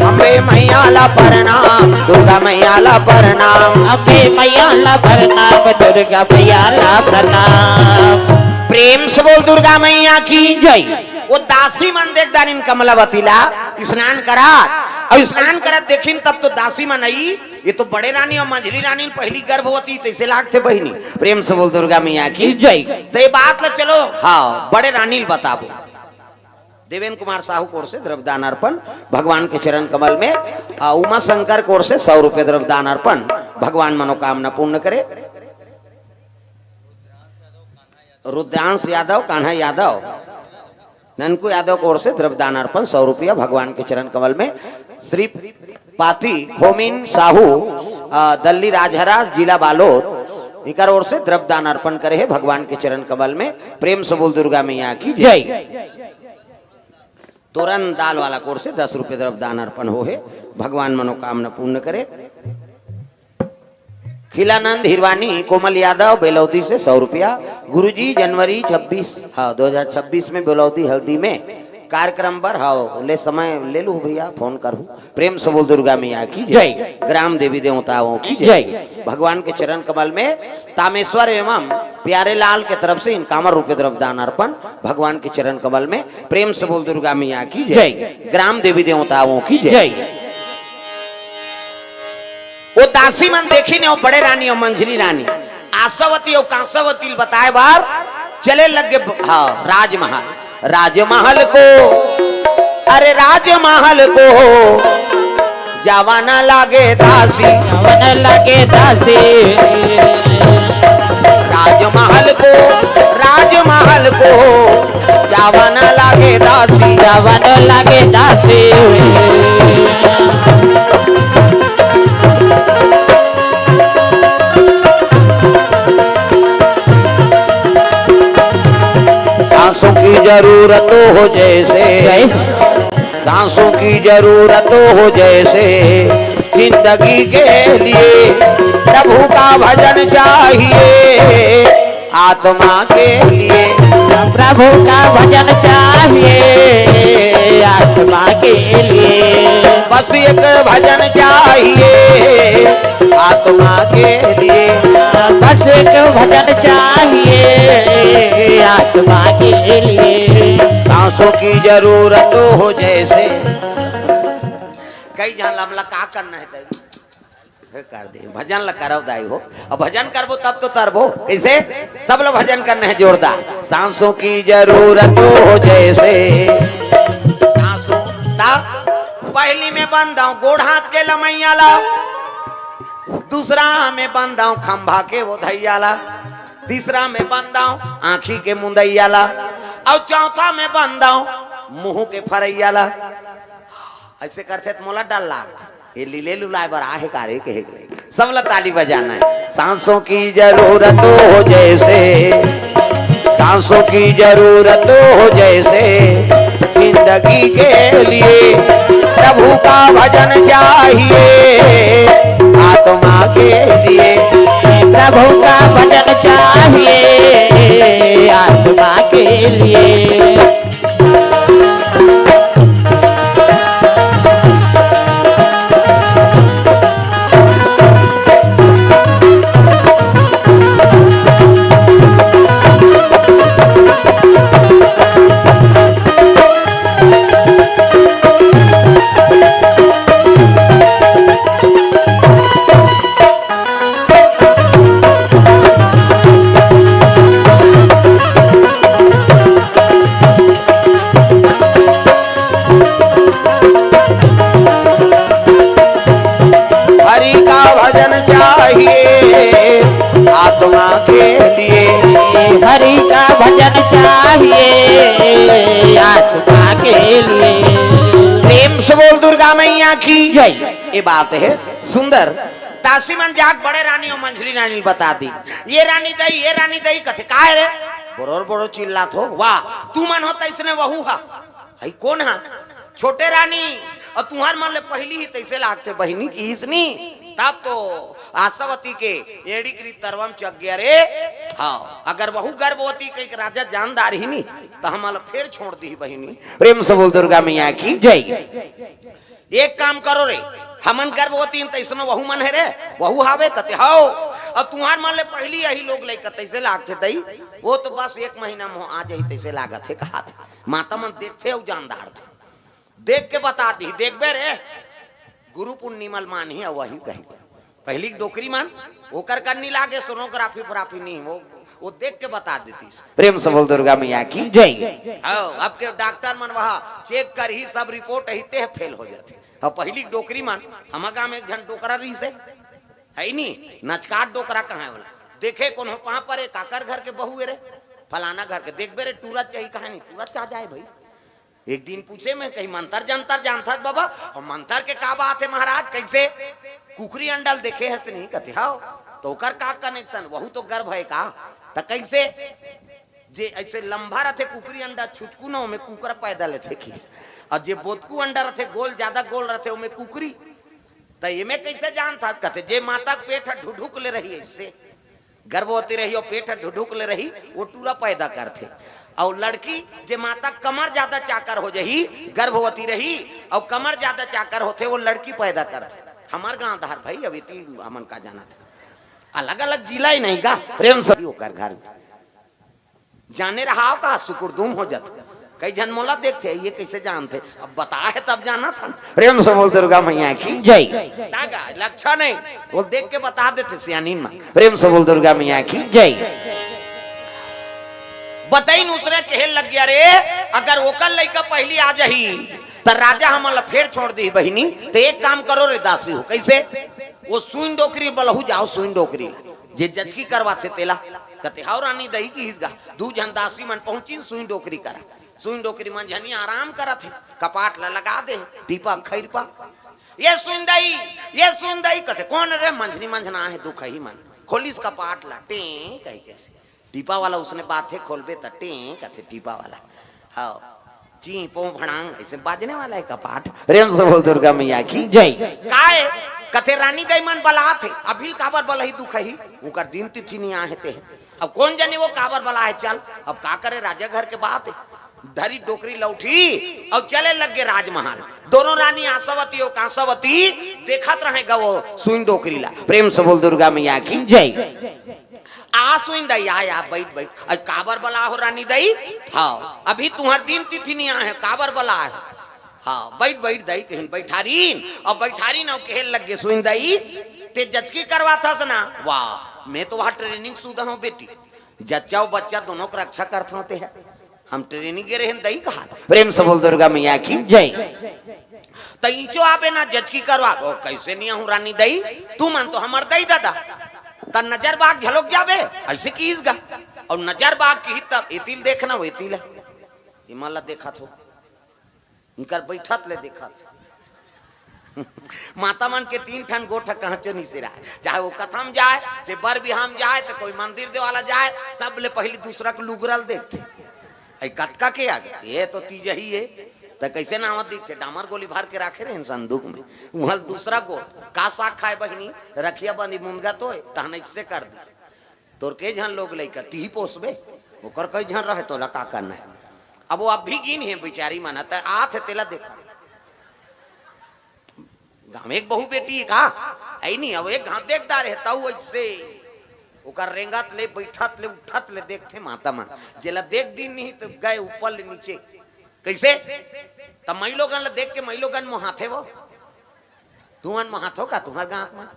अम्बे मैया ला प्रणाम, दुर्गा मैया ला प्रणाम। अम्बे मैया ला प्रणाम, दुर्गा मैया ला प्रणाम। प्रेम से बोल दुर्गा मैया की जय। वो दासी मन देख डारिन कमलावती ला स्नान करात, अउ स्नान करत देखिन तब तो दासी मन आई, ये तो बड़े रानी अउ मंझली रानी पहिली गर्भवती तइसे लागथे बहिनी। प्रेम से बोल दुर्गा मैया की जय। तो ये बात ला चलो, हाँ, बड़े रानी ल बताबो। देवेंद्र कुमार साहू कोर से द्रव्य दान अर्पण भगवान के चरण कमल में, आ, उमा शंकर कोर से सौ रुपये द्रव्य दान अर्पण, भगवान मनोकामना पूर्ण करे। रुद्रांश यादव, कान्हा यादव, ननकू यादव कोर से द्रव्य दान अर्पण सौ रुपया भगवान के चरण कमल में। श्री पाती होमिन साहू, आ, दल्ली राजहरा, जिला बालोद, इकर ओर से द्रव्य दान अर्पण करे हे भगवान के चरण कमल में। प्रेम से बोल दुर्गा मैया की जय। जय। तोरन दाल वाला कोर से दस रुपये द्रव्य दान अर्पण हो हे, भगवान मनोकामना पूर्ण करे। खिलानंद हिरवानी, कोमल यादव, बेलौदी से सौ रुपया। गुरुजी, जनवरी छब्बीस, हाँ, दो हज़ार छब्बीस में बेलौदी हल्दी में कार्यक्रम बर, हाँ, ले समय ले लू भैया, फोन करू। प्रेम से बोल दुर्गा मैया की जय। जय। ग्राम देवी देवताओं की जय। जय। भगवान के चरण कमल में तामेश्वर एवं प्यारे लाल के तरफ से इनकावन रुपये द्रव्य दान अर्पण भगवान के चरण कमल में। प्रेम से बोल दुर्गा मैया की जय। जय। ग्राम देवी देवताओं की जय। जय। वो दासी मन देखिन हे, वो बड़े रानी अउ मंझली रानी, आशावती अउ कांसावती ल बताए बर चले लग गे, हाँ, राजमहल। राजमहल को, अरे राजमहल को जावा न लागे दासी। जावा न लागे दासी। राजमहल को, राजमहल को जावा न लागे दासी। जावा न लागे दासी। सांसों की जरूरत हो जैसे, जय। सांसों की जरूरत हो जैसे, जिंदगी के लिए प्रभु का भजन चाहिए। आत्मा के लिए प्रभु का भजन चाहिए, आत्मा के लिए। बस एक भजन चाहिए आत्मा के लिए। बस एक भजन चाहिए आत्मा के लिए। सांसों की जरूरत हो जैसे। कई झन ला हमला का करना हे तैं? कर दे, भजन ला करव दाई हो। अब भजन करबो तब तो तरबो। कइसे? सब ला भजन करना हे जोरदार। सांसों की जरूरत हो जैसे। सांसों, ता पहली में बंदाव गोड़ हाथ के लमैया ला, दूसरा में बंदाव खंभा के वो धैया ला, तीसरा में बंदाव आँखी के मुंदैया ला, अउ चौथा में बंदाव मुंह के फरैया ला। अइसे करथे त मोला डर लागथे। ये लीले लुलाय बर आहे का रे कहे के लगे। सब ला ताली बजाना हे। सांसों की जरूरत हो जैसे, सांसों की जरूरत हो जैसे, जिंदगी के लिए प्रभु का भजन चाहिए आत्मा के लिए। प्रभु का भजन चाहिए आत्मा के लिए। की जय। ये बात है सुंदर। दासी मन जाके बड़े रानी अउ मंझली रानी ल बता दिस, ये रानी दई, ये रानी दई कथे, "काय रे? बरोर बरोर चिल्लाथो, वाह, तुमन हो तइसने वहू हा।" "हई कोन हा?" "छोटे रानी, अउ तुंहर मन ले पहिली ही तइसे लागथे बहिनी," किहिस नी। तब तो आशावती के एड़ी करी तरवा म चघ गे रे। हाँ, अगर वहू गर्भवती कहिके राजा जान डारही नी, त हमन ला फेर छोड़ दिही बहिनी। प्रेम से बोल दुर्गा मैया की जय। एक काम करो रे, हमन गर्भवती हन, तइसनो वहू मन हे रे, वहू हावे कथे, "हव।" अउ तुंहर मन ले पहिली यही लोग लइका तइसे लागथे दई, वो तो बस एक महीना म आ जाही तइसे लागत हे, कहाथे। माता मन देखथे अउ जान डारथे, देख के बता दिही, "देखबे रे, गुरु पूर्णिमा ल मानही अउ वही कही।" पहिली के डोकरी मन, ओकर कन नी लागे, सोनोग्राफी फोराफी नी, वो, वो देख के बता देतिस। प्रेम से बोल दुर्गा मैया की जय। हाँ, अब के डॉक्टर मन वहाँ चेक करही, सब रिपोर्ट अही, ते फेल हो जाथे। हाँ, पहिली के डोकरी मन, हमर गाँव में एक झन डोकरा रहिसे, हे नी, नचकाट डोकरा कहाँ हे ओला? देखे कोनो पाँव परे, काकर घर के बहू हे रे, फलाना घर के, देखबे रे, टूरा चाही, कहाँ नी, टूरा चाह जाए भाई। एक दिन पूछे मैं, कहीं मंतर जंतर जानथस बाबा? अउ मंतर के का बात हे महाराज, कइसे? "कुकरी अंडा ल देखे हस नहीं?" कथे, "हव।" "त ओकर का कनेक्शन? वहू तो गर्भ हे का?" "त कइसे?" "जे अइसे लंबा रथे कुकरी अंडा, छुटकू न, ओमे कुकरा पैदा लेथे," किहिस। "अउ जे बोतकू अंडा रथे, गोल, जादा गोल रथे, ओमे कुकरी।" "त एमे कइसे जानथस?" कथे, "जे माता के पेट ह ढुढुक ले रही अइसे।" गर्भवती रही अउ पेट ह ढुढुक ले रही, वो टूरा पैदा करथे। अउ लड़की, जे माता कमर जादा चाकर हो जाही, गर्भवती रही अउ कमर जादा चाकर होथे, वो लड़की पैदा करथे। हमर गांव धार भाई, अब इति हमन का जानत हे, अलग-अलग जिला ही नहीं का, प्रेम से ओकर घर जाने रहाव का, सुकुरदुम हो जाथे। कई झन मोला देखथे, "ये कइसे जानथे?" अब बताए हे तब जानत हन। प्रेम से बोल दुर्गा मैया की जय। तागा लक्षण हे, वो देख के बता देथे सियानिन मन। प्रेम से बोल दुर्गा मैया की जय। बतइन उसने कहे लग गया, "रे, अगर ओकर लइका पहिली आ जाही, त राजा हमन ला फेर छोड़ दिही बहिनी। त एक काम करो रे दासी हो।" कइसे? "वो सुइन डोकरी बलहू जाव, सुइन डोकरी ला, जे जचकी करवाथे तेला।" कथे, "हव रानी दई," किहिस गा। दू झन दासी मन पहुंचिन सुई डोकरी करा। सुई डोकरी मन झनी आराम करत हे, कपाट ला लगा दे हे, टीपा खैरपा। "ये सुई दई, ये सुई दई," कथे, "कोन रे?" "मंझनी मंझना हे दुखही मन।" खोलिस कपाट ला, टें कहिके से। टीपा वाला उसने बात हे, खोलबे त टें कथे टीपा वाला। हव, ची पो भड़ांग, अइसे बाजने वाला हे कपाट। प्रेम से बोल दुर्गा मैया की जय। काय? कथे रानी दई मन बलात हे, अभी काबर बलही दुखही, उंकर दिन तिथि नी आहे ते। अब कोन जनी वो काबर बलाहे, चल, अब का करे, राजा घर के बात हे। धरी डोकरी लौठी अउ चले लग गे राजमहल। दोनों रानी आशावती अउ कांसावती देखत रहे गा वो सुई डोकरी ला। प्रेम से बोल दुर्गा मैया की जय। आ सुई दई, आ, आ, बइठ, बइठ। अरे काबर बलाहो रानी दई? हव, अभी तुंहर दिन तिथि नी आहे, काबर बलाहे? हव, बइठ, बइठ दई, कहिन बइठारिन, अउ बइठारिन अउ कहे लग गे सुई दई, "ते जचकी करवाथस ना?" "वाह, मैं तो वहाँ ट्रेनिंग सुधा हूँ बेटी, जच्चा अउ बच्चा दोनों के रक्षा करत हूँ ते है, हम ट्रेनिंग गे रहेन दई," कहा। प्रेम से बोल दुर्गा मैया की जय। "त इंचो आबे ना जचकी करवा।" "ओ, कइसे नी आहूँ रानी दई, तुमन तो हमर दई ददा, त नजर बाग झलोक जाबे," अइसे किहिस गा। अउ नजर बाग किहिस तब एती ल देखना, वो एती ल, एमन ला देखत हो, इनकर बइठत ले देखत। माता मन के तीन ठन गोठ कहांचो नी सिराय, चाहे वो कथा म जाय, ते बर बिहाव म जाय, ते कोई मंदिर देवाला जाय, सबले पहिली दूसरा के लुगरा ल देखथे। "अई कतका के आगे?" "ये तो तीजही हे।" "त कइसे नावत दिखथे?" "डामर गोली भर के राखे रहेन संदूक में।" उहां ल दूसरा गोठ, "का साग खाय बहिनी?" "रखिया बंदी मुनगा तोय।" "तहन अइसे कर दी।" तोर के झन लोग लइका, तिही पोसबे, ओकर कई झन रहे, तोला का करना हे? अब वो अब भी गिन हे बेचारी मन, त आत हे तेला देख। गाँव में एक बहू बेटी हे का? अई नी, अब एक घात देख डारे हे, तऊ अइसे ओकर रेंगत ले, बइठत ले, उठत ले देखथे माता मन। जेला देख दिन नहीं त गए ऊपर ले नीचे। कइसे? त मई लोगन ला देख के मई लोगन मोहाथे वो। तुमन मोहाथो का तुंहर गाँव म?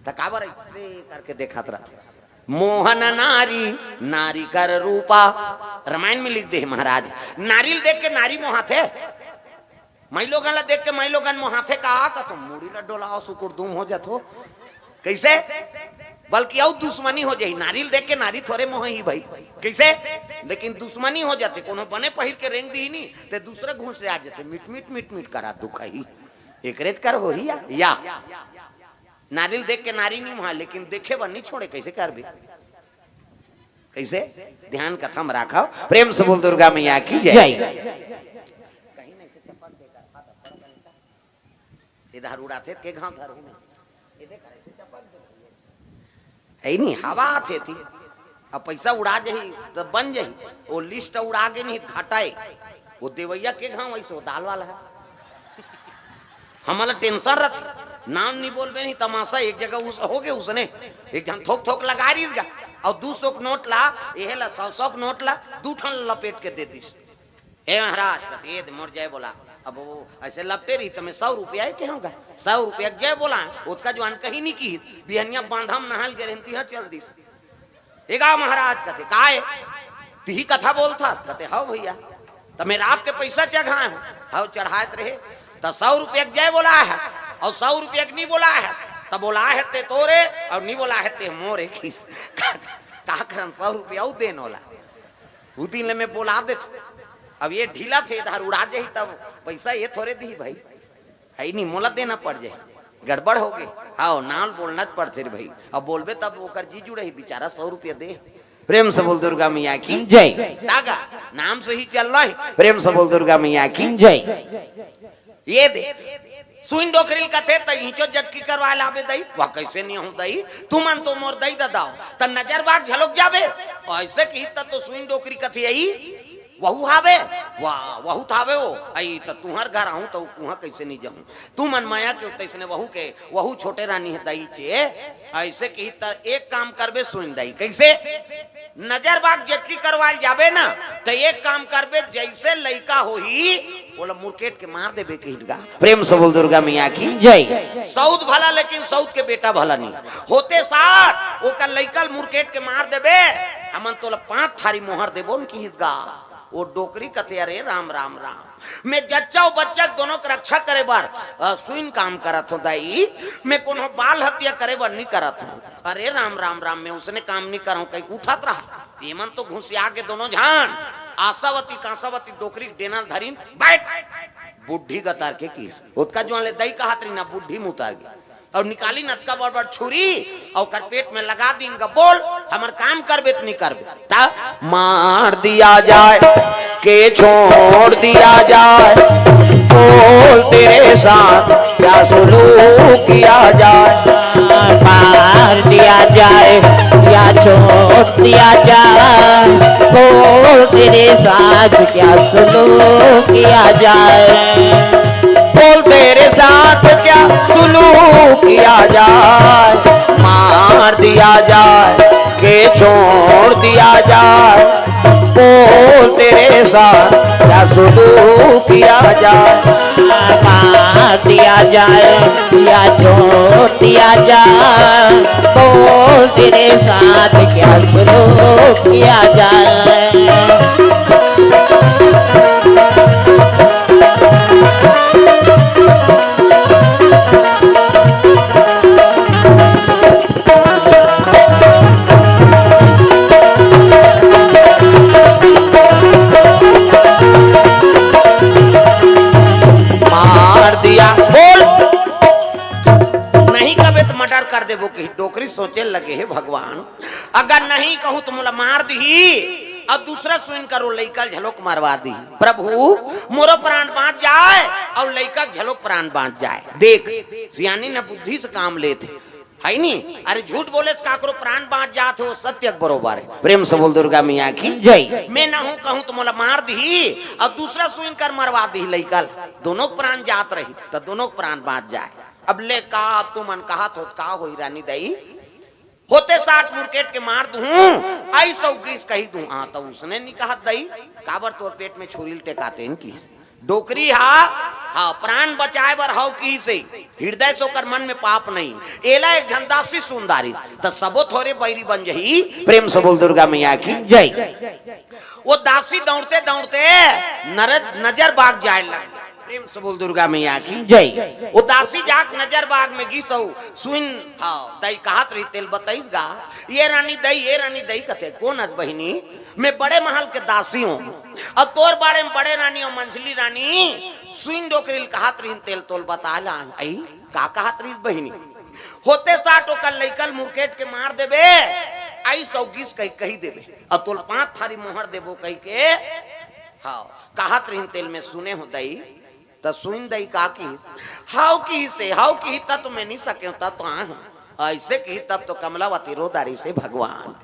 त काबर अइसे करके देखत रथे? मोहन नारी, नारी कर रूपा। रामायण में लिख दे हे महाराज, नारी ल देख के नारी मोहाथे, मई लोगन ला देख के मई लोगन मोहाथे का? कथो मुड़ी ला डोलाओ, सुकुर दुम हो जाथो। कइसे? बल्कि अउ दुश्मनी हो जाही। नारी ल देख के नारी थोरे मोहही भाई। कइसे? लेकिन दुश्मनी हो जाथे। कोनो बने पहिर के रेंग दिही नी, ते दूसरा घूंस से आ जाथे, मिट, मिट, मिट, मिट करा दुखही। एकरेच कर होही या, या। नारियल देख के नारी नहीं वहां, लेकिन देखे बर नहीं छोड़े, कैसे करबे? कैसे? ध्यान कथा में राखव। प्रेम से बोल दुर्गा मैया की जय। जय। इधर उड़ाथे के घाव धर हूं। ऐ नहीं, हवा आथे थी। अब पैसा उड़ा जही, त बन जही। वो लिस्ट उड़ा गे नहीं, घाटा है। वो देवैया के घाव ऐसे, वो दाल वाला है। हमला टेंशन रहती। नाम नहीं बोलबे नहीं, तमाशा एक जगह उस, हो गए उसने। एक जन थोक थोक लगा रही गा। और दू सौ के नोट ला, यह ला सौ सौ के नोट ला, दू ठन लपेट के दे दिस। "हे महाराज," कथे, "ये दे मोर जय बोला।" अब वो ऐसे लपटे रही, तो मैं सौ रुपया ही कहूँगा। सौ रुपया के जय बोला, ओतका जुआन कहीं नहीं की। बिहनिया बांधा में नहाल गे रहन, तिहा चल दिस। "ए गा महाराज," कथे, "काय? तिही कथा बोलथस?" कथे, "हव भैया।" "त मैं रात के पैसा चघाए हूँ।" "हव, चढ़ात रहे।" "त सौ रुपया के जय बोला है और सौ रुपया के नहीं बोला है, त बोला है ते तोरे और नहीं बोला है ते मोरे।" किस का, का करन, सौ रुपया ऊ देन वाला। ऊ दिन ले मैं बोला देत। अब ये ढीला थे, इधर उड़ा जाही, तब पैसा ये थोड़े दी भाई। है नहीं, मोला देना पड़ जाए, गड़बड़ हो गई। हाँ, नाम बोलना पड़थे रे भाई। अब बोलबे तब ओकर जी जुड़े ही, बेचारा सौ रुपया दे। प्रेम से बोल दुर्गा मैया की जय। तागा नाम से ही चल रहा है। प्रेम से बोल दुर्गा मैया की जय। ये दे, सुइन डोकरी ल कथे, "त इचो जचकी करवा लाबे दई।" "वह कैसे नहीं हूँ दई, तुमन तो मोर दई ददाओ, त नजर बाग झलक जाबे।" ऐसे कही त तो सुइन डोकरी कथे, "आई वहू हावे?" "वाह, वहू त हावे हो।" "आई त तुहर घर आहूँ त उहाँ कैसे नहीं जाहूँ? तुमन मया के तैसने वहू के, वहू छोटे रानी है दई चे।" ऐसे कही त एक काम करबे सुइन दई, कैसे? नजर बाग जचकी करवाल जाबे ना, त एक काम करबे, जैसे लइका होही, ओला मुरकेट के मार देबे कहिन गा। प्रेम से बोल दुर्गा मैया की जय। सौत भला, लेकिन सौत के बेटा भला नहीं। होते साथ ओकर लइका ल मुरकेट के मार देबे, हमन तोला पांच थारी मोहर देबो न किहिस गा। वो डोकरी कथे, "अरे राम, राम, राम, मैं जच्चा अउ बच्चा दोनों के रक्षा करे बर, अ, सुइन काम करत हूँ दाई, मैं कोनो बाल हत्या करे बर नहीं करत हूँ। अरे राम, राम, राम, मैं उसने काम नहीं करहूँ," कहीं उठत रहा। एमन तो घुसिया के दोनों झन आशावती कांसावती डोकरी के डेना ल धरिन, "बैठ।" बुढ़ी गतर के किस। ओतका जुआन ले दई कहत रही ना, बुढ़ी मुतर गे। अउ निकाली नतका बड़ बड़ छुरी, अउ ओकर पेट में लगा दीन गा, "बोल, हमर काम करबे त नहीं करबे?" त मार दिया जाए के छोड़ दिया जाए, बोल तेरे साथ क्या सुलूक किया जाए। मार दिया जाए या छोड़ दिया जाए, बोल तेरे साथ क्या सुलूक किया जाए। बोल तेरे साथ क्या सुलूक किया जाए, मार दिया जाए के छोड़ दिया जाए, बोल तेरे साथ क्या सुलूक किया जाए। मार दिया जाए या छोड़ दिया जाए, बोल तेरे साथ क्या सुलूक किया जाए। मार दिया, बोल। नहीं कबे त मर्डर कर देबो, कही डोकरी सोचे लगे, "हे भगवान, अगर नहीं कहूँ त मोला मार दिही, अउ दूसरा सुइन कर वो लइका ल झलोक मरवा दिही। प्रभु, मोरो प्राण बाँच जाए अउ लइका के झलोक प्राण बाँच जाए।" देख, सियानी न बुद्धि से काम लेथे। है नी? अरे झूठ बोले से काकरो प्राण बाँच जात हे, वो सत्य के बरोबर हे। प्रेम से बोल दुर्गा मैया की जय। मैं नहूँ कहूँ त मोला मार दिही अउ दूसरा सुइन कर मरवा दिही लइका ल, दोनों के प्राण जात रही त दोनों के प्राण बाँच जाए। अब ले का, अब तुमन कहत हो त का होई रानी दई? होते साठ मुरकेट के मार दूँ, अइस अउ गइस कही दूँ। हाँ, त उसने नी कहत दई, काबर तोर पेट में छुरी ल टेकातेन किस। डोकरी हा, हाँ, प्राण बचाए बर हव किहिसे, हृदय से ओकर मन में पाप नहीं। एला एक झन दासी सुन डारिस, त सबो थोरे बैरी बन जही। प्रेम से बोल दुर्गा मैया की जय। वो दासी दौड़ते दौड़ते नर-, नजर बाग जाए लग। प्रेम से बोल दुर्गा मैया की जय। वो दासी जाके नजर बाग में गिस अउ सुइन, हाँ, दई कहत रही तेला बताइस गा, "ये रानी दई, ये रानी दई," कथे, "कोन अस बहिनी?" मैं बड़े महल के दासी हूं, अउ तोर बारे में बड़े रानी अउ मंझली रानी सुइन डोकरी ल कहत रहिन, तेल तोल बता लान। आई, का कहत रहिस बहिनी? होते साठ ओकर लइका ल मुरकेट के मार देबे, आई सौगीस कहि, कहि देबे, अउ तोल पांच थारी मोहर देबो कहिके। हाव, कहत रहिन तेल में सुने हो दई। त सुइन दई का किहिस? हाव किहिस हे, हाव किहिस त तो मैं नइ सकेंव, त तो आय हूं। अइसे किहिस तब तो कमलावती रो डारिस हे भगवान।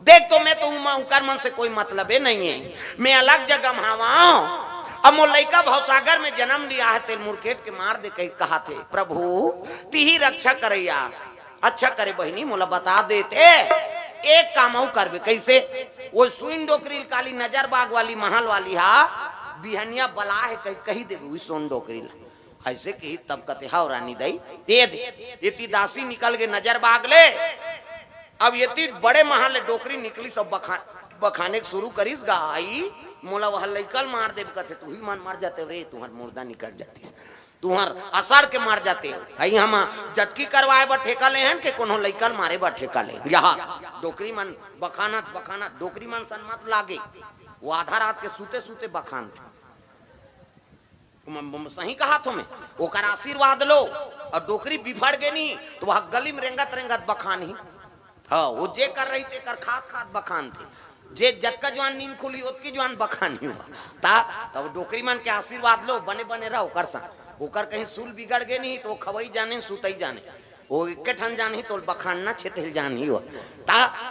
देख तो मैं तो उमा उकर मन से कोई मतलबे नइ हे, मैं अलग जगह म हावंव। अब मोर लइका भवसागर में जनम लिया हे, तेल मुरकेट के मार दे कहि कहत हे। प्रभु, तिही रक्षा करइया। अच्छा करे बहिनी, मोला बता देते, एक काम अउ करबे। कइसे? ओ सुइन डोकरी ल काली नजर बाग वाली महल वाली हा बिहनिया बला हे कहि, कहि देबे उही सुइन डोकरी ल। अइसे किहिस तब कथे, हाव रानी दई, दे दे। एती दासी निकल गे नजर बाग ले, अब एती बड़े महल ले डोकरी निकलिस, सब बखान, बखाने के शुरू करिस गा, आई, मोला वह लइका ल मार देबे कथे, तुही मन मर जाते रे, तुंहर मुर्दा निकल जातिस, तुंहर असर के मर जाते। आई हम जतकी करवाए बर ठेका ले हन के कोनो लइका ल मारे बर ठेका ले। यहा डोकरी मन बखानत, बखानत, डोकरी मन सन मत लागे, वो आधा रात के सुते सुते बखानथे। म-, म-, सही कहत हों मैं, ओकर आशीर्वाद लो। अउ डोकरी बिफड़ गे नी, त वह गली में रेंगत रेंगत बखानही। हाव, वो जे कर रही तेकर खात खात बखानथे। जे जतका जुवान नींद खुलही, ओतकी जुवान बखानही हुआ। त, त वो डोकरी मन के आशीर्वाद लो, बने बने रहो ओकर संग। ओकर कहीं सूल बिगड़ गे नी, त वो खवई जाने, सुतई जाने। वो एके ठन जानही, तोल बखानना छेतेल जानही हो। त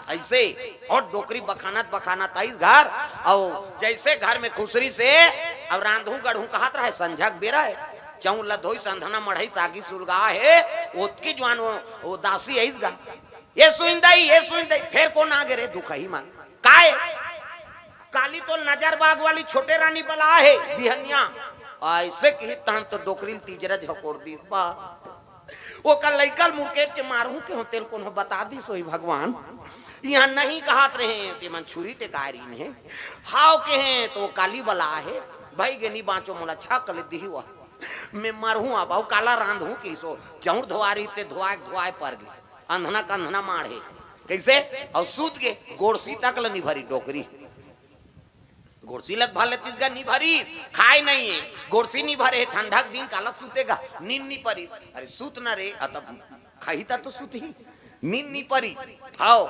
अइसे, अउ डोकरी बखानत बखानत आइस घर, अउ जइसे घर में खुसरिस हे, अउ रांधहूं गढ़हूं कहत रहय, संझा के बेरा हे, चाउर ल धोइस, अंधना मढ़इस, आगी सुलगाय हे, ओतकी जुवान वो, वो दासी आइस गा। ए सुइन दई, ए सुइन दई, फेर कोन आगे रे दुखही मन? काय? काली तोल नजर बाग वाली छोटे रानी बला हे बिहनिया। अइसे किहिस तहन तो डोकरी ल तीजरा झकोर दिस बा। ओकर लइका ल मुरकेट के मारहूं केहेंव, तेल कोनो बता दिस होही भगवान। इहां नहीं कहत रहें, ते मन छुरी टेकाय रहिन हे। हाव केहें त वो काली बला हे, भई गे नी बांचों, मोला छक ले दिही वो। मैं मरहूं अब, अउ काला रांधहूं किहिस ओ। चाउर धोवाय रहिस ते धोवाय धोवाय पर गे। अंधना कंधना माढ़े। कइसे? अउ सुत गे, गोड़सी तक ल नी भरिस डोकरी। गोड़सी ल भर लेतिस गा, नी भरिस, खाय नइ हे, गोड़सी नी भरे हे, ठंडा के दिन काला सुते गा, नींद नी परिस। अरे सुत न रे, अ तब खाही त तो सुतही, नींद नी परिस। हाव,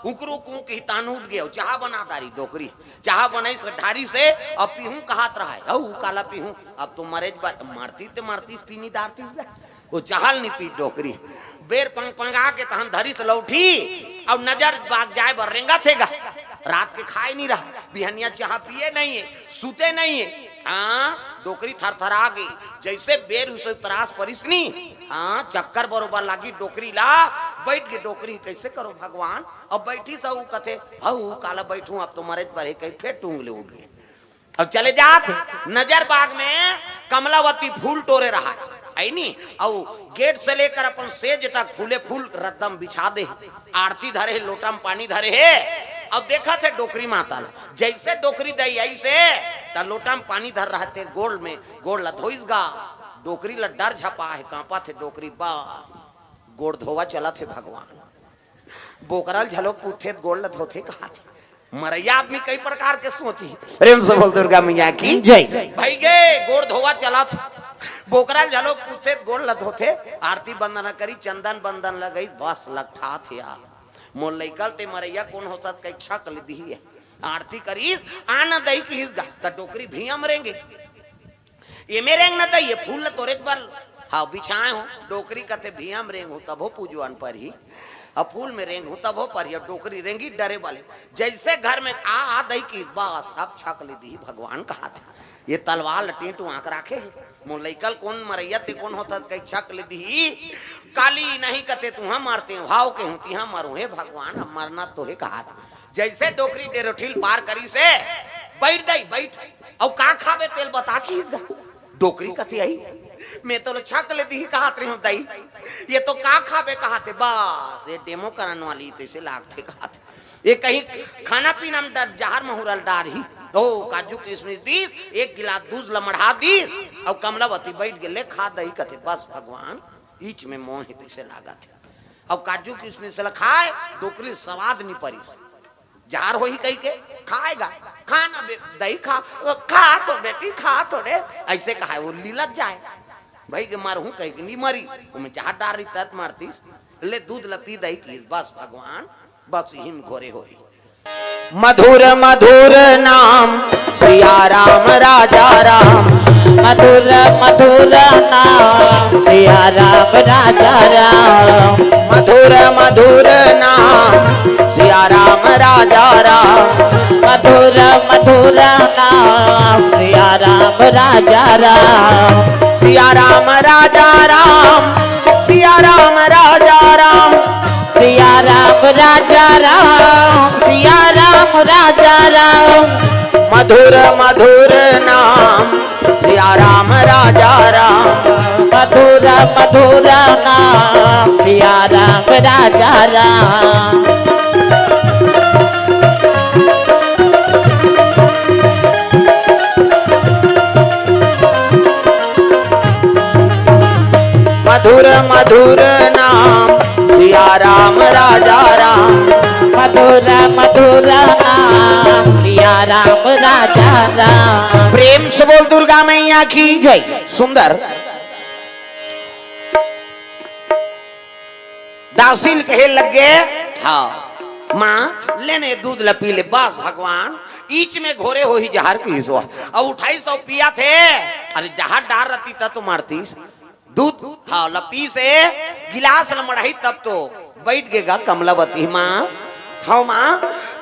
कुकरू कूं किहिस तहन उठ गे, अउ चाहा बना डारिस डोकरी, चाहा बनइस ढारिस हे, अब पीहूं कहत रहय, हऊ काला पीहूं, अब तो मरेच बर, मरतिस ते मरतिस, पीनी डारतिस गा। वो चाहा ल नी पीस डोकरी। बेर पंग पंगा के तहन धरिस लौठी, अउ नजर बाग जाय बर रेंगत हे गा। रात के खाय नी रहय, बिहनिया चाहा पिये नइ हे, सुते नइ हे। हां, डोकरी थरथरा गे, जइसे बेर उसे त्रास परिस नी। हां, चक्कर बरोबर लागिस डोकरी ला, बइठ गे डोकरी, कइसे करों भगवान? अब बइठिस अउ कथे, हऊ काला बइठहूं, अब तो मरेच बर हे, कहि फेर टूंग ले उठ गे। अब चले जात हे, नजर बाग में कमलावती फूल टोरे रहय, हइ नी? अउ गेट से लेकर अपन सेज तक फूले फूल रद्दा म बिछा दे हे। आरती धरे हे, लोटा म पानी धरे हे, अउ देखत हे डोकरी माता ल। जइसे डोकरी दई आइस हे, त लोटा म पानी धर रहय ते गोड़ में, गोड़ ल धोइस गा। डोकरी ल डर झपा हे, कांपत हे डोकरी, बस गोड़ धोवा चलत हे भगवान। बोकरा ल झलोक पूछथे त गोड़ ल धोथे कहत हे। मरइया आदमी कई प्रकार के सोचही। प्रेम से बोल दुर्गा मैया की जय। भई गे, गोड़ धोवा चलत हे। बोकरा ल झलोक पूछथे त गोड़ ल धोथे। आरती बंदना करिस, चंदन बंदन लगइस, बस लकठात हे यार। मोर लइका ल ते मरइया कोन होथस कहि छक ले दिही हे। आरती करिस, आना दई किहिस गा, त डोकरी भुइयां म रेंगे। एमे रेंग न दई, ए फूल ल तोरेच बर, हाव, बिछाय हों। डोकरी कथे, भुइयां म रेंगहूं तभो पूजवन परही, अउ फूल में रेंगहूं तभो परही। अउ डोकरी रेंगिस डरे वाले, जइसे घर में आ, आ दई किहिस, बस अब छक ले दिही भगवान कहत हे। ए तलवार ल टेंटू आंक राखे हे, मोर लइका ल कोन मरइया ते कोन होथस कहि छक ले दिही। काली नहीं कथे तुहां मरतेंव, हाव केहूं तिहां मरहूं, हे भगवान अब मरना तो हे कहत हे। जइसे डोकरी डेरोठी ल पार करिस हे, बइठ दई, बइठ। अउ का खाबे तेल बता किहिस गा। डोकरी कथे, अई, मैं तोला छक ले दिही कहत रहेंव दई, ए तो का खाबे कहत हे, बस ए डेमो करन वाली तइसे लागथे कहत हे। ए कहीं खाना पीना म डर, जहर महुरा ल डारही। ओ काजू किसमिस दिस, एक गिलास दूध ल मढ़ा दिस, अउ कमलावती बइठ गे, ले खा दई कथे, बस भगवान, इच में मोंह हे तइसे लागत हे। अउ काजू किसमिस ल खाय, डोकरी ल सवाद नी परिस। जहर होही कहिके, खाय गा, खा ना बे-, दई खा, ओ, खा तो बेटी, खा तो रे, अइसे कहय, ओ लिलक जाय। भई के मरहूं कहिके नी मरी, ओमे जहर डार रही तत मरतिस, ले दूध ल पी दई किहिस, बस भगवान, बस इही म घोरे होही। मधुर मधुर नाम सिया राम राजा राम। मधुर मधुर नाम सिया राम राजा राम। मधुर मधुर नाम सिया राम राजा राम। मधुर मधुर नाम सिया राम राजा राम। सिया राम राजा राम, सिया राम राजा राम। सिया राम राजा राम, सिया राम राजा राम। मधुर मधुर नाम सिया राम राजा राम। मधुर मधुर नाम सिया राम राजा राम। मधुर मधुर नाम सिया राम राजा राम। मधुर मधुर नाम सिया राम राजा राम। प्रेम से बोल दुर्गा मैया की जय। सुंदर दासी ल कहे लग गे, हाँ, माँ, ले ने दूध ल पी ले, बस भगवान, इही म घोरे होही जहर किहिस। अउ उठाइस अउ पियाथे, अरे जहर डार रहती त तो मरतिस। दूध, हाँ, ल पीस, गिलास ल मढ़ाइस तब तो बइठ गे गा कमलावती, माँ, हाँ माँ,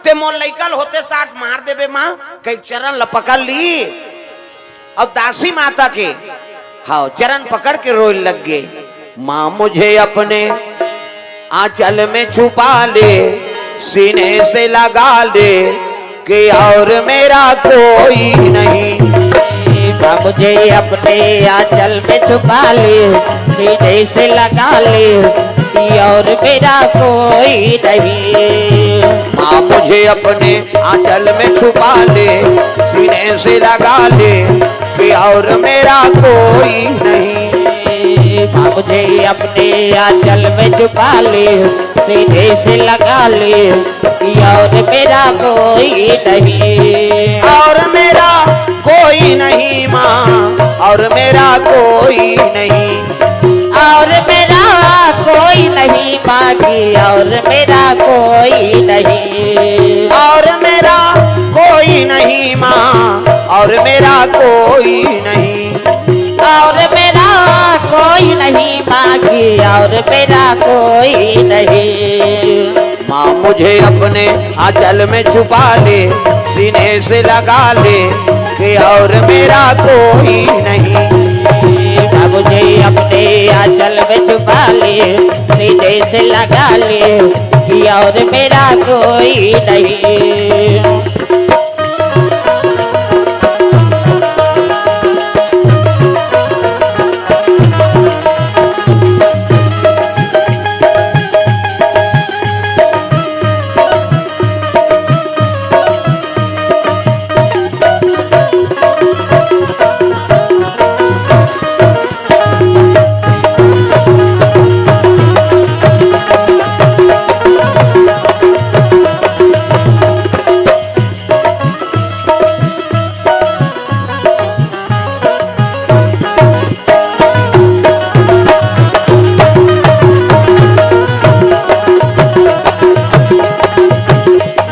ते मोर लइका ल होते साठ मार देबे माँ, कहिके चरन ल पकड़ लिस। अउ दासी माता के, हाँ, चरन पकड़ के रोय लग गे, माँ मुझे अपने आंचल में छुपा ले, सीने से लगा ले, कि और मेरा कोई नहीं। माँ मुझे अपने आंचल में छुपा ले, सीने से लगा ले, कि और मेरा कोई नहीं। माँ मुझे अपने आंचल में छुपा ले, सीने से लगा ले, कि और मेरा कोई नहीं। माँ मुझे अपने आंचल में छुपा ले, सीने से लगा ले, कि और मेरा कोई नहीं। और मेरा कोई नहीं माँ, और मेरा कोई नहीं। और मेरा कोई नहीं माँ जी, और मेरा कोई नहीं। और मेरा कोई नहीं माँ, और मेरा कोई नहीं। और मेरा कोई नहीं माँ जी, और मेरा कोई नहीं। माँ मुझे अपने आंचल में छुपा ले, सीने से लगा ले, कि और मेरा कोई नहीं। माँ मुझे अपने आंचल में छुपा ले, सीने से लगा ले, कि और मेरा कोई नहीं।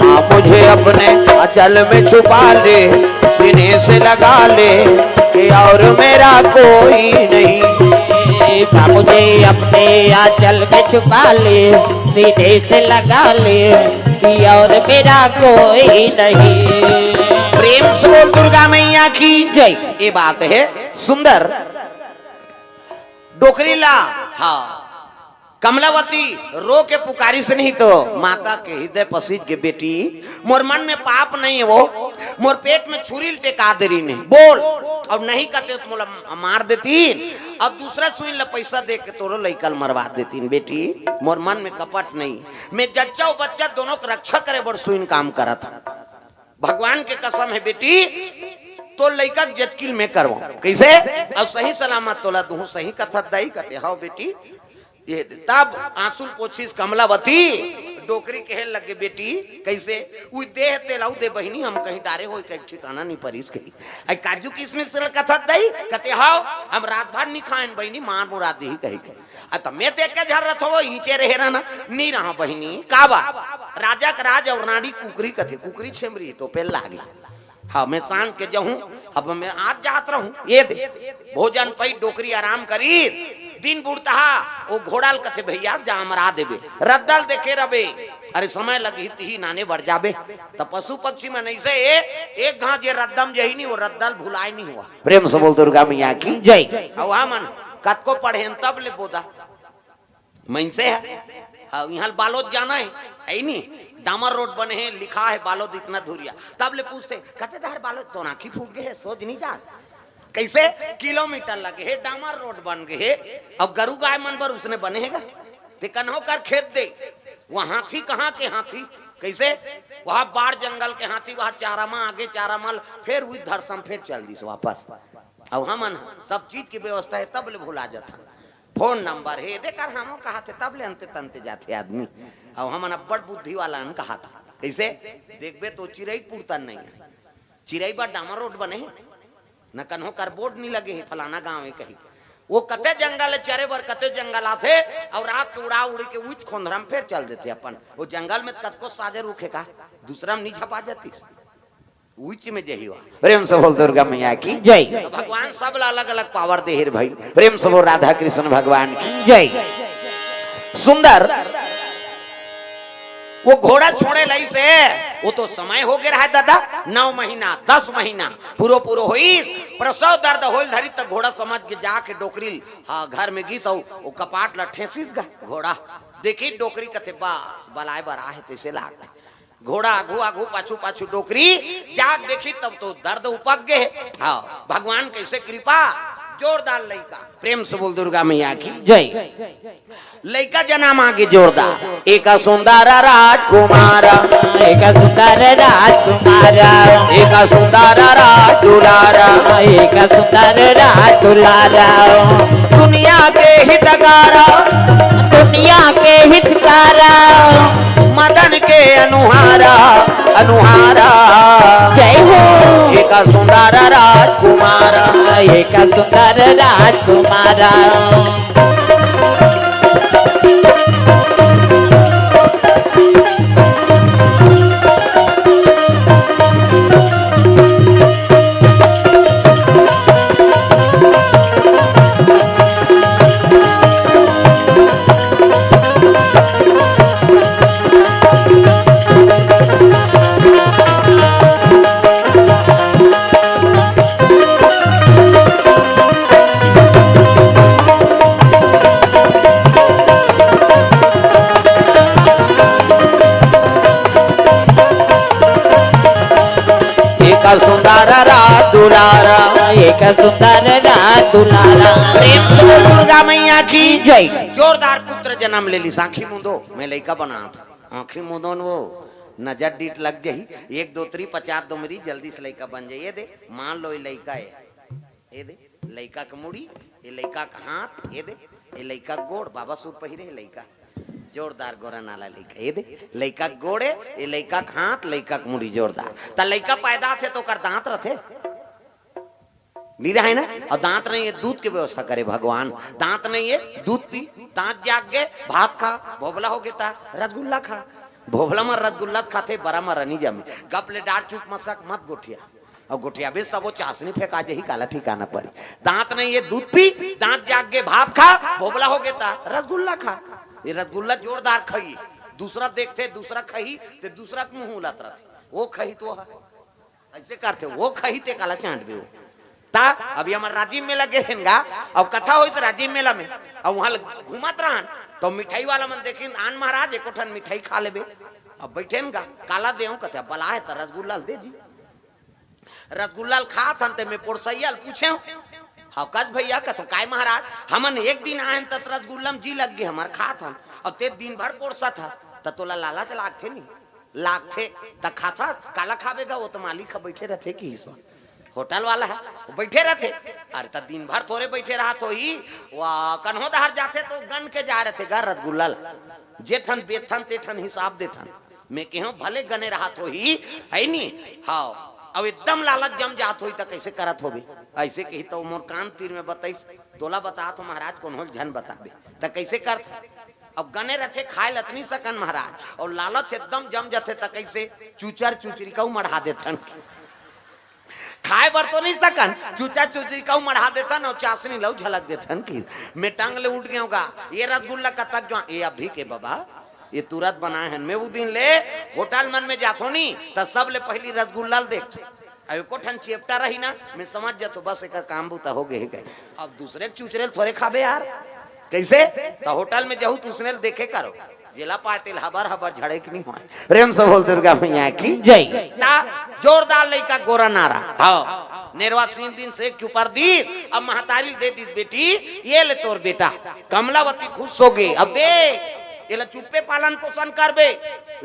माँ मुझे अपने आंचल में छुपा ले, सीने से लगा ले, कि और मेरा कोई नहीं। माँ मुझे अपने आंचल में छुपा ले, सीने से लगा ले, कि और मेरा कोई नहीं। प्रेम से बोल दुर्गा मैया की जय। ये बात है सुंदर। डोकरी ला, हाँ, कमलावती रो के पुकारिस नहीं तो माता के हृदय पसीज गे, बेटी, मोर मन में पाप नहीं हे वो, मोर पेट में छुरी ल टेका दे रहिन हे, बोल, अउ नहीं कहते तो मोला मार देतिन, अउ दूसरा सुई ल पैसा दे के तोरो लइका ल मरवा देतिन। बेटी, मोर मन में कपट नहीं, मैं जच्चा अउ बच्चा दोनों के रक्षा करे बर सुई ल काम करत हंव। भगवान के कसम हे बेटी, तोर लइका के जचकी ल मैं करवंव। कइसे? अउ सही सलामत तोला दूहूं, सही कथस दाई, कथे, "हव बेटी।" ये दे। तब आंसू ल पोछिस कमलावती, डोकरी कहे लगे, "बेटी, कइसे?" "उई दे हे तेला, उई दे बहिनी, हम कहीं डारे होई, कहीं ठिकाना नइ परिस कही।" "अई काजू किसमिस ल कथस दई?" कथे, "हव, हम रात भर नइ खाएन बहिनी, मार मुरा दिही कही।" "अ त में तेके झर रथों, इहिंचे रहे रहना।" "नइ रहा बहिनी।" "का बा?" "राजा के राज अउ रानी कुकरी कथे, कुकरी छेमरी तो पेल लागी।" "हाँ, में सांझ के जहूँ, अब में आज जात रहूँ।" ए दे, भोजन पई डोकरी आराम करी, दिन बुड़तहा, ओ घोड़ा ल कथे, "भइया, जा अमरा देबे, रद्दा ल देखे रबे, अरे समय लगही तिही नाने बर जाबे।" त पशु पक्षी मन अइसे ए, एक घांव जे रद्दा म जही नी, ओ रद्दा ल भुलाय नी हुआ। प्रेम से बोल दुर्गा मैया की जय। अउ हमन कतको पढ़ेन तब ले बोदा। मइनसे हे, हाँ, इहाँ ले बालोद जाना हे, हे नी? डामर रोड बने हे, लिखा हे बालोद इतना दूरिया। तब ले पूछथे, "कते डहर बालोद?" "तोर आँखी फूट गे हे, सोझ नइ जास।" कइसे? किलोमीटर लगे हे, डामर रोड बन गे हे, अउ गरू गाय मन बर उसने बने हे गा। ते कन्हो कर खेत दे, वो हाथी कहाँ के हाथी? कइसे? वहाँ बाढ़ जंगल के हाथी, वहाँ चारा मा आगे, चारा मा ल-, फेर उही धरसम फेर चल दिस वापस। अउ हमन सब चीज के व्यवस्था हे, तब ले भुला जाथन। फोन नंबर हे, देकर हमो कहाथे, तब ले अंते तंते जाथे आदमी। अउ हमन अब्बड़ बुद्धि वाला अन कहाथा। कइसे? देखबे तो चिरई पुरतन नइ हे। चिरई बर डामर रोड बने हे, न कन्हो कर बोर्ड नइ लगे हे, फलाना गाँव हे कही। वो कते जंगल हे चरे बर, कते जंगल आथे, अउ रात के उड़ा उड़ी के उहिच खोंधरा म फेर चल देथे अपन। वो जंगल में कतको साजे रूख हे का, दूसरा म नइ झपा जातिस। उहिच में जही हुआ। प्रेम से बोल दुर्गा मैया की जय। तो भगवान सब ला अलग-अलग पावर दे हे रे भाई। प्रेम से बोल राधा कृष्ण भगवान की जय। सुंदर, वो घोड़ा छोड़े लइसे, वो तो समय हो गे रहा हे दादा, नौ महीना, दस महीना, पूरो पूरो होइस, प्रसव दर्द होइल धरी, त घोड़ा समझ के जाके डोकरी, हाँ, घर में गिस अउ वो कपाट ला ठेसिस गा घोड़ा। देखी डोकरी कथे, "बस, बलाय बर आहे, तइसे लागथे।" घोड़ा आघू आघू, पाछू पाछू डोकरी, जाग देखी तब तो दर्द उपक गे। हाँ, भगवान कइसे कृपा, जोरदार लइका। प्रेम से बोल दुर्गा मैया की जय। लइका जनम आगे जोरदार, एक सुंदर राजकुमार, एक सुंदर राजकुमार, एक सुंदर राज दुलार, एक सुंदर राज दुलार। दुनिया के हितकार, दुनिया के हितकार, मदन के अनुहारा, अनुहारा। जय हो। एक सुंदर राजकुमार, एक सुंदर राजकुमार। एक सुंदर रात दुलारा। एक सुंदर रात दुलारा। प्रेम से बोल दुर्गा मैया की जय। जोरदार पुत्र जनम ले लिस, आँखी मूंदो, मैं लइका बनात हँव। आँखी मूंदो न वो, नजर डीठ लग जाही, एक दो तीन पचास दो मेरी, जल्दी से लइका बन जाही। ए दे, मान लो ये लइका हे, ए दे, लइका के मुड़ी, ये लइका के हाथ, ए दे, ये लइका के गोड़, बाबा सूट पहिरे हे लइका। जोरदार गोरा नाला लइका, ए दे, लइका के गोड़ हे, ये लइका के हाथ, लइका के मुड़ी जोरदार। त लइका पैदा होथे त ओकर दांत रथे? नइ रहे ना? अउ दांत नइ हे, दूध के व्यवस्था करे भगवान। दांत नइ हे, दूध पी, दांत जाग गे, भात खा, भोभला हो गे त रसगुल्ला खा। भोभला म रसगुल्ला खाथे, बरा म रनी जमे। गप ले डार चुप मसक मत गोठिया। अउ गोठियाबे सबो चासनी फेंका जाही, काला ठिकाना परी। दांत नइ हे, दूध पी, दांत जाग गे, भात खा, भोभला हो गे त रसगुल्ला खा। ये रसगुल्ला जोरदार खही, दूसरा देखथे, दूसरा खही, ते दूसरा के मुंह उलत रथे। वो खही तो ह। अइसे करथे, वो खही ते काला चांटबे वो। त अभी हमर राजिम मेला गे रहेन गा, अउ कथा होइस राजिम मेला में, अउ उहाँ ल घूमत रहन, त मिठाई वाला मन देखिन, "आन महाराज, एको ठन मिठाई खा लेबे।" अब बइठेन गा, "काला देंव?" कथे, "बलाय हे त रसगुल्ला ल दे जी।" रसगुल्ला ल खात हन, ते में पोरसइया ल पूछेंव, "हव कस भइया?" कथों, "काय महाराज, हमन एक दिन आएन त रसगुल्ला म जी लग गे हमर, खात हन, अउ ते दिन भर पोरसत हस, त तोला लालच लागथे नी?" लागथे, त खाथस, काला खाबे गा, वो त मालिक ह बइठे रथे किहिस होटल वाला ह, वो बइठे रथे। अरे, त दिन भर थोरे बइठे रहत होही, वा कन्हो डहर जाथे त गन के जाय रथे गा रसगुल्ला ल। जे ठन बेचथन, ते ठन हिसाब देथन। में केहेंव भले गने रहत होही, हइ नी? हव, अउ एकदम लालच जम जात होही, त कइसे करत होबे? अइसे कही त मोर कान तीर में बतइस, तोला बतात हों महाराज, कोनो ल झन बताबे। त कइसे करत? अब गने रथे, खाय ल त नइ सकन महाराज, अउ लालच एकदम जम जाथे, त कइसे? चुचर चुचरी कऊ मढ़ा देथन। खाय बर तो नइ सकन, चुचा चुचरी कऊ मढ़ा देथन अउ चासनी लऊ झलक देथन कि में टंग ले उठ गेंव गा। ये रसगुल्ला कतक जुवार, ये अभी के बबा, ये तुरत बनाय हन। में उ दिन ले होटल मन में जाथों नी, त सबले पहिली रसगुल्ला ल देखथों। अब एको ठन चेपटा रही ना, में समझ जाथों, बस एकर काम बूता हो गे हे कहे। अब दूसरे के चुचरे ल थोरे खाबे यार। कइसे? त होटल में जहू त उसने ल देखे करो, जेला पाय तेला हबर हबर झड़े के नइ होय। प्रेम से बोल दुर्गा मैया की जय। त जोरदार लइका गोरा नारा। हव, नेरवा सीन दिन से एक चुपर दीस, अब महतारी ल दे दीस, बेटी, ये ले तोर बेटा। कमलावती खुश होगे। अब दे, एला चुप्पे पालन पोषण करबे,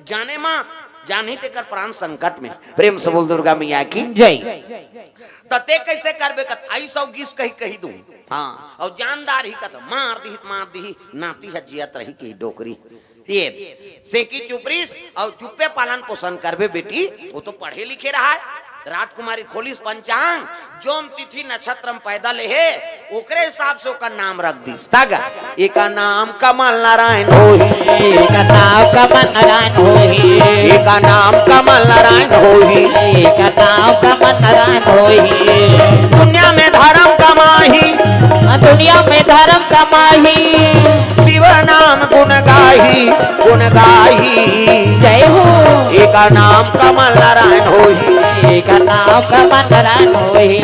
जाने मत, जानही तेकर प्राण संकट में। प्रेम से बोल दुर्गा मैया की जय। त ते कइसे करबे? कथे अइस अउ गिस कही, कही दूं। हाँ, अउ जानदार ही कथे मार दिही, मार दिही, नाती ह जियत रही कही डोकरी। ये सेकी चुपरिस अउ चुप्पे पालन पोषण करबे बेटी, वो तो पढ़े लिखे रहय। राजकुमारी खोलिस पंचांग, जोन तिथि नक्षत्र म पैदा ले हे, ओकरे हिसाब से ओकर नाम रख दिस। तग एका नाम कमल नारायण होही। एका नाम कमल नारायण होही। एका नाम कमल नारायण होही। एका नाम कमल नारायण होही। दुनिया में धर्म कमाही। दुनिया में धर्म कमाही। शिव नाम गुण गाही, गुण गाही। जय हो। एका नाम कमल नारायण होही। एका नाम कमल नारायण होही।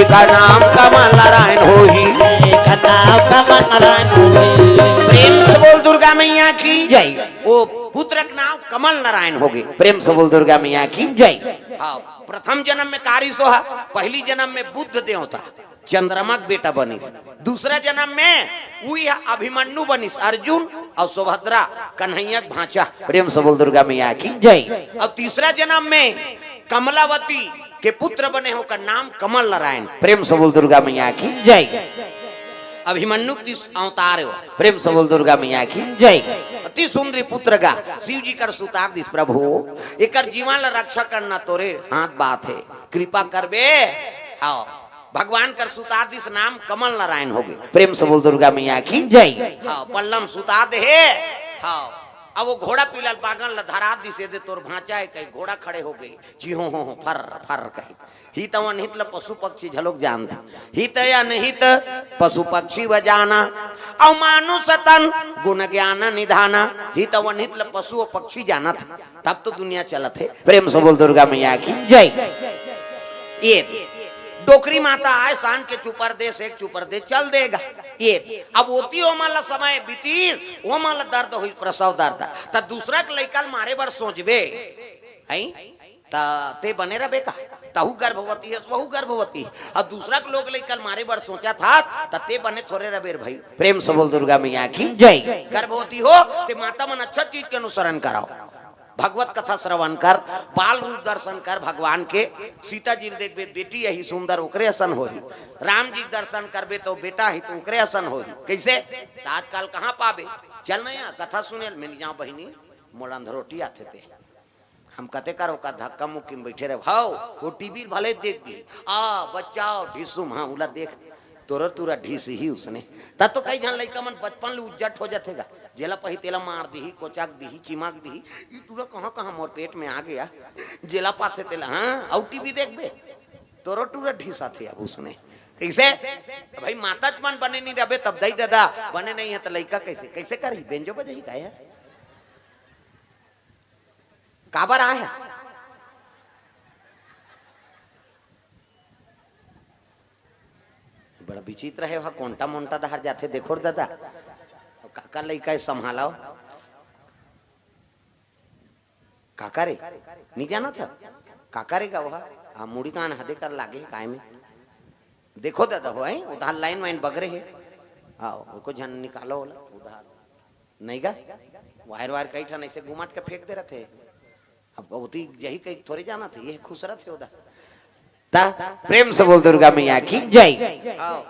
एका नाम कमल नारायण होही। एका नाम कमल नारायण होही। प्रेम से बोल दुर्गा मैया की जय। वो पुत्र के नाम कमल नारायण होगे। प्रेम से बोल दुर्गा मैया की जय। हाँ, प्रथम जन्म में कारिस ओहा, पहिली जन्म में बुद्ध देवता चंद्रमा के बेटा बनिस। दूसरा जन्म में उही ह अभिमन्यु बनिस, अर्जुन अउ सुभद्रा कन्हैया के भांचा। प्रेम से बोल दुर्गा मैया की जय। अउ तीसरा जन्म में कमलावती के पुत्र बने, ओकर नाम कमल नारायण। प्रेम से बोल दुर्गा मैया की जय। अभिमन्यु के तीस अवतार हे वो। प्रेम से बोल दुर्गा मैया की जय। अति सुंदरी पुत्र गा शिव जी कर सुता दिस, प्रभु एकर जीवन ला रक्षा करना तोरे हाथ बात हे, कृपा करबे। हाँ, भगवान कर सुता दिस नाम कमल नारायण होगे। प्रेम से बोल दुर्गा मैया की जय। हाँ, पल्लम सुता दे हे। हाँ, अब वो घोड़ा पीला बागन ला धरा दिस, ये दे तोर भांचा हे कही घोड़ा खड़े होगे। जी हो हो हो, फर फर कही। हित अउ अनहित ल पशु पक्षी झलोक जानथे। हित अनहित पशु पक्षी व जाना, अउ मानुष तन गुण ज्ञान निधाना। हित अउ अनहित ल पशु अउ पक्षी जानत हे, तब तो दुनिया चलत हे। प्रेम से बोल दुर्गा मैया की जय। ये डोकरी माता आय, सान के चुपर दे, सेक चुपर दे, चल देगा। ये अब ओती ओमन ल समय बीती, ओमन ल दर्द होई, प्रसव दर्द, त दूसरा के लइका ल मारे बर सोचबे, हैं? त ते बने रबे का? तहू गर्भवती हस, वहू गर्भवती, अउ दूसरा के लोग लइका ल मारे बर सोचत हस, त ते बने थोरे रबे रे भाई। प्रेम से बोल दुर्गा मैया की जय। गर्भवती हो, ते माता मन अच्छा चीज के अनुसरण कराओ। भगवत कथा श्रवण कर, बाल रूप दर्शन कर भगवान के। सीता जी ल देखबे, बेटी यही सुंदर, ओकरे असन होही। राम जी के दर्शन करबे, तो बेटा ही तो ओकरे असन होही। कइसे? त आजकल कहाँ पाबे? चल न यहाँ कथा सुने ल मिल जाओ बहिनी, मोला अंधरोटी आथे ते। हम कते कर ओकर धक्का मुक्की में बैठे रहे। हव, वो टीवी भले देख दी। आ, बचाओ, ढिसुम, हाँ, उला देख, तोरा तुरा ढिस ही उसने। तब तो कई झन लइका मन बचपन ले उज्जट हो जाथे गा। जेला पही तेला मार दिही, कोचक दिही, चिमक दिही। ई टूरा कहाँ कहाँ मोर पेट में आ गया। जेला पाथे तेला, हाँ, अउ टीवी देखबे, तोरो टूरा ढिस आथे अब उसने। कइसे? त भाई माता च मन बने नहीं रबे, तब दई ददा बने नहीं है, त लइका कइसे, कइसे करही? बेंजो बजही का यार? काबर आए हस? बड़ा विचित्र हे, वहा कोंटा मोंटा दहर जाथे, देखो रे ददा। अउ काका लइका हे, संभालो। काका रे, नी जानत हव? काका रे गा वहा, आ मुड़ी कान हदे कर लागे हे काय में। देखो दादा हो, हैं? उधार लाइन वाइन बगरे हे। आओ, एको झन निकालो ओला, उधार। नहीं गा? वायर वायर कई ठन ऐसे घुमाट के फेंक दे रथे। अब ओती यही कहीं थोड़े जाना थे, ये खुश रथे उधार। ता प्रेम से बोल दुर्गा मैया की। जय। आओ।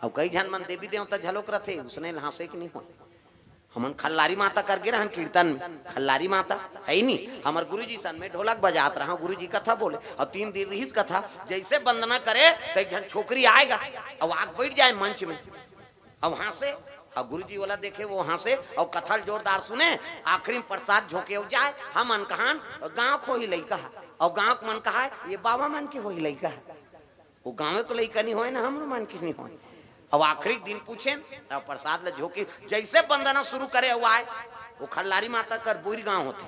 अब कई झन मन देवी देवता झलोक रथे, उसने हाँसे के नहीं हो। हमन खल्लारी माता करके रहन कीर्तन में, खल्लारी माता है ही नहीं। हमर गुरुजी सन में ढोलक बजात रहा, गुरुजी कथा बोले, और तीन दिन रहीस कथा। जैसे वंदना करे, तो एक झन छोकरी आएगा, अब आग बैठ जाए मंच में, अब हाँसे, और गुरुजी वाला देखे, वो हाँसे, और कथा ल जोरदार सुने, आखिरी में प्रसाद झोंके हो जाए। हमन कहन, "गाँव के होही लइका है", और गाँव के मन कहा, "ये बाबा मन के होही लइका है।" वो गाँव के लइका नहीं होए ना, हमरो मन के नहीं होए। अब आखिरी दिन पूछे, अब प्रसाद ल झोंके, जैसे वंदना शुरू करे, वो आए, वो खल्लारी माता कर बोरी गाँव होते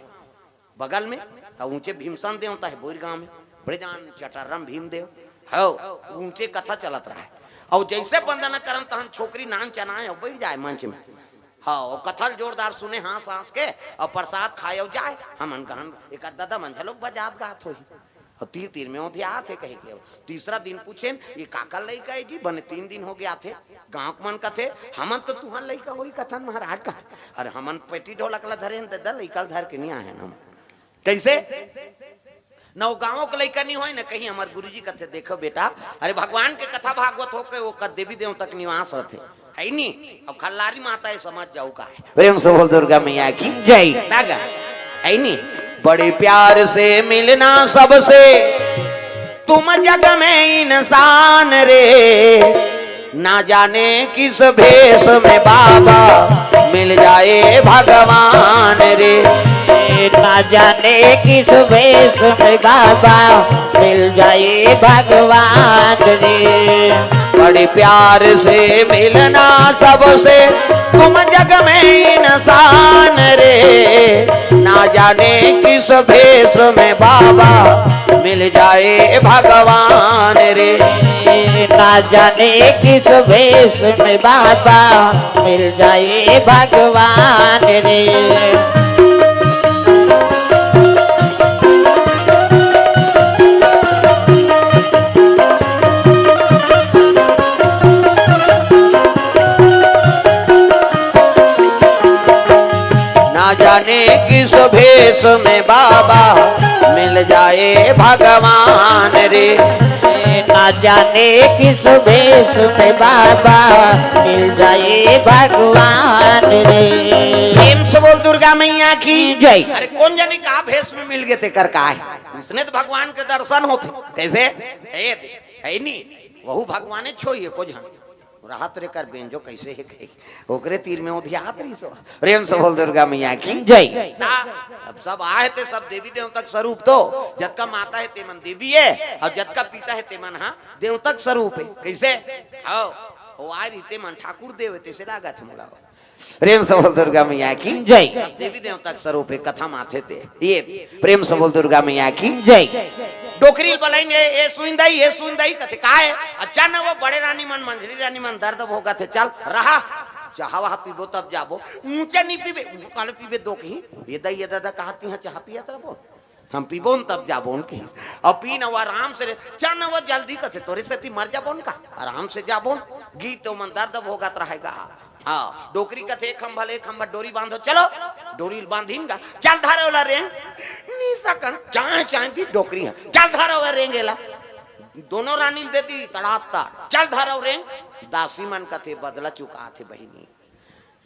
बगल में, और ऊंचे भीमसन देवता है बोरी गाँव में, बड़े जान चटर्रम भीम देव, हो, ऊंचे कथा चलत रहा है। और जैसे वंदना करन, तहन छोकरी नान चनाए और बैठ जाए मंच में। हाँ, और कथा ल जोरदार सुने, हाँस हाँस के, और प्रसाद खाए और जाए। हमन कहन, एक दादा मन झलोक बजात गात होही। और तीर तीर में ओधियात हे कहे के। तीसरा दिन पूछेन, "ये काकर लइका है जी? बने तीन दिन हो गया थे।" गाँव के मन कथे, "हमन तो तुहर लइका होही कथन महाराज," कथे। "अरे हमन पेटी ढोलक ला धरे हन दादा, लइका ला धर के नहीं आए हन हम।" कैसे? न वो गाँव के लइका नहीं होए, न कहीं। हमर गुरुजी कथे, "देखो बेटा, अरे भगवान के कथा भागवत हो के ओकर देवी देवता के निवास रथे, है नी? अब खल्लारी माता ये समझ जाऊ का है।" प्रेम से बोल दुर्गा मैया की। जय। तागा, है नी? बड़े प्यार से मिलना सबसे, तुम जग में इंसान रे, ना जाने किस भेष में बाबा मिल जाए भगवान रे। ना जाने किस भेष में बाबा मिल जाए भगवान रे। बड़े प्यार से मिलना सबसे, तुम जग में इंसान रे, ना जाने किस भेष में बाबा मिल जाए भगवान रे। ना जाने किस भेष में बाबा मिल जाए भगवान रे। ना जाने किस भेष में बाबा मिल जाए भगवान रे। ना जाने किस भेष में बाबा मिल जाए भगवान रे। प्रेम से बोल दुर्गा मैया की। जय। अरे कौन जाने का भेष में मिल गए तेकर का है, उसने तो भगवान के दर्शन होते। कैसे? ए दे, है नी, वहू भगवाने छोइए को झन। राहत रे कर बेंजो कैसे है कहे, ओकरे तीर में ओधियात रही सो। प्रेम से बोल दुर्गा मैया की। जय। ता, अब सब आए थे, सब देवी देवता के स्वरूप तो, जतका माता है ते मन देवी है, और जतका पिता है ते मन, हाँ, देवता के स्वरूप है। कैसे? हो, वो आए रही ते मन ठाकुर देव है, तैसे लागत मोला। प्रेम से बोल दुर्गा मैया की। जय। सब देवी देवता के स्वरूप है, कथा माथे ते। ये प्रेम से बोल दुर्गा मैया की। जय। डोकरी ल बलाइन, "ए, ए सुन दई, ए सुन दई," कथे, "का है?" "अच्छा न वो बड़े रानी मन, मंझली रानी मन दर्द भोगत हे, चल रहा, चाहा वहा पीबो तब जाबो।" "ऊंचा नहीं पीबे।" "काले पीबे दो कहीं?" "ये दई, ये दादा कहती हैं चाहा पियत रहो।" "हम पीबोन तब जाबोन," कहिस। "अब पी न वो आराम से रे।" "चल न वो जल्दी," कथे, "तोरे सेती मर जाबोन का, आराम से जाबोन।" गीत तो मन दर्द भोगत रहेगा। हाँ, डोकरी कथे, "एक खंभा ले, एक खंभा डोरी बांधो, चलो।" डोरी बांधिन गा, "चल धरे ओला रेंग।" नी सकन, चाहे चाहे दी डोकरी है, "चल धरे ओला रेंग एला।" दोनों रानी दे दी तड़ात ताड़, "चल धरे ओ रेंग।" दासी मन कथे, "बदला चुकाथे बहिनी।"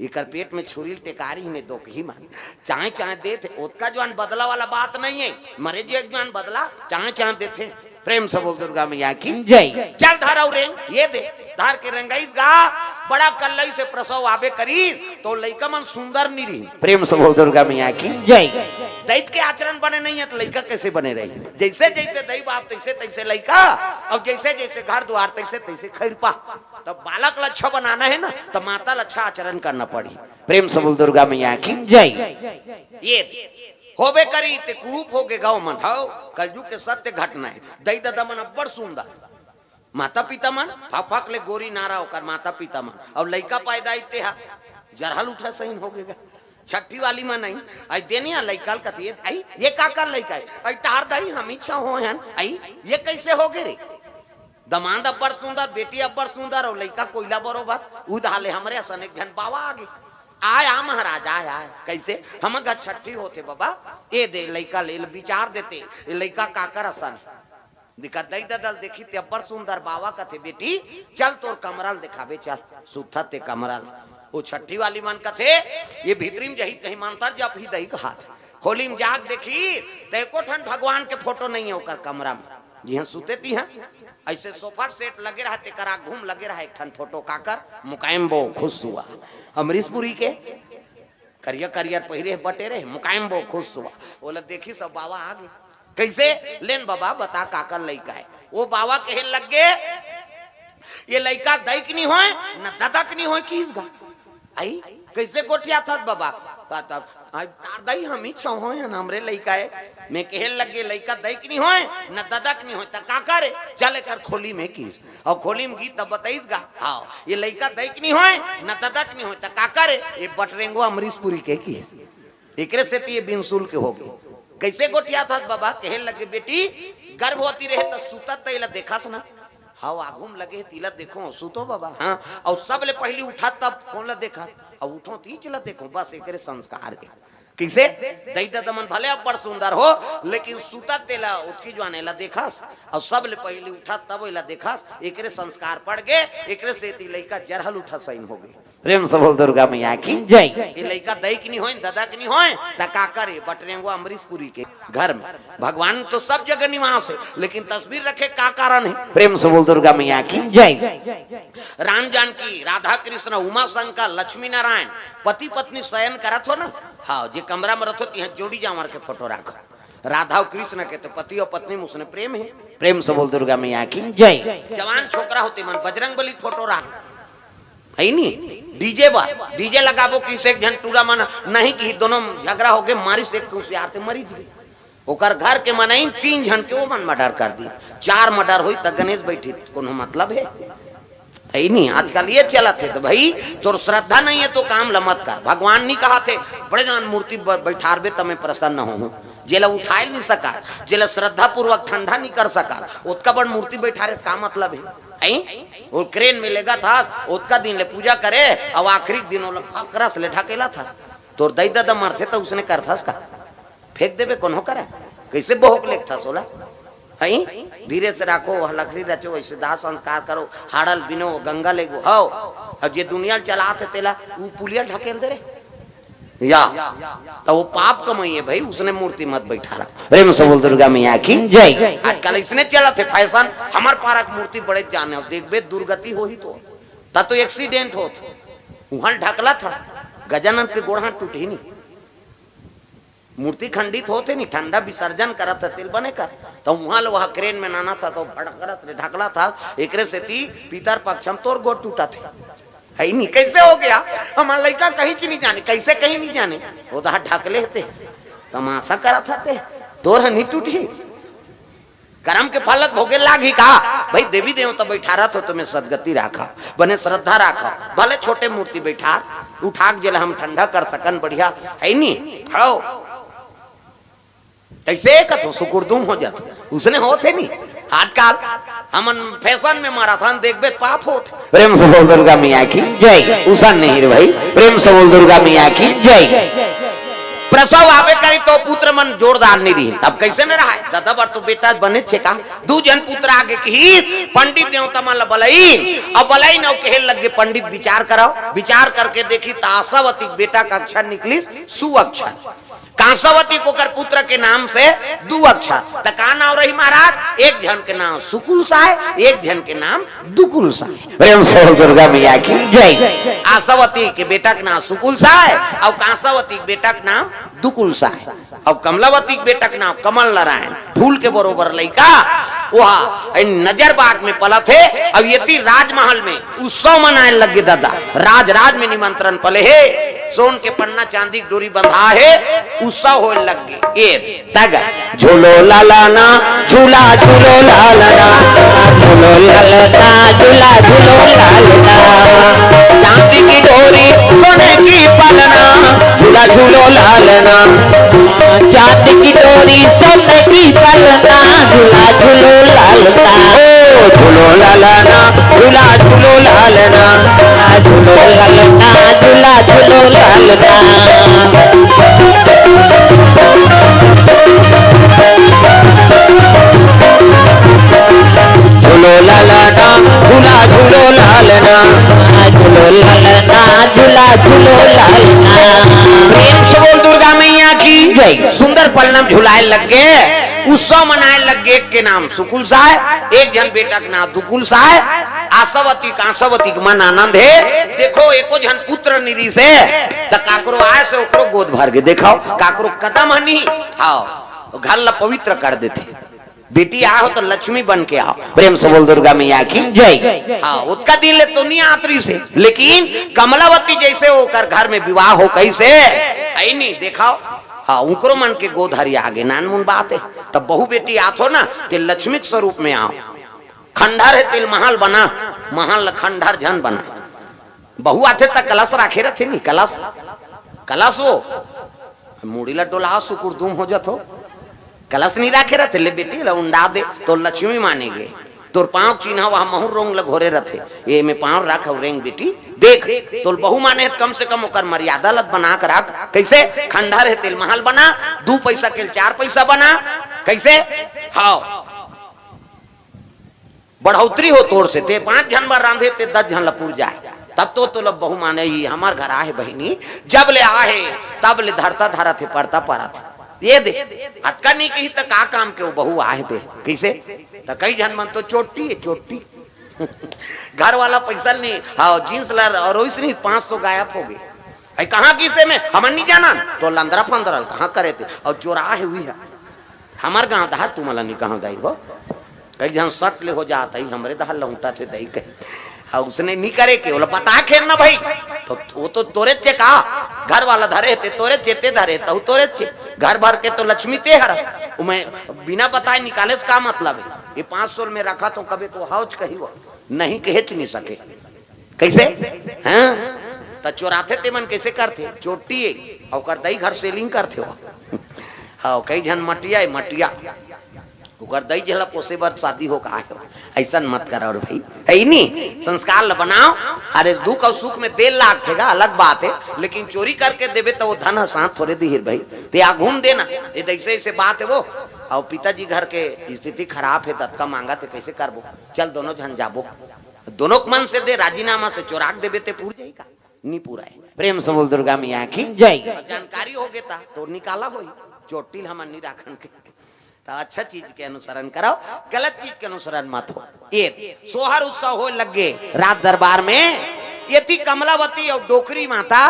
एकर पेट में छुरी ल टेकारी में दोकही मन। चाय चाय देत हे, ओतका जवान बदला वाला बात नहीं है। मरे जी एक जवान बदला, चाय चाय देत हे। प्रेम से बोल दुर्गा मैया की। जय। चल धर अउ रेंग, ये दे, धर के रेंगइस गा, बड़ा कल्लई से प्रसव आबे करी, तो लइका मन सुंदर नहीं रही। प्रेम से बोल दुर्गा मैया की। जय। दई के आचरण बने नहीं है, तो लइका कैसे बने रही? जैसे जैसे दई बाप, तैसे तैसे लइका, और जैसे जैसे घर द्वार, तैसे तैसे खैरपा। तब बालक ल अच्छा बनाना है ना, तो माता ल अच्छा आचरण करना पड़ी। प्रेम से बोल दुर्गा मैया की। जय। ये होबे करी ते कुरूप हो गे गौ मन। हव, कलयुग के सत्य घटना है। दई ददा मन अब्बड़ सुंदर, माता पिता मन फक फक ले गोरी नारा ओकर माता पिता मन, अउ लइका पैदा इते हा जरहल उठा सहीन हो गे गा। छट्ठी वाली मन आई, आई देनिया लइका ल कथे, "आई ये काकर लइका है?" "आई तार दई, हम ही छह हो हन।" "आई ये कैसे हो गे रे?" दमांद अब्बड़ सुंदर, बेटी अब्बड़ सुंदर, अउ लइका कोइला बरोबर। उधाले हमरे असन एक झन बाबा आगे। आय, आ महाराज, आय, आय। कइसे? हमर घर छट्ठी होथे बबा। ए दे, लइका ले ल बिचार देते, ए लइका काकर असन हे। दिखत दई ददल देखी ते अब्बड़ सुंदर बाबा कथे, "बेटी, चल तोर कमरा ल देखाबे, चल, सुतत ते कमरा ल।" ओ छट्ठी वाली मन कथे, "ये भीतरी म जही तही मंतर जपही दई कहात।" खोली म जाग देखी, त एको ठन भगवान के फोटो नइ हे ओकर कमरा म। जिहां सुते तिहां अइसे सोफा सेट लगे रहय, तेकर आघू म लगे रहय एक ठन फोटो, काकर? मुकायम बो खुश हुआ। अमरीश पुरी के करिया करिया पहिरे बटेरे, मुकायम बो खुश हुआ। ओला देखिस अउ बाबा आगे। कइसे? "लेन बबा, बता काकर लइका हे?" ओ बाबा कहे लग गे, "ये लइका दई के नी होय, न ददा के नी होय, किहिस गा।" आई, कइसे गोठियाथस बबा? बात अब, आई, तार दई हमी छहो हन, हमरे लइका हे। मैं कहे लग गे, "लइका दई के नी होय, न ददा के नी होय, त काकर हे? चल एकर खोली म," किहिस। अउ खोली म गिस त बतइस गा, "हाव, ये लइका दई के नी होय, न ददा के नी होय, त काकर हे? ये बटरेंगो अमरीश पुरी के," किहिस। एकरे सेती ये बिनसुल के होगे। कइसे गोठियाथस बबा? कहे लग गे, "बेटी, गर्भवती रहे त सुतत त एला देखस ना?" "हाव, आघू म लगे हे, तिला देखों, सुतों बबा।" "हां, अउ सबले पहिली उठत तब कोन ला देखत?" "अउ उठों तीच ला देखों।" बस एकरे संस्कार हे। कइसे? दई ददा मन भले अब्बड़ सुंदर हो, लेकिन सुतत तेला ओतकी जुवार एला देखस, अउ सबले पहिली उठत तब एला देखस, एकरे संस्कार पड़ गे, एकरे सेती लइका जरहल उठत सइन होगे। प्रेम से बोल दुर्गा मैया की जय। ये लइका दई के नी होय, ददा के नी होय, त काकर हे? बटरेंगो अमरीश पुरी के घर म। भगवान तो सब जगह निवास हे, लेकिन तस्वीर रखे का कारण हे? प्रेम से बोल दुर्गा मैया की जय। राम जानकी, राधा कृष्ण, उमा शंकर, लक्ष्मी नारायण, पति पत्नी शयन करत हो ना, हाव, जे कमरा म रथो, तिहां जोड़ी जांवर के फोटो राखो। राधा अउ कृष्ण के तो पति अउ पत्नी म उसने प्रेम हे। प्रेम से बोल दुर्गा मैया की जय। जवान छोकरा होते मन बजरंग बली फोटो राख, हे नी? डीजे बर, डीजे लगाबो किहिस एक झन टूरा मन, नहीं किहिस, दोनों झगरा होगे, मारिस एक कुसियार ते मरिच गे। ओकर घर के मनई तीन झन के ओमन मर्डर कर दिस। चार मर्डर होई त गणेश बइठिस, कोनो मतलब हे? हे नी, आजकल ये चलत हे। त भई, तोर श्रद्धा नइ हे त काम ल मत कर। भगवान नी कहत हे, बड़े जान मूर्ति ब-, बइठारबे त मैं प्रसन्न होहूं। जेला उठाय ल नी सकस, जेला श्रद्धापूर्वक ठंडा नी कर सकस, ओतका बड़ मूर्ति बइठारे से का मतलब हे? हैं? ओ क्रेन में लेगथस, ओतका दिन ले पूजा करे, अउ आखिरी दिन ओला फकरस ले ढकेलथस। तोर दई ददा मरथे त उसने करथस का? फेंक देबे कोनो करा? कइसे बोहक लेगथस ओला? हैं? धीरे से राखो, ओह लकड़ी रचो, अइसे दाह संस्कार करो, हाड़ा ल बिनो, गंगा लेगो, हव। अउ जे दुनिया ल चलात हे तेला, ऊ पुलिया ल ढकेल दे रे। या, त ओ पाप कमई हे भई, उसने मूर्ति मत बइठारा। प्रेम से बोल दुर्गा मैया की जय। आजकल अइसने चलत हे फैशन, हमर पारा के मूर्ति बड़े जाने, अउ देखबे दुर्गति होही तो, त तो एक्सीडेंट होत, उहां ल ढकलथस, गजानंद के गोड़ हाथ टूटही नी। मूर्ति खंडित होत हे नी, ठंडा विसर्जन करत हे, तेला बने कर। त उहां ले ओह क्रेन में लानथस, त भड़करत ले ढकलथस, एकरे सेती पितर पक्ष म तोर गोड़ टूटत हे। हे नी, कइसे होगे? हमर लइका कहींच नी जाने, कइसे कहीं नी जाने, ओ दहा ढकले हे ते, तमाशा करत हे ते, तोर ह नी टूटही। करम के फल ल भोगे लागही का? भई देवी देवता बइठारत हो त ओमे सदगति राखव, बने श्रद्धा राखव, भले छोटे मूर्ति बइठार, उठा के जेला हम ठंडा कर सकन, बढ़िया हे नी? हव। कइसे कथों, सुकुरदुम हो जात, उसने होत हे नी। आजकल हमन फैशन में मारत हन, देखबे त पाप होत। प्रेम से बोल दुर्गा मैया की जय। उसन नहीं रे भई, प्रेम से बोल दुर्गा मैया की जय। प्रसव आबे करी त पुत्र मन जोरदार नी रही, तब कइसे न रहाय? ददा बर तो बेटा बने छे का, दू झन पुत्र आगे किहिस, पंडित देवता मन ल बलइन, अउ बलइन अउ कहे लग गे, पंडित विचार करव, विचार करके देखिस त आशावती के बेटा के अक्षर निकलिस सु अक्षर। कांसावती के ओकर पुत्र के नाम से दू अक्षर, त का नाव रही महाराज? एक झन के नाव सुकुल साय, एक झन के नाम दुकुल साय। प्रेम से बोल दुर्गा मैया की जय। आशावती के बेटा के नाव सुकुल साय, अउ कांसावती के बेटा के नाव दुकुल साय, अउ कमलावती के बेटा के नाव कमल नारायण, फूल के बरोबर लइका। ओहा ए नजर बाग में पलत हे, अउ एती राजमहल में उत्सव मनाय लग गे ददा। राज राज में निमंत्रण पले हे, सोन के पन्ना चांदी के डोरी बंधा हे, उत्सव होय लग गे। ए तग झूलो लालना, झूला झूलो लालना, झूलो लालना, झूला झूलो लालना। चांदी की डोरी सोने की पलना, झूला झूलो लालना। चांदी की डोरी सोने की पलना, झूला झूलो लालना। झूलो लालना, झूला झूलो लालना, झूलो लालना, झूला झूलो लालना। झूलो लालना, झूला झूलो लालना, झूलो लालना, झूला झूलो लालना। प्रेम से बोल दुर्गा मैया की जय। सुंदर पलनम झुलाए लग गे, उत्सव मनाए लग गे। एक के नाम सुकुल साय, एक झन बेटा के नाम दुकुल साय। आशावती कांसावती के मन आनंद हे। देखो, एको झन पुत्र नइ रिहिसे, त काकरो आय से ओकरो गोद भर गे। देखो, काकरो कदम हनी, हाँ, घर ला पवित्र कर देथे। बेटी आहो तो लक्ष्मी बन के आहो। प्रेम से बोल दुर्गा मैया की जय। हाँ, ओतका दिन ले तो नइ आत रिहिसे, लेकिन कमलावती जइसे ओकर घर में विवाह हो कइसे, अइ नहीं देखाओ। हाँ, उकरो मन के गोद हरिया गे, नानमुन बात हे। तब बहू बेटी आथो ना, ते लक्ष्मी के स्वरूप में आओ। खंडहर हे तेल महल बना, महल ल खंडहर झन बना। बहू आथे त कलश राखे रथे नी, कलश, कलश वो मुड़ी ल डोला, सुकुर दुम हो जथो। कलश नइ राखे रथे, ले बेटी ल उंडा दे, तो लक्ष्मी माने गे। तोर पाँव चिन्हा वहाँ महुर रोंग ल घोरे रथे, ये में पाँव रख अउ रेंग बेटी, देख, तोर बहू माने हे, कम से कम ओकर मर्यादा ल बना के रख। कइसे? खंडहर हे तेल महल बना, दू पैसा के चार पैसा बना। कइसे? हाँ, बढ़ौतरी हो तोर से, ते पाँच झन बर रांधे, ते दस झन ल पुर जाए, तब तो तोला बहू माने। ही हमर घर आहे बहिनी, जब ले आहे, तब ले धरता धरत हे, परता परत हे। ये दे, अतका नइ कही त का काम के वो बहू आहे दे। कइसे? त कई झन मन तो चोट्टी हे, चोट्टी। घर वाला पैसा ल नइ, हाँ, जींस ला अरोइस नहीं, पाँच सौ गायब हो गे। अइ कहाँ गिसे में, हमन नइ जानन। तो लंदरा फंदरा ल कहाँ करे थे, अउ चोरा हे उही हे। हमर गांव धार तुमला नइ कहाँ दाई हो। कई झन सट ले हो जात हे, हमरे धार लौटा थे दाई कही। हाँ, उसने नइ करे के, ओला बता खेन ना भाई। तो वो तो तोरे चे का, घर वाला धरे ते तोरे चे, ते धरे तहु तोरे चे। घर भर के तो लक्ष्मी ते हर। मैं बिना बताए निकाले से का मतलब हे? ये पाँच सौ में रखा तो कभी तो हौच कही वो। नहीं कहेच नइ सके। कइसे? हाँ? त चोराथे ते मन कइसे करथे? चोट्टी हे, अउ ओकर दई घर सेलिंग करथे वो। हाँ, कई झन मटिया हे, मटिया। ओकर दई जेला पोसे बर शादी हो का हे, अइसन मत कर। अउ भाई, हे ही नी, संस्कार ल बनाओ। अरे, दुख अउ सुख में तेल लागथे गा, अलग बात हे, लेकिन चोरी करके देबे त वो धन ह साथ थोरे दिही रे भाई। ते आघू म देना, ये त अइसे, अइसे बात हे वो। अउ पिताजी घर के स्थिति खराब हे, त अतका मांगत हे, कइसे करबो? चल, दोनों झन जाबो। दोनों के मन से दे, राजीनामा से चोरा के देबे ते पूर जाही का? नी पूरा हे। प्रेम से बोल दुर्गा मैया की जय। अउ जानकारी हो गे ता तो निकाला होही, चोट्टी ल हमन नी राखन के। त अच्छा चीज के अनुसरण करव, गलत चीज के अनुसरण मत हो। ये सोहर उत्सव होय लग गे राज दरबार में, एती कमलावती अउ डोकरी माता,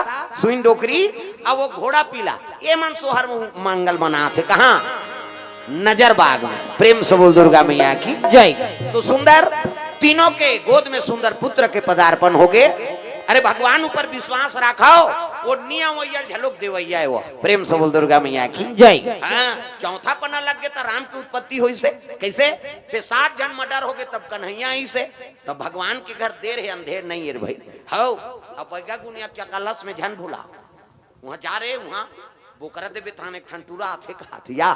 सुइन डोकरी, अउ वो घोड़ा पीला, ये मन सोहर म-, मंगल मनाथे। कहाँ? नजर बाग में। प्रेम से बोल दुर्गा मैया की जय। तो सुंदर, तीनों के गोद में सुंदर पुत्र के पदार्पण हो गे। अरे, भगवान ऊपर विश्वास राखव, वो नियम वैया झलोक देवैया हे वो। प्रेम से बोल दुर्गा मैया की जय। हाँ, चौथा पन्ना लग गे त राम के उत्पत्ति होइसे। कइसे? छे सात झन मर्डर हो गे तब कन्हैया अइसे, तब भगवान के घर देर हे, अंधेर नइ हे रे भाई। हव, अब बैगा गुनिया के कलश में झन भुला। उहाँ जा रे, उहाँ बोकरा देबे तहान एक ठन टूरा आथे कहाथे या,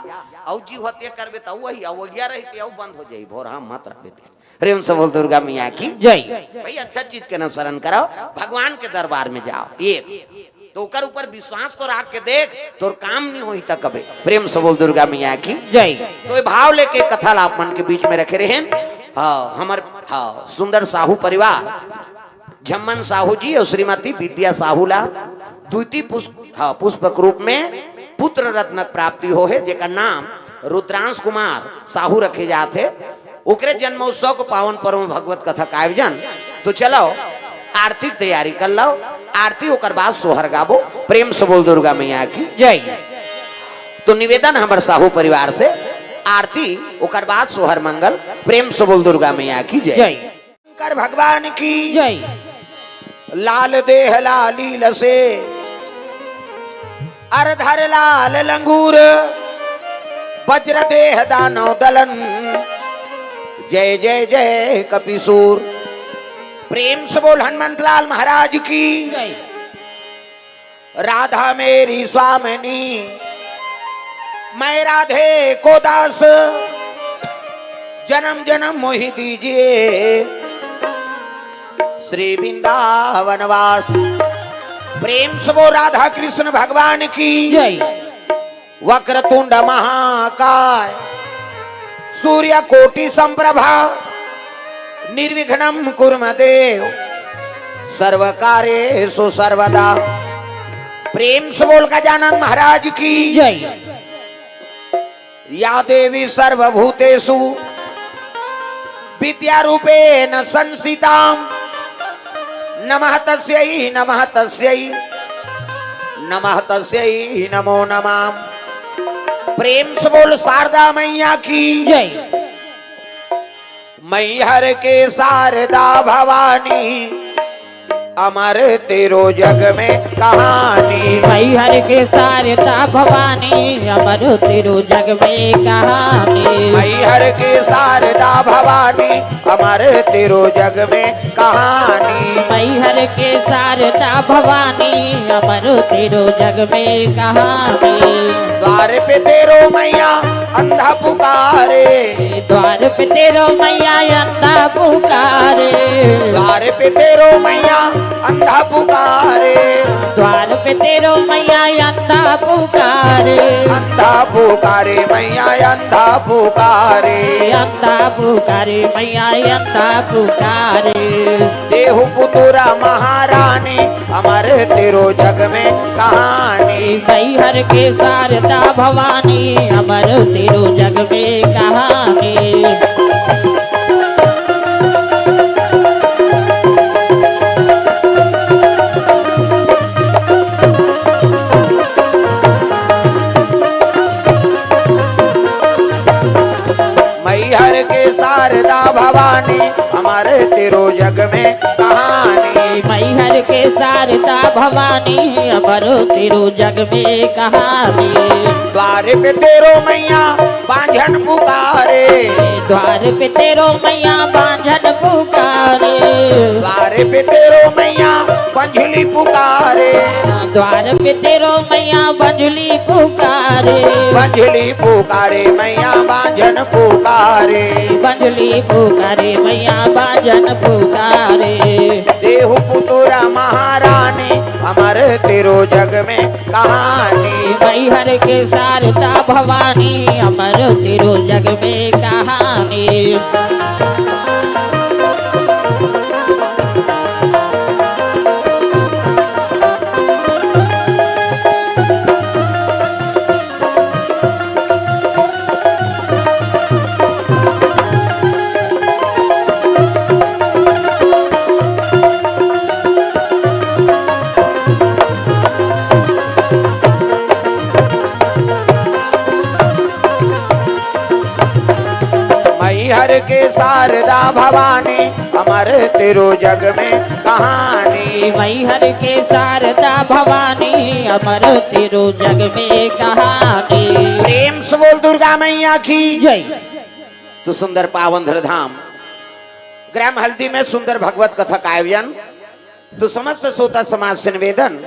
अउ जीव हत्या करबे त अउ वही, अउ अगिया रही ते अउ बंद हो जाही, भोरहा मत रखबे ते। प्रेम से बोल दुर्गा मैया की जय। भाई, अच्छा चीज के अनुसरण करव, भगवान के दरबार में जाव। ये तो ओकर ऊपर विश्वास तो राख के देख, तोर काम नइ होही त कबे। प्रेम से बोल दुर्गा मैया की जय। तो ये भाव लेके कथा ला आप मन के बीच में रखे रहेन। हाँ, हमर, हाँ, सुंदर साहू परिवार, झम्मन साहू जी अउ श्रीमती विद्या साहू ला द्वितीय पुष्प, हाँ, पुष्पक रूप में पुत्र रत्न के प्राप्ति हो हे, जेकर नाम रुद्रांश कुमार साहू रखे जात हे। ओकरे जन्मोत्सव के पावन पर्व में भगवत कथा का आयोजन। तो चलो, आरती के तैयारी कर लव, आरती ओकर बाद सोहर गाबो। प्रेम से बोल दुर्गा मैया की जय। तो निवेदन हमर साहू परिवार से, आरती ओकर बाद सोहर मंगल। प्रेम से बोल दुर्गा मैया की जय। जय। शंकर भगवान की जय। लाल देह लाली लसे, अर धर लाल लंगूर, वज्र देह दानव दलन, जय जय जय कपिसूर। प्रेम से बोल हनुमंत लाल महाराज की। जय। राधा मेरी स्वामिनी, मैं राधे को दास, जन्म जन्म मोहि दीजिए श्री वृंदावन वास। प्रेम से बोल राधा कृष्ण भगवान की। जय। वक्रतुंड महाकाय सूर्य कोटि संप्रभा निर्विघ्नं कुरु मे देव सर्व कार्येषु सर्वदा। प्रेम से बोल गजानन महाराज की। जय। या देवी सर्वभूतेषु विद्यारूपेण संस्थिता। नमः तस्यै, नमः तस्यै, नमः तस्यै नमो नमः। प्रेम से बोल शारदा मैया की। जय। मैहर के शारदा भवानी, अमर तेरो जग में कहानी। मैहर के शारदा भवानी, अमर तेरो जग में कहानी। मैहर के शारदा भवानी, अमर तेरो जग में कहानी। मैहर के शारदा भवानी, अमर तेरो जग में कहानी। द्वार पे तेरो मैया अंधा पुकारे। द्वार पे तेरो मैया अंधा पुकारे। द्वार पे तेरो मैया अंधा पुकारे। द्वार पे तेरो मैया अंधा पुकारे। अंधा पुकारे मैया अंधा पुकारे। अंधा पुकारे मैया अंधा पुकारे। देहु पुतुरा महारानी, अमर तेरो जग में कहानी। मैहर के शारदा भवानी, अमर तेरो जग में कहानी। मैहर के शारदा भवानी, अमर तेरो जग में कहानी। मैहर के शारदा भवानी, अमर तेरो जग में कहानी। द्वार पे तेरो मैया बांझन पुकारे। द्वार पे तेरो मैया बांझन पुकारे। द्वार पे तेरो मैया बंझली पुकारे। द्वार पे तेरो मैया बंझली पुकारे। बंझली पुकारे मैया बांझन पुकारे। बंझली पुकारे मैया बांझन पुकारे। देहु पुतुरा महारानी, अमर तेरो जग में कहानी। मैहर के शारदा भवानी, अमर तेरो जग में कहानी। मैहर के शारदा भवानी, अमर तेरो जग में कहानी। मैहर के शारदा भवानी, अमर तेरो जग में कहानी। प्रेम से बोल दुर्गा मैया की। जय। तो सुंदर पावन धरधाम ग्राम हल्दी में सुंदर भगवत कथा का आयोजन। तो समस्त श्रोता समाज से निवेदन,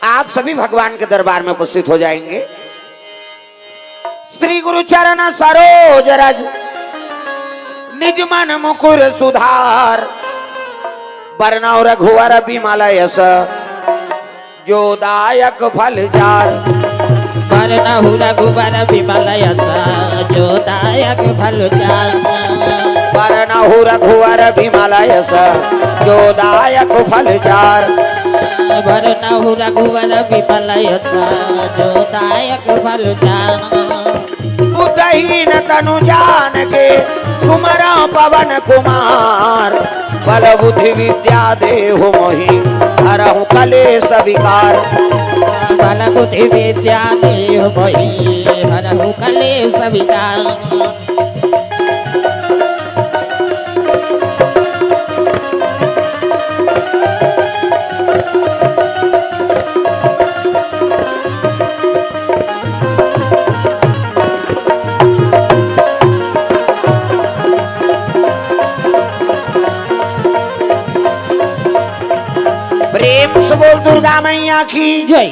आप सभी भगवान के दरबार में उपस्थित हो जाएंगे। श्री गुरु चरण सरोज रज, निज मन मुकुर सुधार। बरनउँ रघुवर बिमल यस, जो दायक फल चार। बरनउँ रघुवर बिमल यस, जो दायक फल चार। बरनउँ रघुवर बिमल यस, जो दायक फल चार। बरनउँ रघुवर बिमल यस, जो दायक फल चार। बुद्धहीन तनु जान के सुमरउँ पवन कुमार। बल बुद्धि विद्या देहु मोहि हरहु कलेस विकार। बल बुद्धि विद्या देहु मोहि हरहु कलेस विकार। प्रेम से बोल दुर्गा मैया की। जय।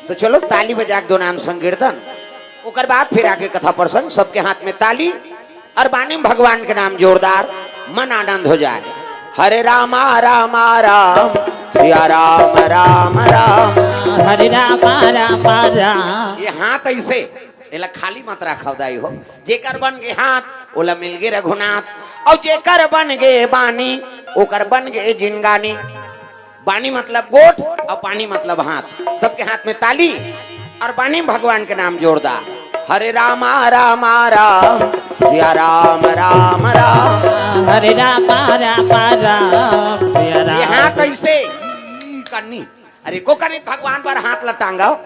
तो चलो ताली बजा के दो नाम संकीर्तन, ओकर बाद फिर आगे कथा प्रसंग। सबके हाथ में ताली। अउ बानी म भगवान के नाम जोरदार, मन आनंद हो जाय। हरे रामा रामा राम, सिया राम राम राम। हरे रामा रामा राम। ये हाथ अइसे, एला खाली मत राखव दाई हो। जेकर बन गे हाथ, ओला मिल गे रघुनाथ। अउ जेकर बन गे बानी, ओकर बन गे जिनगानी। बानी मतलब गोठ अउ पानी मतलब हाथ। सबके हाथ में ताली अउ बानी म भगवान के नाम जोरदार। हरे रामा रामा राम, सिया राम राम राम। हरे रामा रामा राम, सिया राम। ये हाथ अइसे करनी, अरे को करनी भगवान बर हाथ ल टांगव।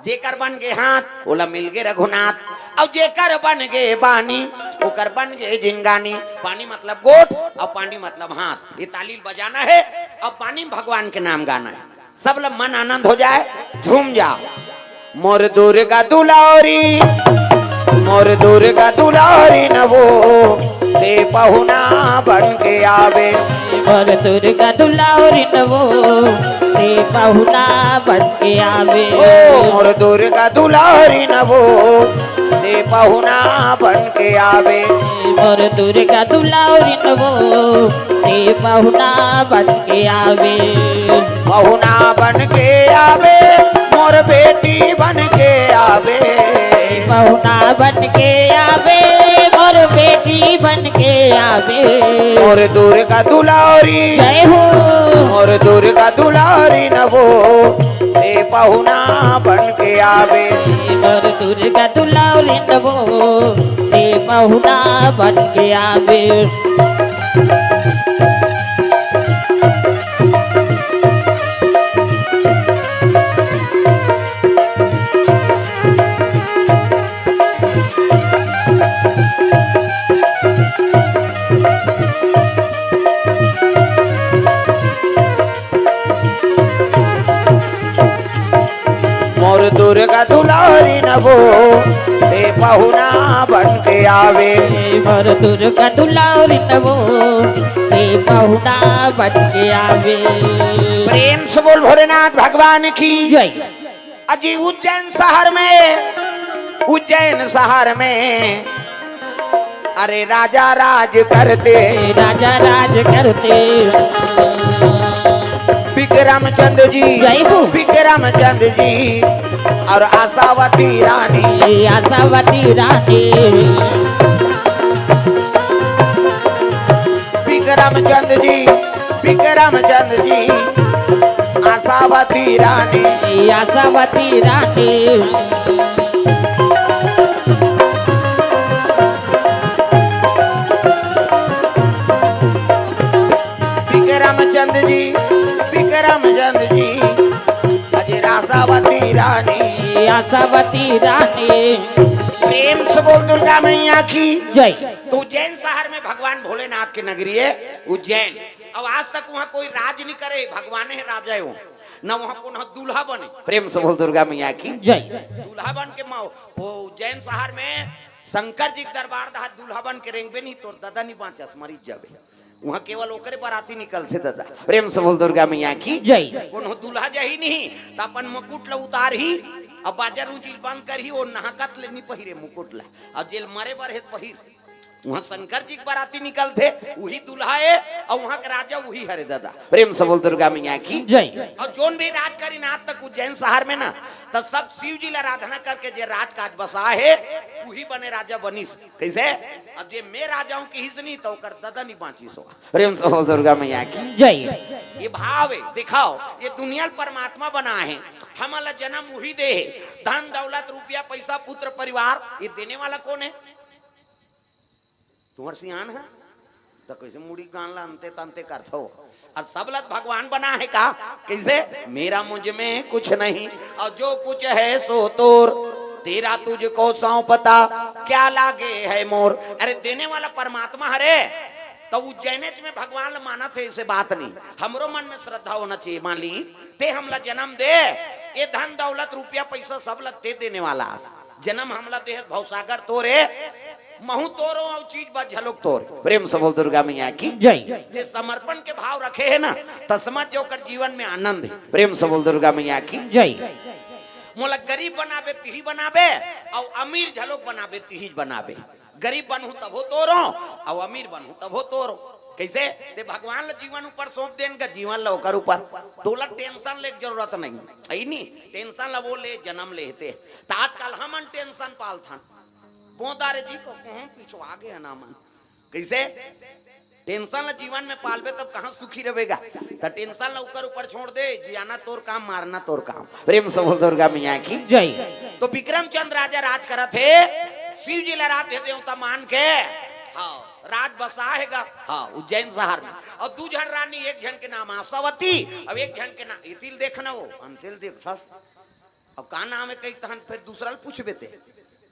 जेकर बन गे हाथ, ओला मिल गे रघुनाथ। अउ जेकर बन गे बानी, ओकर बन गे जिनगानी। बानी मतलब गोठ अउ पानी मतलब हाथ। ये ताली ल बजाना हे अउ बानी म भगवान के नाम गाना हे। सब ल मन आनंद हो जाय, झूम जाव। मोर दुर्गा दुलारी, मोर दुर्गा दुलारी न वो, ते पहुना बन के आवे। मोर दुर्गा दुलारी न वो, ते पहुना बन के आवे। ओ मोर दुर्गा दुलारी न वो, ते पहुना बन के आवे। मोर दुर्गा दुलारी न वो, ते पहुना बन के आवे। पहुना बन के आवे, मोर बेटी बन के आवे। पहुना बन के आवे, मोर बेटी बन के आवे। मोर दुर्गा दुलारी, जय हो। मोर दुर्गा दुलारी न वो, ते पहुना बन के आवे। मोर दुर्गा दुलारी न वो, ते पहुना बन के आवे। मोर दुर्गा दुलारी न वो, ते पहुना बन के आवे। मोर दुर्गा दुलारी न वो, ते पहुना बन के आवे। प्रेम से बोल भोलेनाथ भगवान की। जय। अजी उज्जैन शहर में, उज्जैन शहर में अरे राजा राज करते, राजा राज करते। विक्रमचंद जी, जय हो। विक्रमचंद जी अउ आशावती रानी। आशावती रानी। विक्रमचंद जी, विक्रमचंद जी, आशावती रानी। आशावती रानी। विक्रमचंद जी, विक्रमचंद जी, अजय रासावती रानी। आशावती रानी। प्रेम से बोल दुर्गा मैया की। जय। तो उज्जैन शहर में भगवान भोलेनाथ के नगरी हे उज्जैन। अउ आज तक वहाँ कोई राज नहीं करे, भगवान हे राजा हे वो। न वहाँ कोनो दूल्हा बने। प्रेम से बोल दुर्गा मैया की। जय। दूल्हा बन के मा-, वो उज्जैन शहर में शंकर जी के दरबार डहर दूल्हा बन के रेंगबे नहीं, तोर ददा नहीं बाँचस, मरिच जाबे। वहाँ केवल ओकरे बराती निकलथे ददा। प्रेम से बोल दुर्गा मैया की। जय। कोनो दूल्हा जाही नहीं, त अपन मुकुट ल उतारही, अउ बाजा रूजी ल बंद करही, वो नहकत ले नहीं पहिरे मुकुट ल, अउ जेला मरे बर हे त पहिर। वहाँ शंकर जी के बराती निकलथे, उही दूल्हा हे, अउ वहाँ के राजा उही हरे ददा। प्रेम से बोल दुर्गा मैया की। जय। अउ जोन भी राज करिन आज तक उज्जैन शहर में ना, त सब शिव जी ल आराधना करके जे राजकाज बसा हे, उही बने राजा बनिस। कइसे? अब जे मैं राजा हूँ किहिस नहीं, त ओकर ददा नहीं बाँचिस हो। प्रेम से बोल दुर्गा मैया की। जय। ये भाव हे, दिखाव, ये दुनिया ल परमात्मा बनाए हे, हमन ल जनम उही दे हे, धन दौलत रुपया पैसा पुत्र परिवार, ये देने वाला कोन हे? तुम्हर सियान हे? त कइसे मुड़ी कान ल अंते तंते करथव? अउ सब ल भगवान बनाए हे का? कइसे? मेरा मुझ में कुछ नहीं, अउ जो कुछ है सो तोर, तेरा तुझको सौंपता, क्या लागे है मोर। अरे देने वाला परमात्मा हरे, त उज्जैनेच में भगवान ल मानत हे, अइसे बात नहीं। हमरो मन में श्रद्धा होना चाहिए। मान ली, ते हमला जनम दे, ये धन दौलत रुपया पैसा सब ल ते देने वाला हस। जनम हमला दे हस भवसागर तोर हे, महूँ तोर हूँ अउ चीज बस झलोक तोर हे। प्रेम से बोल दुर्गा मैया की। जय। जे समर्पण के भाव रखे हे ना, त समझ जे ओकर जीवन में आनंद हे। प्रेम से बोल दुर्गा मैया की। जय। मोला गरीब बनाबे तिही बनाबे, अउ अमीर झलोक बनाबे तिही बनाबे। गरीब बनहूं तभो तोरो, अउ अमीर बनहूं तभो तोरो। कइसे? ते भगवान ल जीवन ऊपर सौंप देन गा, जीवन ल ओकर ऊपर। तोला टेंशन ले के जरूरत नहीं, हइ नी? टेंशन ल वो ले, जनम लेथे। त आजकल हमन टेंशन पालथन। बोंदा रे जी को कहूं पिछवा गे हन हमन। कइसे? टेंशन ल जीवन में पालबे तब कहां सुखी रहे गा? त टेंशन ल ओकर ऊपर छोड़ दे, जियाना तोर काम, मारना तोर काम। प्रेम से बोल दुर्गा मैया की। जय। तो विक्रमचंद राजा राज करत हे, शिव जी ल आराध्य देवता मान के, हां, राज बसा हे गा, हां, उज्जैन शहर में। अउ दू झन रानी, एक झन के नाम आशावती, अउ एक झन के नाम, इतिल देखना हो, अंतिल देखथस। अब का नाम हे कही तहन फेर दूसरा ल पूछबे ते।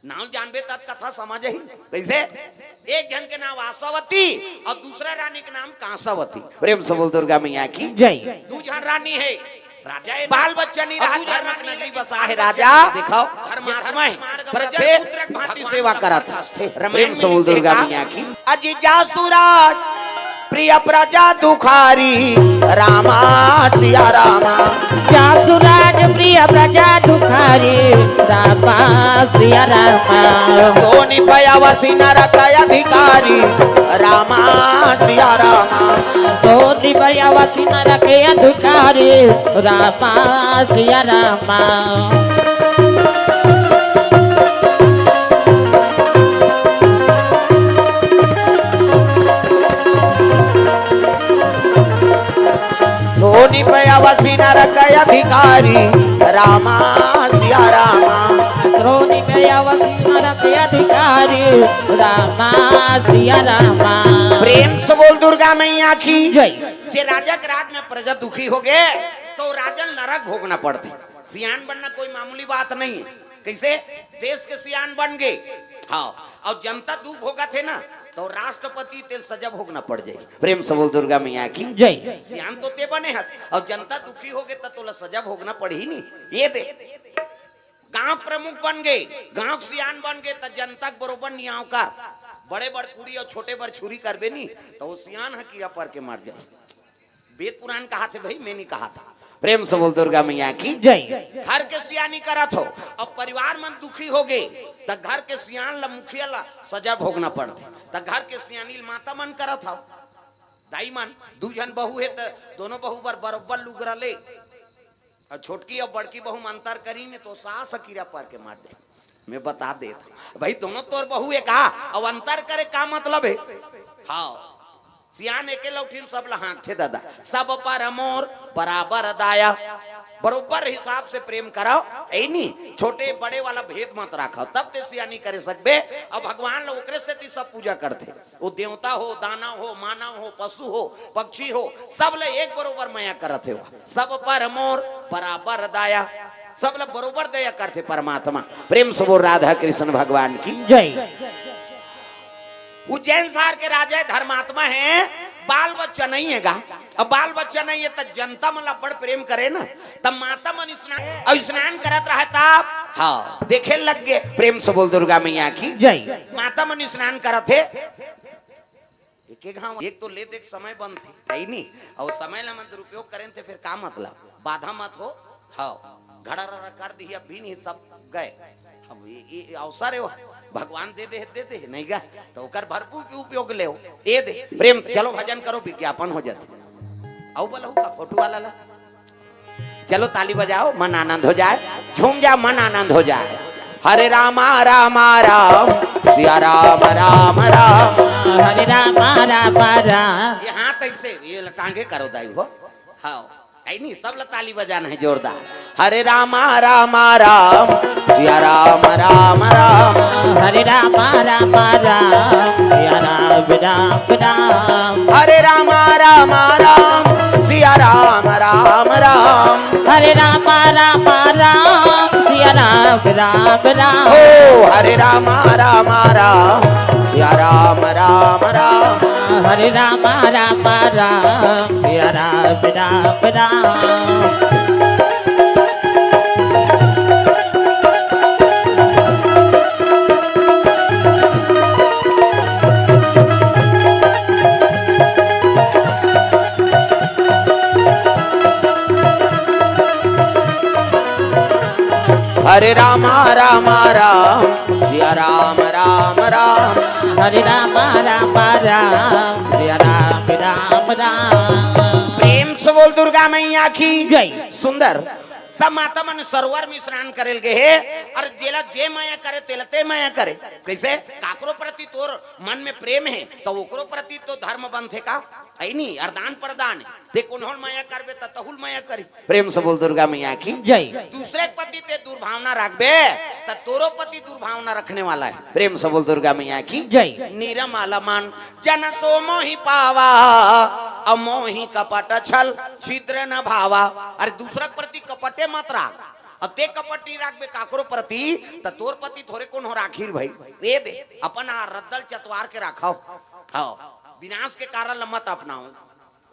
नाम जानबे तब कथा समझ ही। कइसे? एक झन के नाम आशावती अउ दूसरा रानी के नाम कांसावती। प्रेम से बोल दुर्गा मैया की। जय। दू झन रानी हे, राजा हे, बाल बच्चा नहीं रहा, धर्म के नगरी बसा हे राजा। देखो, धर्मात्मा हे, प्रत्येक पुत्र के भांति सेवा करत हे। प्रेम से बोल दुर्गा मैया की। अजी जासुराज प्रिय प्रजा दुखारी, रामा सिया रामा। जासुराज प्रिय प्रजा दुखारी, रामा सिया रामा। सोनी पयावसी नरक अधिकारी, रामा सिया रामा। सोनी पयावसी नरक अधिकारी, रामा सिया रामा। सोनी पयावसी नरक अधिकारी, रामा सिया रामा। सोनी पयावसी नरक अधिकारी, रामा सिया रामा। प्रेम से बोल दुर्गा मैया की। जय। जे राजा के राज में प्रजा दुखी हो गे, त राजन नरक भोगना पड़थे। सियान बनना कोई मामूली बात नहीं हे। कइसे? देश के सियान बन गे, हां, अउ जनता दुख भोगत हे ना, त राष्ट्रपति तेल सजा भोगना पड़ जाही। प्रेम से बोल दुर्गा मैया की। जय। सियान तो ते बने हस, अउ जनता दुखी हो गे त तोला सजा भोगना पड़ही नी। ये दे, गांव प्रमुख बन गे, गांव के सियान बन गे, त जनता के बरोबर नियाव कर। बड़े बर कुड़ी अउ छोटे बर छुरी करबे नी, त वो सियान ह कीड़ा पर के मर जाही। वेद पुराण कहाथे भाई, मैं नहीं कहाथा। प्रेम से बोल दुर्गा मैया की। जय। घर के सियानी करत हो, अब परिवार मन दुखी हो गे, त घर के सियान ला, मुखिया ला सजा भोगना पड़थे। त घर के सियानी ल माता मन करत हो, दाई मन, दू झन बहू हे त दोनों बहू बर बरोबर लुगरा ले। अउ छोटकी अउ बड़की बहू म अंतर करी ने तो सास ह कीरा पर के मार दे। मैं बता देत हूं भाई, दोनों तोर बहू हे का? अउ अंतर करे का मतलब हे? हां, सियान एके लौठी म सब ला हांकथे दादा। सब पर मोर बराबर दाया, बरोबर हिसाब से प्रेम करव, ए नी? छोटे बड़े वाला भेद मत राखव, तब ते सियानी करे सकबे। अउ भगवान ल ओकरे सेती सब पूजा करथे। वो देवता हो, दानव हो, मानव हो, पशु हो, पक्षी हो, सब ल एक बरोबर मया करत हे। वो सब पर मोर बराबर दाया, सब ल बरोबर दया करथे परमात्मा। प्रेम से बोल राधा कृष्ण भगवान की। जय। उज्जैन शहर के राजा धर्मात्मा हे, बाल बच्चा नहीं हे गा। अब बाल बच्चा नहीं हे त जनता मन ला बड़ प्रेम करे ना, तब माता मन स्नान, अउ स्नान करत रहे तब, हां, देखे लग गे। प्रेम से बोल दुर्गा मैया की। जय। माता मन स्नान करत हे। एक एक घाव, एक तो ले देख समय बनथे, हे नी? अउ समय ला मन दुरुपयोग करेन ते फेर का मतलब? बाधा मत हो। हां, घड़ा रड़ा कर दिही, अब भी नहीं, सब गए। अब ये, ये अवसर हे, वो भगवान दे दे, दे दे, नहीं गा, त ओकर भरपूर उपयोग लेव। ए दे, प्रेम, चलो भजन करो, विज्ञापन हो जाथे। अउ बोलहु का फोटो वाला ला? चलो ताली बजाओ, मन आनंद हो जाए, झूम जाओ, मन आनंद हो जाए। हरे रामा रामा राम, सिया राम राम राम। हरे रामा रामा राम। ये हाथ ऐसे, ये टांगे करो दाई हो। हां, ऐ नहीं, सब ला ताली बजाना हे जोरदार। हरे रामा रामा राम, सिया राम राम राम। हरे रामा रामा राम, सिया राम राम राम। हरे रामा रामा राम, सिया राम राम राम। हरे रामा रामा राम, सिया राम राम राम। ओ हरे रामा रामा राम, सिया राम राम राम। हरे रामा रामा राम, सिया राम राम राम। हरे रामा रामा राम, सिया राम राम राम। हरे राम राम राम। सिया राम राम राम। प्रेम से बोल दुर्गा मैया की जय। सुंदर। सब माता मन सरोवर में स्नान करे ल गे हे। अउ जेला जे मया करे, तेला ते मया करे। कइसे? काकरो प्रति तोर मन में प्रेम हे, त ओकरो प्रति तो धर्म बनथे का? हे नी? अउ दान प्रदान हे। ते कोनो ल मया करबे, त तहू ल मया करही। प्रेम से बोल दुर्गा मैया की जय। दूसरे के प्रति ते दुर्भावना राखबे, त तोरो प्रति दुर्भावना रखने वाला हे। प्रेम से बोल दुर्गा मैया की जय। निरमल मन जन सो मोहि पावा, अउ मोहि कपट छल छिद्र न भावा। अरे, दूसरा के प्रति कपटे मत राख। अउ ते कपट नइ राखबे काकरो प्रति, त तोर प्रति थोरे कोनो राखही रे भई। ए दे, अपन आ रद्दा ल चतवार के राखव। हव, विनाश के कारण ल मत अपनाव।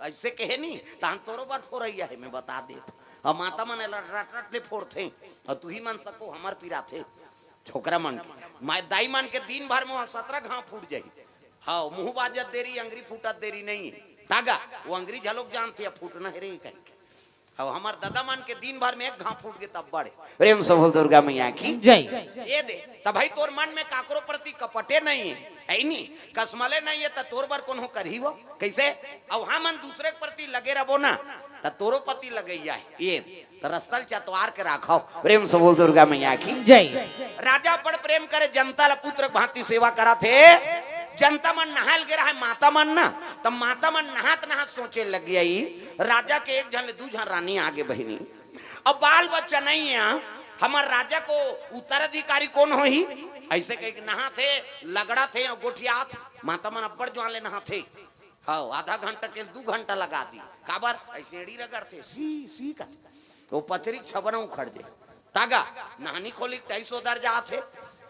अइसे कहे नी, तहन तोरो बर फोरइया हे, मैं बता देत। अउ माता मन एला रट रट ले फोरथे, अउ तुही मन सको हमर पिराथे। छोकरा मन के, माय दाई मन के दिन भर में सतरा घांव फूट जाही। हव, मुंह बाजत देरी, अंगरी फूटत देरी नइ हे। तागा, ओ अंगरी घलोक जानथे, अब फूटना हे रे कहिके। अउ हमर ददा मन के दिन भर में एक घांव फूट गे तब बड़े। प्रेम से बोल दुर्गा मैया की जय। ए दे, त भई तोर मन में काकरो प्रति कपटे नइ हे, हे नी? कसमले नइ हे, त तोर बर कोनो करही वो? कइसे? अउ हमन दूसरे के प्रति लगे रबो ना, त तोरो प्रति लगइया हे। ए दे, त रस्ता ल चतवार के राखव। प्रेम से बोल दुर्गा मैया की जय। राजा बड़ प्रेम करे, जनता ल पुत्र के भांति सेवा करत हे। जनता मन नहाय ल गे रहय, माता मन ना, त माता मन नहात नहात सोचे लग गई, राजा के एक झन ले दू झन रानी आगे बहिनी। अब बाल बच्चा नइ हे, हमर राजा को उत्तराधिकारी कोन होही? अइसे कहिके नहाथे, लगड़ाथे अउ गोठियाथे। माता मन अब्बड़ जुवार ले नहाथे। हव, आधा घंटा के दू घंटा लगा दी। काबर? अइसे एड़ी रगड़थे, सी, सी कथे। ओ पचरी छबना उखड़ जे। तागा, नहानी खोली के टाइस ओदर जाथे।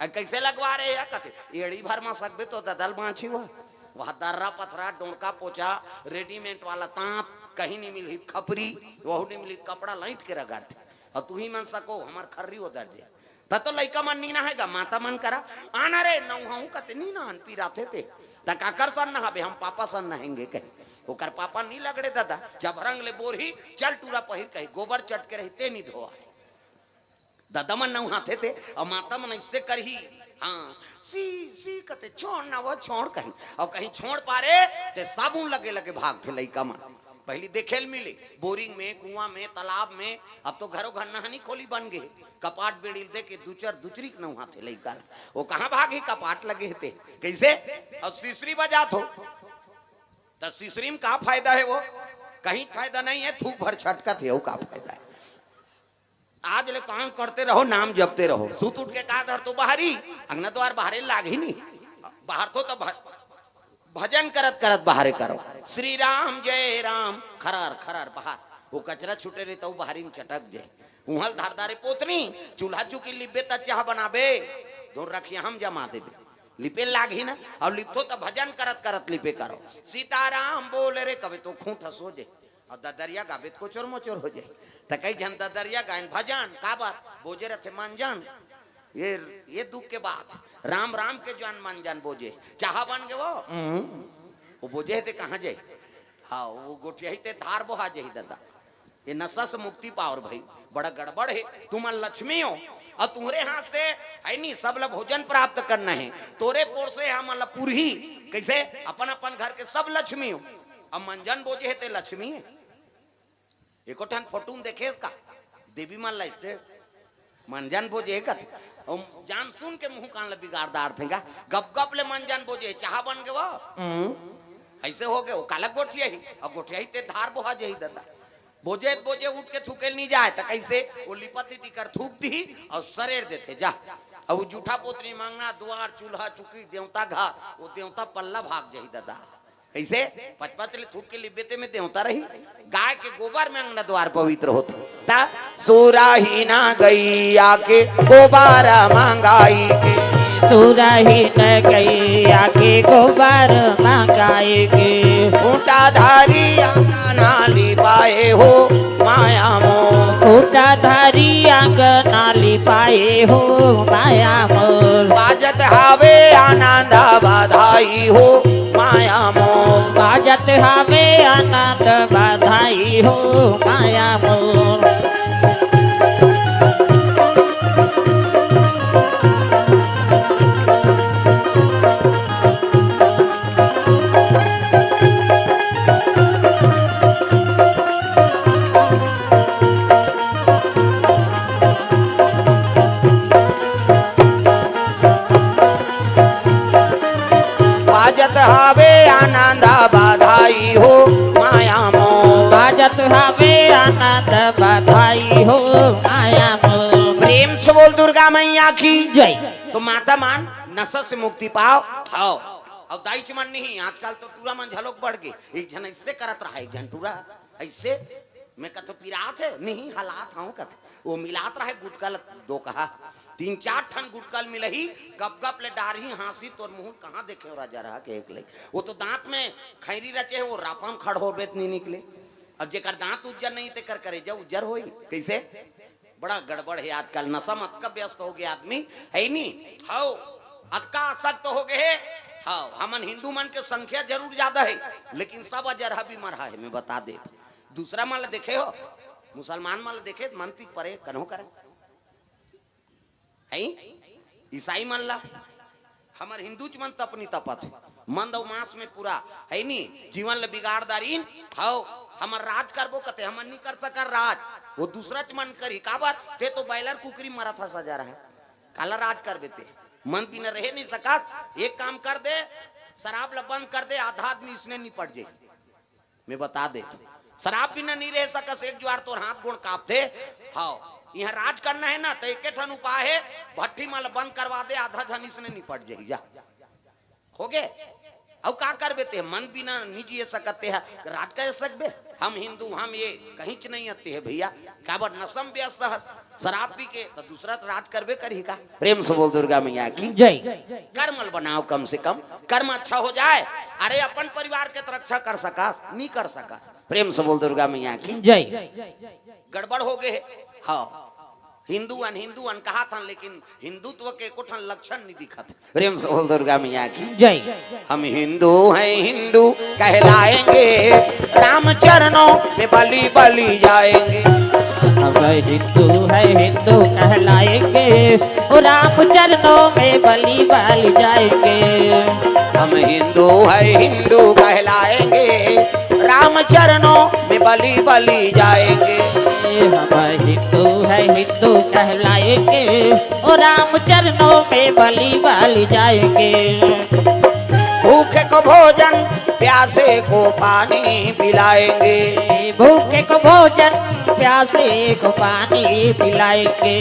अ, कइसे लगवा रहे हे? कथे, एड़ी भर म सकबे तो ददा ल बांचही वो। वह दर्रा पथरा, डोंड़का पोचा, रेडीमेड वाला तांत, कहीं नइ मिलही त खपरी, वहू नइ मिलही त कपड़ा लइट के रगड़थे। अउ तुही मन सको, हमर खर्री ओदर जे। त तो लइका मन नी नहाय गा, माता मन करा, आना रे, नहवाहूं कथे, नी नहान, पिराथे ते। त काकर सन नहाबे, हम पापा सन नहाएंगे कही। ओकर पापा नी लगड़े ददा, चभरंग ले बोरही, चल टूरा पहिर कही, गोबर चट के रही, ते नी धोवाय। ददा मन नहवाथे ते, अउ माता मन अइसे करही, हाँ, सी, सी कथे, छोड़ ना वो, छोड़ कही। अउ कहीं छोड़ पारे, ते साबुन लगे लगे भागथे लइका मन। पहिली देखे ल मिले, बोरिंग में, कुआं में, तालाब में, अब तो घरो घर नहानी खोली बन गे। कपाट बेड़ी ल दे के दुचर दुचरी के नहवाथे लइका ल। ओ कहाँ भागही, कपाट लगे हे ते। कइसे? अउ सिसरी बजात हो। त सिसरी म का फायदा हे वो? कहीं फायदा नइ हे, थूक भर छटकत हे, अउ का फायदा हे? आज ले काम करते रहो, नाम जपते रहो। सुत उठ के का धरथो बहारी, अंगना द्वार बहारे लागही नी। बहारथो त भ-, भजन करत करत बहारे करो। श्री राम जय राम, खरर खरर बहार। ओ कचरा छूटे रही त ओ बहारी म चटक जाय। उहां ल धर दारे पोतनी, चूल्हा चुकी लिपबे त चाह बनाबे, धुन रखिया हम जमा देबे। लिपे लागही ना, अउ लिपथो त भजन करत करत लिपे करो। सीताराम बोल रे कबे तो खूंट ह सो जाय। अउ ददरिया गाबे त कोचर मोचर हो जाय। त कई झन ददरिया गायन भजन, काबर? बोजे रथे मंजन। ये, ये दुख के बात। राम राम के जवान मंजन बोजे। चाहा बन गे वो? हम्म। वो बोजे हे ते कहाँ जाय? हाँ, वो गोठियाही ते धार बोहा जाही ददा। ये नशा से मुक्ति पाओ रे भई, बड़ा गड़बड़ हे। तुमन लक्ष्मी हो, अउ तुम्हरे हाथ से हे नी, सब ला भोजन प्राप्त करना हे। तोरे पोर से हमन ला पुरही, कइसे? अपन अपन घर के सब लक्ष्मी हो। अब मंजन बोजे हे ते लक्ष्मी हे। एको ठन फोटो म देखे हस का? देवी मन ला अइसे मंजन बोजे हे कथे। अउ जान सुन के मुंह कान ला बिगाड़ डारथे गा। गप गप ले मंजन बोजे, चाहा बन गे वो। हम्म। अइसे हो गे, ओ काला गोठियाही, अउ गोठियाही ते धार बोहा जाही ददा। बोजे त बोजे उठ के थूके ल नी जाय, त कइसे? ओ लिपत ही तिकर थूक दिही, अउ सरेर देथे, जा। अउ जूठा पोतनी म अंगना, दुवार, चूल्हा, चुकी, देवता घर, ओ देवता पल्ला भाग जाही ददा। कइसे? पचपच ले थूक के लिपबे ते में देवता रही। गाय के गोबर में अंगना द्वार पवित्र होथे। त सुरही ना गइया के गोबर मंगाई के। सुरही न गइया के गोबर मंगाई के। खूंटा धारी अंगना लिपाए हो माया मोर। खूंटा धारी अंगना लिपाए हो माया मोर। बाजत हावे आनंद बधाई हो माया मोर। बाजत हावे आनंद बधाई हो माया मोर। त बधाई हो आया मोर। प्रेम से बोल दुर्गा मैया की जय। तो माता मन नशा से मुक्ति पाव। हाँ। अउ दाई च मन नहीं, आजकल तो टूरा मन झलोक बढ़ गे। एक झन ऐसे करत रहा, एक झन टूरा ऐसे, मैं कथों पिरात हे, नहीं हलात हूँ कथे। वो मिलात रहा गुटका ल दो कहा, तीन चार ठन गुटका ल मिलही, गप गप ले डारही, हाँसी तोर मुँह कहाँ देखे हो राजा रहा के एक ले। वो तो दांत में खैरी रचे हे, वो रापा म खड़ होबे त नहीं निकले। अब जेकर दांत उज्जर नहीं तेकर करेजा उज्जर होई, कैसे? बड़ा गड़बड़ हे आजकल, नशा म अतका व्यस्त हो गे आदमी, हे नी? हव, अतका आसक्त हो गे हे। हव, हमन हिंदू मन के संख्या जरूर ज्यादा हे, लेकिन सब अजरहा बीमार हे, मैं बता देत। दूसरा मन ल देखे हो, मुसलमान मन ल देखे, मन पीक परे कन्हो करे। हे? ईसाई मन ला, हमर हिंदू च मन तपनी तपत हे। मंद अउ मांस में पूरा, हे नी? जीवन ल बिगाड़ डारिन। हव, हमर राज करबो कथे, हमन नी कर सकन राज। वो दूसरा च मन करही, काबर? ते तो बॉयलर कुकरी मरत हस अजरहा। काला राज करबे ते? मन बिना रहे नहीं सकस। एक काम कर दे, शराब ल बंद कर दे, आधा आदमी इसने निपट जाही। मैं बता देत हूँ, शराब बिना नहीं रह सकस, एक जुआर तोर हाथ गोड़ कांपथे। हव, इहाँ राज करना हे ना, त एके ठन उपाय हे, भट्ठी मन ल बंद करवा दे, आधा झन इसने निपट जाही, जा। हो गे? अउ का करबे ते? मन बिना नहीं जिए सकत ते ह, राज कर सकबे? हम हिंदू, हम ये, कहीं च नहीं आते हे भैया। काबर नशा म व्यस्त हस, शराब पी के, त दूसरा त राज करबे करही का? प्रेम से बोल दुर्गा मैया की जय। कर्म ल बनाव, कम से कम कर्म अच्छा हो जाए। अरे अपन परिवार के त रक्षा कर सकस, नहीं कर सकस। प्रेम से बोल दुर्गा मैया की जय। गड़बड़ हो गे हे। हाँ, हिंदू अन, हिंदू अन कहाथन, लेकिन हिंदुत्व के एको ठन लक्षण नहीं दिखत। प्रेम से बोल दुर्गा मैया की जय। हम हिंदू हैं, हिंदू कहलाएंगे, राम चरणों में बलि बलि जाएंगे। हम हिंदू हैं, हिंदू कहलाएंगे, ओ राम चरणों में बलि बलि जाएंगे। हम हिंदू हैं, हिंदू कहलाएंगे, राम चरणों में बलि बलि जाएंगे। हम हिंदू हैं, हिंदू कहलाएंगे, ओ राम चरणों में बलि बलि जाएंगे। भूखे को भोजन, प्यासे को पानी पिलाएंगे। भूखे को भोजन, प्यासे को पानी पिलाएंगे।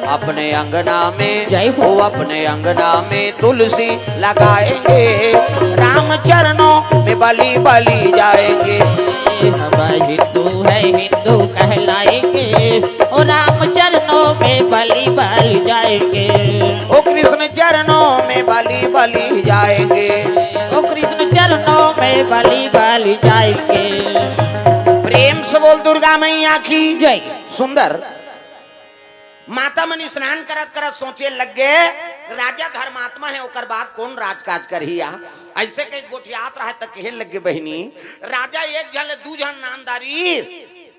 अपने अंगना में जय हो। वो अपने अंगना में तुलसी लगाएंगे, राम चरणों में बलि बलि जाएंगे। हम हिंदू हैं, हिंदू कहलाएंगे, ओ राम चरणों में बलि बलि जाएंगे। ओ कृष्ण चरणों में बलि बलि जाएंगे। ओ कृष्ण चरणों में बलि बलि जाएंगे। प्रेम से बोल दुर्गा मैया की जय। सुंदर। माता मन स्नान करत करत सोचे लग गे, राजा धर्मात्मा हे, ओकर बाद कौन राजकाज करही या? ऐसे कहीं गोठियात रहे त कहे लग गे, बहिनी, राजा एक झन ले दू झन नान डारिस,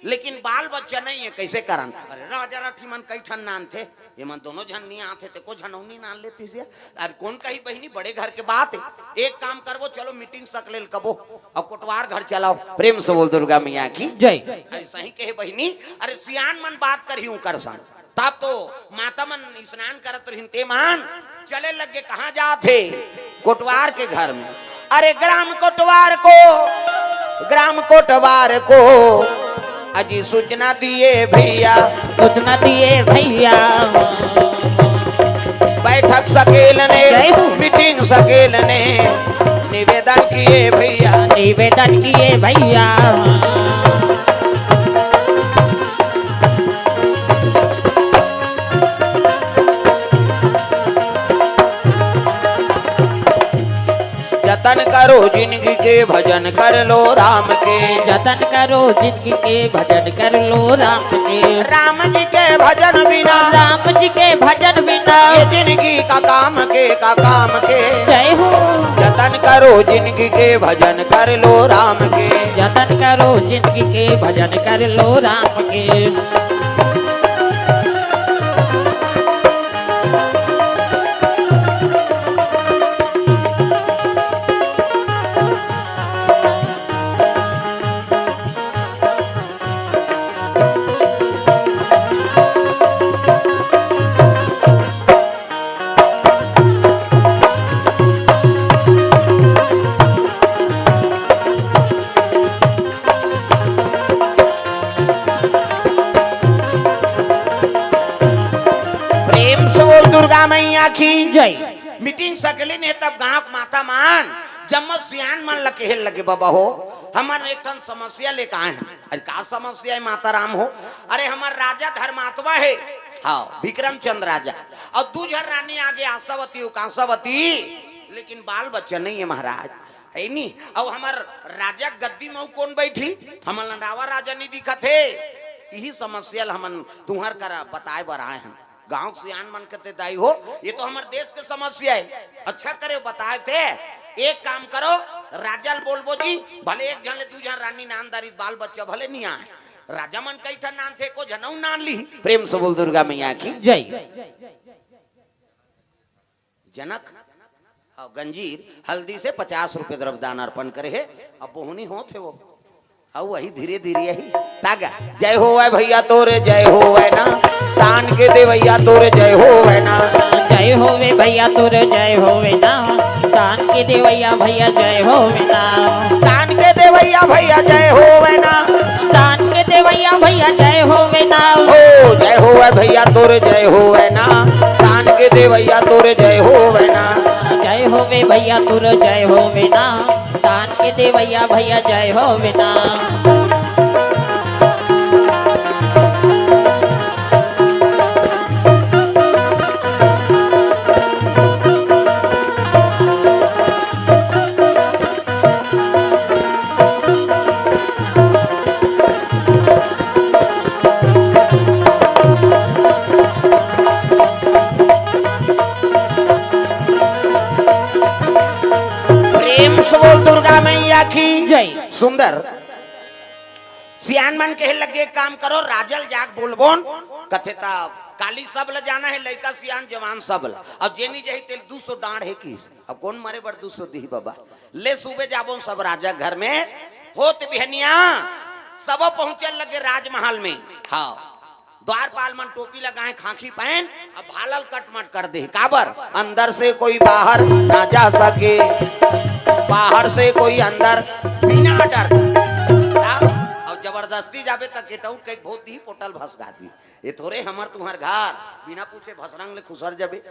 लेकिन बाल बच्चा नहीं हे, कैसे करन? अरे राजा रठी मन कई ठन नानथे, ये मन दोनों झन नहीं आथे, ते को झन नहीं नान लेतिस या। अरे कौन कही बहिनी, बड़े घर के बात हे, एक काम करबो, चलो मीटिंग सकलेल कबो, अब कोटवार घर चलाओ। प्रेम से बोल दुर्गा मैया की जय। ऐसा ही कहे बहिनी, अरे सियान मन बात करही उकर संग। तब तो माता मन स्नान करत रहिन, ते मन चले लग गे, कहाँ जात हे? कोटवार के घर में। अरे ग्राम कोटवार को, ग्राम कोटवार को अजी सूचना दिए भैया। सूचना दिए भैया। बैठक सकेल ने, जय हो। मीटिंग सकेल ने निवेदन किए भैया। निवेदन किए भैया। जतन करो जिनगी के, भजन कर लो राम के। जतन करो जिनगी के, भजन कर लो राम के। राम जी के भजन बिना, राम जी के भजन बिना ये जिनगी का काम के, का काम के। जय हो। जतन करो जिनगी के, भजन कर लो राम के। जतन करो जिनगी के, भजन कर लो राम के। मैया की जय। मीटिंग सकली ने तब गांव के माता मन जम्मो सियान मन ल कहे लगे, "बबा हो, हमन एक ठन समस्या लेके आए हन।" "अरे का समस्या हे माता राम हो?" "अरे हमर राजा धर्मात्मा हे, हाँ, विक्रमचंद राजा, अउ दू झन रानी आगे आशावती अउ कांसावती, लेकिन बाल बच्चा नहीं हे महाराज, हे नी? अउ हमर राजा गद्दी म अउ कोन बैठी? हमन ल रावा राजा नहीं दिखत हे। इही समस्या ल हमन तुंहर करा बताए बर आए हन।" गांव के सियान मन कथे, "दाई हो, ये तो हमर देश के समस्या हे।" "अच्छा करे बताए थे, एक काम करो, राजा ल बोलबो जी, भले एक झन ले दू झन रानी नान दारी, बाल बच्चा भले नहीं आए, राजा मन कई ठन नान थे, एको झन अउ नान ली।" प्रेम से बोल दुर्गा मैया की जय। जनक, हाँ, गंजीर हल्दी से पचास रुपये द्रव्य दान अर्पण करे हे। अब बोहनी होत हे वो, अउ वही धीरे धीरे यही तागा। जय होवै भैया तोरे जय होवै ना, दान के देवैया तोरे जय होवै ना। जय होवे भैया तोरे जय होवे ना, दान के देवैया भैया जय होवे ना। दान के देवैया भैया जय होवै ना। दान के देवैया भैया जय होवे ना। ओ जय होवै भैया तोरे जय होवै ना, दान के देवैया तोरे जय होवै ना। जय होवे भैया तोरे जय होवे ना, दान के देवैया भैया जय होवे ना। प्रेम से बोल दुर्गा मैया की जय। सुंदर। सियान मन कहे लगे, "एक काम करो, राजा ल जाके बोलबोन।" कथे, "तब काली सब ल जाना हे, लइका सियान जवान सब ल। अब जेनी जही तेल दू सौ डांड़ हे किस, अब कोन मरे बर दू सौ दिही बबा? ले सुबे जाबोन सब राजा घर में।" होत बिहनिया सब पहुंचे लगे राजमहल में। हाँ, द्वारपाल मन टोपी लगाए, खांखी पहन, अब भाला ल कटमट कर दे। काबर? अंदर से कोई बाहर ना जा सके, बाहर से कोई अंदर बिना डर। का? अउ जबरदस्ती जाबे त गेट आउट कई भोत दिही, पोटल भसका दिही। ये थोरे हमर तुंहर घर, बिना पूछे भसरंग ले खुसर जाबे।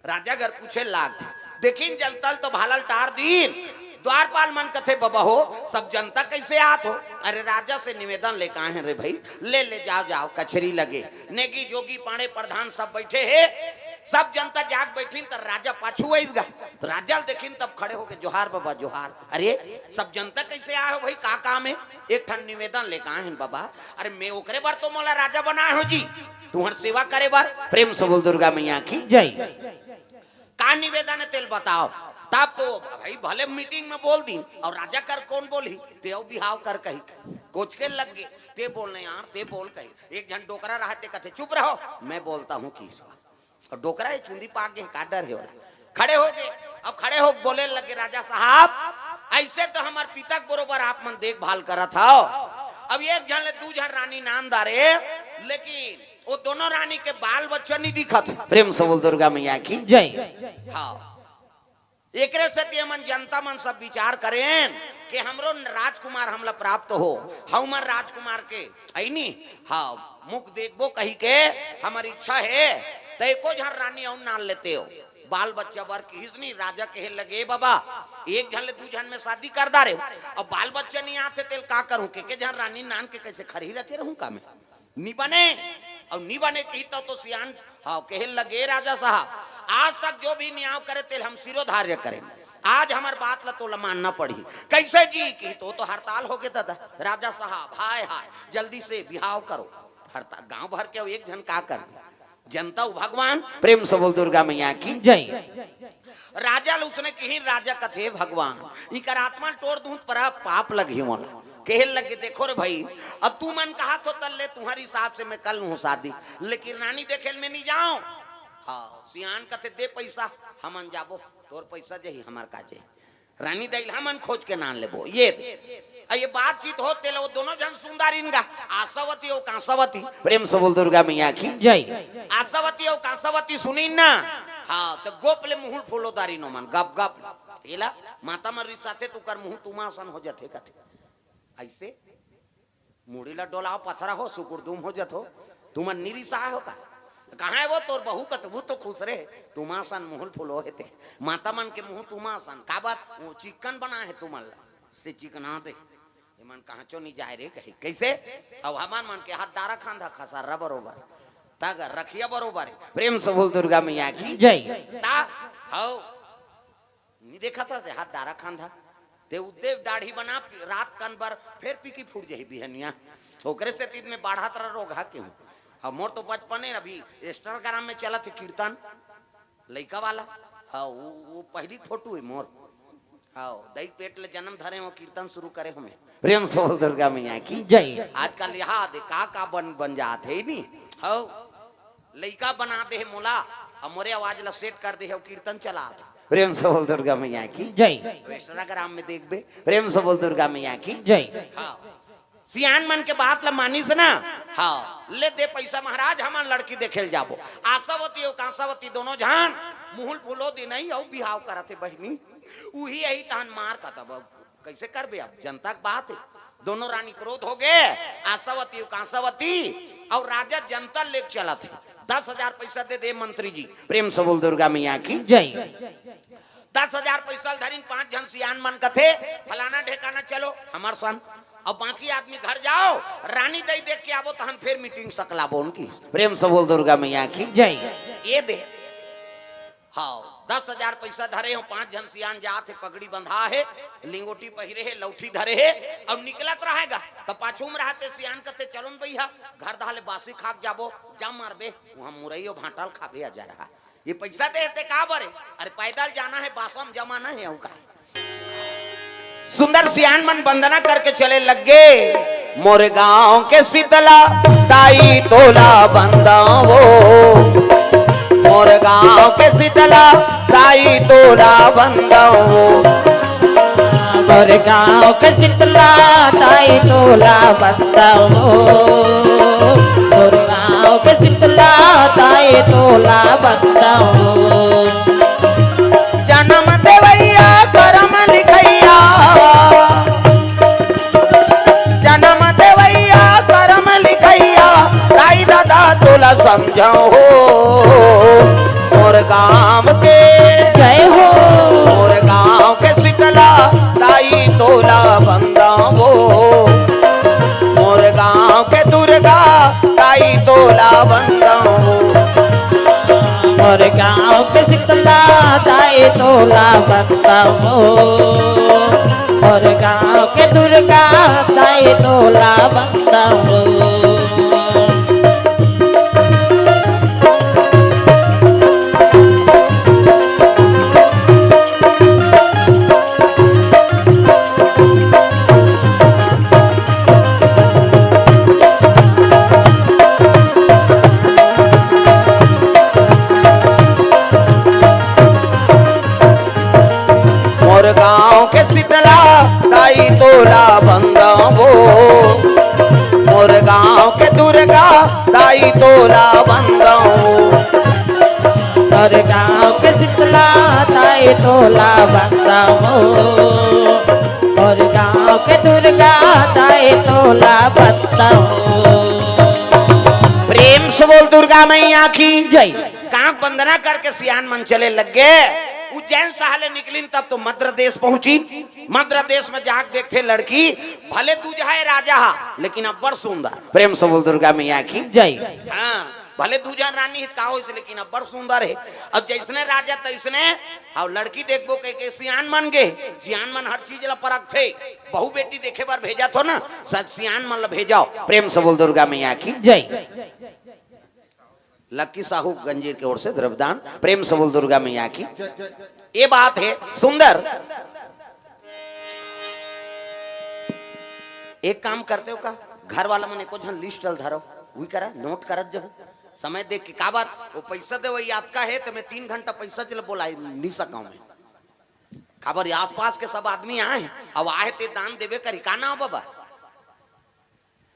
राजा घर पूछे लागथे, देखिन जनता ल तो भाला ल टार दीन। द्वारपाल मन कथे, "बबा हो, सब जनता कैसे आत हो?" "अरे राजा से निवेदन लेके आए हैं रे भाई, ले ले जाओ, जाओ, कचेरी लगे, नेगी जोगी पांड़े प्रधान सब बैठे हे, सब जनता जाग बैठिन।" त राजा पाछू आइस गा, त राजा ल देखिन तब खड़े होके, "जोहार बबा जोहार, अरे सब जनता कैसे आए हो भाई, का काम हे?" "एक ठन निवेदन लेके आए हैं बबा।" "अरे मैं ओकरे बर तो मोला राजा बनाए हो जी, तुंहर सेवा करे बर।" प्रेम से बोल दुर्गा मैया की जय। "का निवेदन हे तेल बताओ।" तब तो भाई भले मीटिंग में बोल दीन अउ राजा कर कोन बोलही, ते अउ बिहाव कर कही कोचके लग गे, "ते बोल नहीं यार, ते बोल," कही। एक झन डोकरा रहा ते कथे, "चुप रहो, मैं बोलता हूँ किस बार।" अउ डोकरा ये चुंदी पाक गे, का डर हे ओला? खड़े हो गे, अउ खड़े हो बोले लगे, "राजा साहब, ऐसे तो हमर पिता के बरोबर आप मन देखभाल करत हव, अब एक झन ले दू झन रानी नान दारे, लेकिन वो दोनों रानी के बाल बच्चा नहीं दिखत।" प्रेम से बोल दुर्गा मैया की जय। हाँ, एकरे सेती हमन जनता मन सब विचार करेन कि हमरो राजकुमार हमला प्राप्त हो, हमर राजकुमार के अइनी, हाँ, मुख देखबो कही के हमर इच्छा हे, त एको झन रानी अउ नान लेते हो। बाल बच्चा बर किहिस नी, राजा कहे लगे, "बबा, एक झन ले दू झन में शादी कर डारे हो, अब बाल बच्चा नहीं आते तेल का करूं? के के झन रानी नान के कैसे खरही रचे रहूं का मैं?" नी बने, अउ नी बने कही तो, तो सियान, हाँ, कहे लगे, "राजा साहब, आज तक जो भी न्याय करे तेल हम सिरोधार्य करें, आज हमर बात ला तोला मानना पड़ही।" "कैसे जी?" कही तो, तो हड़ताल हो गे दादा। "राजा साहब, हाय हाय, जल्दी से बिहाव करो।" हड़ताल, गांव भर के एक झन का कर दे? जनता अउ भगवान। प्रेम से बोल दुर्गा मैया की जय। राजा ल उसने किहिन, राजा कथे, "भगवान, इकर आत्मा ल टोर दूं त बड़ा पाप लगही मोला।" कहे लगे, "देखो रे भाई, अब तुमन कहत हो तल्ले तुंहर हिसाब से मैं कर लूं शादी, लेकिन रानी देखे ल मैं नहीं जाऊं।" हाँ, सियान कथे, "दे पैसा, हमन जाबो, तोर पैसा जही, हमर का जही। रानी दइल हमन खोज के नान लेबो, ये दे।" अ ये बातचीत होत तेला वो दोनों झन सुंदरिन गा, आशावती अउ कांसावती। प्रेम से बोल दुर्गा मैया की जय। आशावती अउ कांसावती सुनिन ना, हाँ, त गोप ले मुहुल फूलो दारिन ओमन, गप गप। एला माता मन रिसाथे त ओकर मुंह तुमा असन हो जथे कथे। अइसे मुड़ी ला डोलाओ, पथरा हो, सुकुर दुम हो जथो। तुमन नी रिसाए हो का? कहाँ हे वो तोर बहू? कथे वो तो खुसरे हे, तुमा सन मुँह फुलो हे ते। माता मन के मुँह तुमा सन, काबर? वो चिकन बना हे तुमन ला, से चिकना दे। ये मन कहाँ चो नहीं जाय रे कही। कैसे? अब हमन मन के हाथ डारा खांधा खसारा बरोबर, तग रखिया बरोबर हे। प्रेम से बोल दुर्गा मैया की। जय। ता हव। नहीं देखा था से हाथ डारा खांधा। ते उद्देव दाढ़ी बना, रात कन बर फेर पीकी फूट जाही बिहनिया। ओकरे से तीन में बाढ़त रह रोग हा क्यों? अब मोर तो बचपने अभी Instagram में चलत हे कीर्तन, लइका वाला। हाँ, वो, वो पहली फोटो हे मोर। हाँ, दई पेट ले जन्म धरे हो, कीर्तन शुरू करे हो मैं। प्रेम से बोल दुर्गा मैया की। जय। आजकल यहाँ दे का का बन, बन जात हे नी। हाँ, लइका बना दे हे मोला, अब मोरे आवाज ला सेट कर दे हे, कीर्तन चलात हे। प्रेम से बोल दुर्गा मैया की। जय। तो Instagram में देखबे, प्रेम से बोल दुर्गा मैया की। जय। हाँ, सियान मन के बात ला मानिस ना। हाँ, ले दे पैसा महाराज, हमन लड़की देखे ल जाबो। आशावती अउ कांसावती दोनों झन मुहुल फूलो दिन ही अउ बिहाव करत हे बहिनी। उही यही तहन मार का तब कैसे करबे? अब जनता के बात हे, दोनों रानी क्रोध हो गे। आशावती अउ कांसावती अउ राजा जंतर लेके चलत हे। दस हजार पैसा दे दे मंत्री जी। प्रेम से बोल दुर्गा मैया की। जय। दस हजार पैसा ल धरिन, पांच झन सियान मन कथे, फलाना ढेकाना चलो हमर सन, अब बाकी आदमी घर जाओ, रानी दई देख के आबो, तहन फेर मीटिंग सकलाबो उनकी। प्रेम से बोल दुर्गा मैया की। जय। ये दे। हाँ, दस हजार पैसा धरे हो, पांच झन सियान जात हे, पगड़ी बंधा हे, लिंगोटी पहिरे हे, लौठी धरे हे, अब निकलत रहेगा, त पाछू में रहते सियान कथे, "चलो न भैया, घर धाले बासी खाक जाबो।" "जा मारबे, वहाँ मुरई अउ भांटा ल खाबे, आ जा रहा।" ये पैसा दे हे ते का बरे? अरे पैदल जाना हे, बासा म जमाना हे, अउ का हे? सुंदर सियान मन वंदना करके चले लग गे। मोर गांव के शीतला दाई तोला वंदावो, मोर गांव के शीतला दाई तोला वंदावो। मोर गांव के शीतला दाई तोला वंदावो, मोर गांव के शीतला दाई तोला वंदावो। जनम देवैया करम लिखैया, जनम देवैया करम लिखैया, दाई ददा तोला समझाओ हो। मोर गांव के जय हो। मोर गांव के शीतला दाई तोला वंदावो, मोर गांव के दुर्गा दाई तोला वंदावो। मोर गांव के शीतला दाई तोला वंदावो, मोर गांव के दुर्गा दाई तोला वंदावो। मोर गांव के शीतला दाई तोला वंदावो, मोर गांव के दुर्गा दाई तोला वंदावो। मोर गांव के शीतला दाई तोला वंदावो, मोर गांव के दुर्गा दाई तोला वंदावो। प्रेम से बोल दुर्गा मैया की जय। गांव वंदना करके सियान मन चले लग गे। उज्जैन शहर ले निकलिन तब तो मद्र देश पहुंची। मद्र देश में जाके देखथे लड़की, भले दूजहा हे राजा हा, लेकिन अब्बड़ सुंदर। प्रेम से बोल दुर्गा मैया की जय। हाँ, भले दूजहा रानी हे, का होइस, लेकिन अब्बड़ सुंदर हे। अब जैसने राजा तैसने, हाँ, लड़की देखबो कह के सियान मन गे। सियान मन हर चीज ला परखथे। बहू बेटी देखे बर भेजत हो ना, सच सियान मन ला भेजाओ। प्रेम से बोल दुर्गा मैया की जय। लक्की साहू गंजीर के ओर से द्रव्यदान। प्रेम से बोल दुर्गा मैया की। ये बात हे सुंदर। एक काम करते हो का, घर वाला मन एको झन लिस्ट ल धरो, उही करा नोट करत जाओ। समय देख के, काबर वो पैसा देवइया अतका हे त मैं तीन घंटा पैसा चले बोला नहीं सका हूं मैं। काबर ये आसपास के सब आदमी आए हैं, अब आए ते दान देवे करी, का नाम बाबा?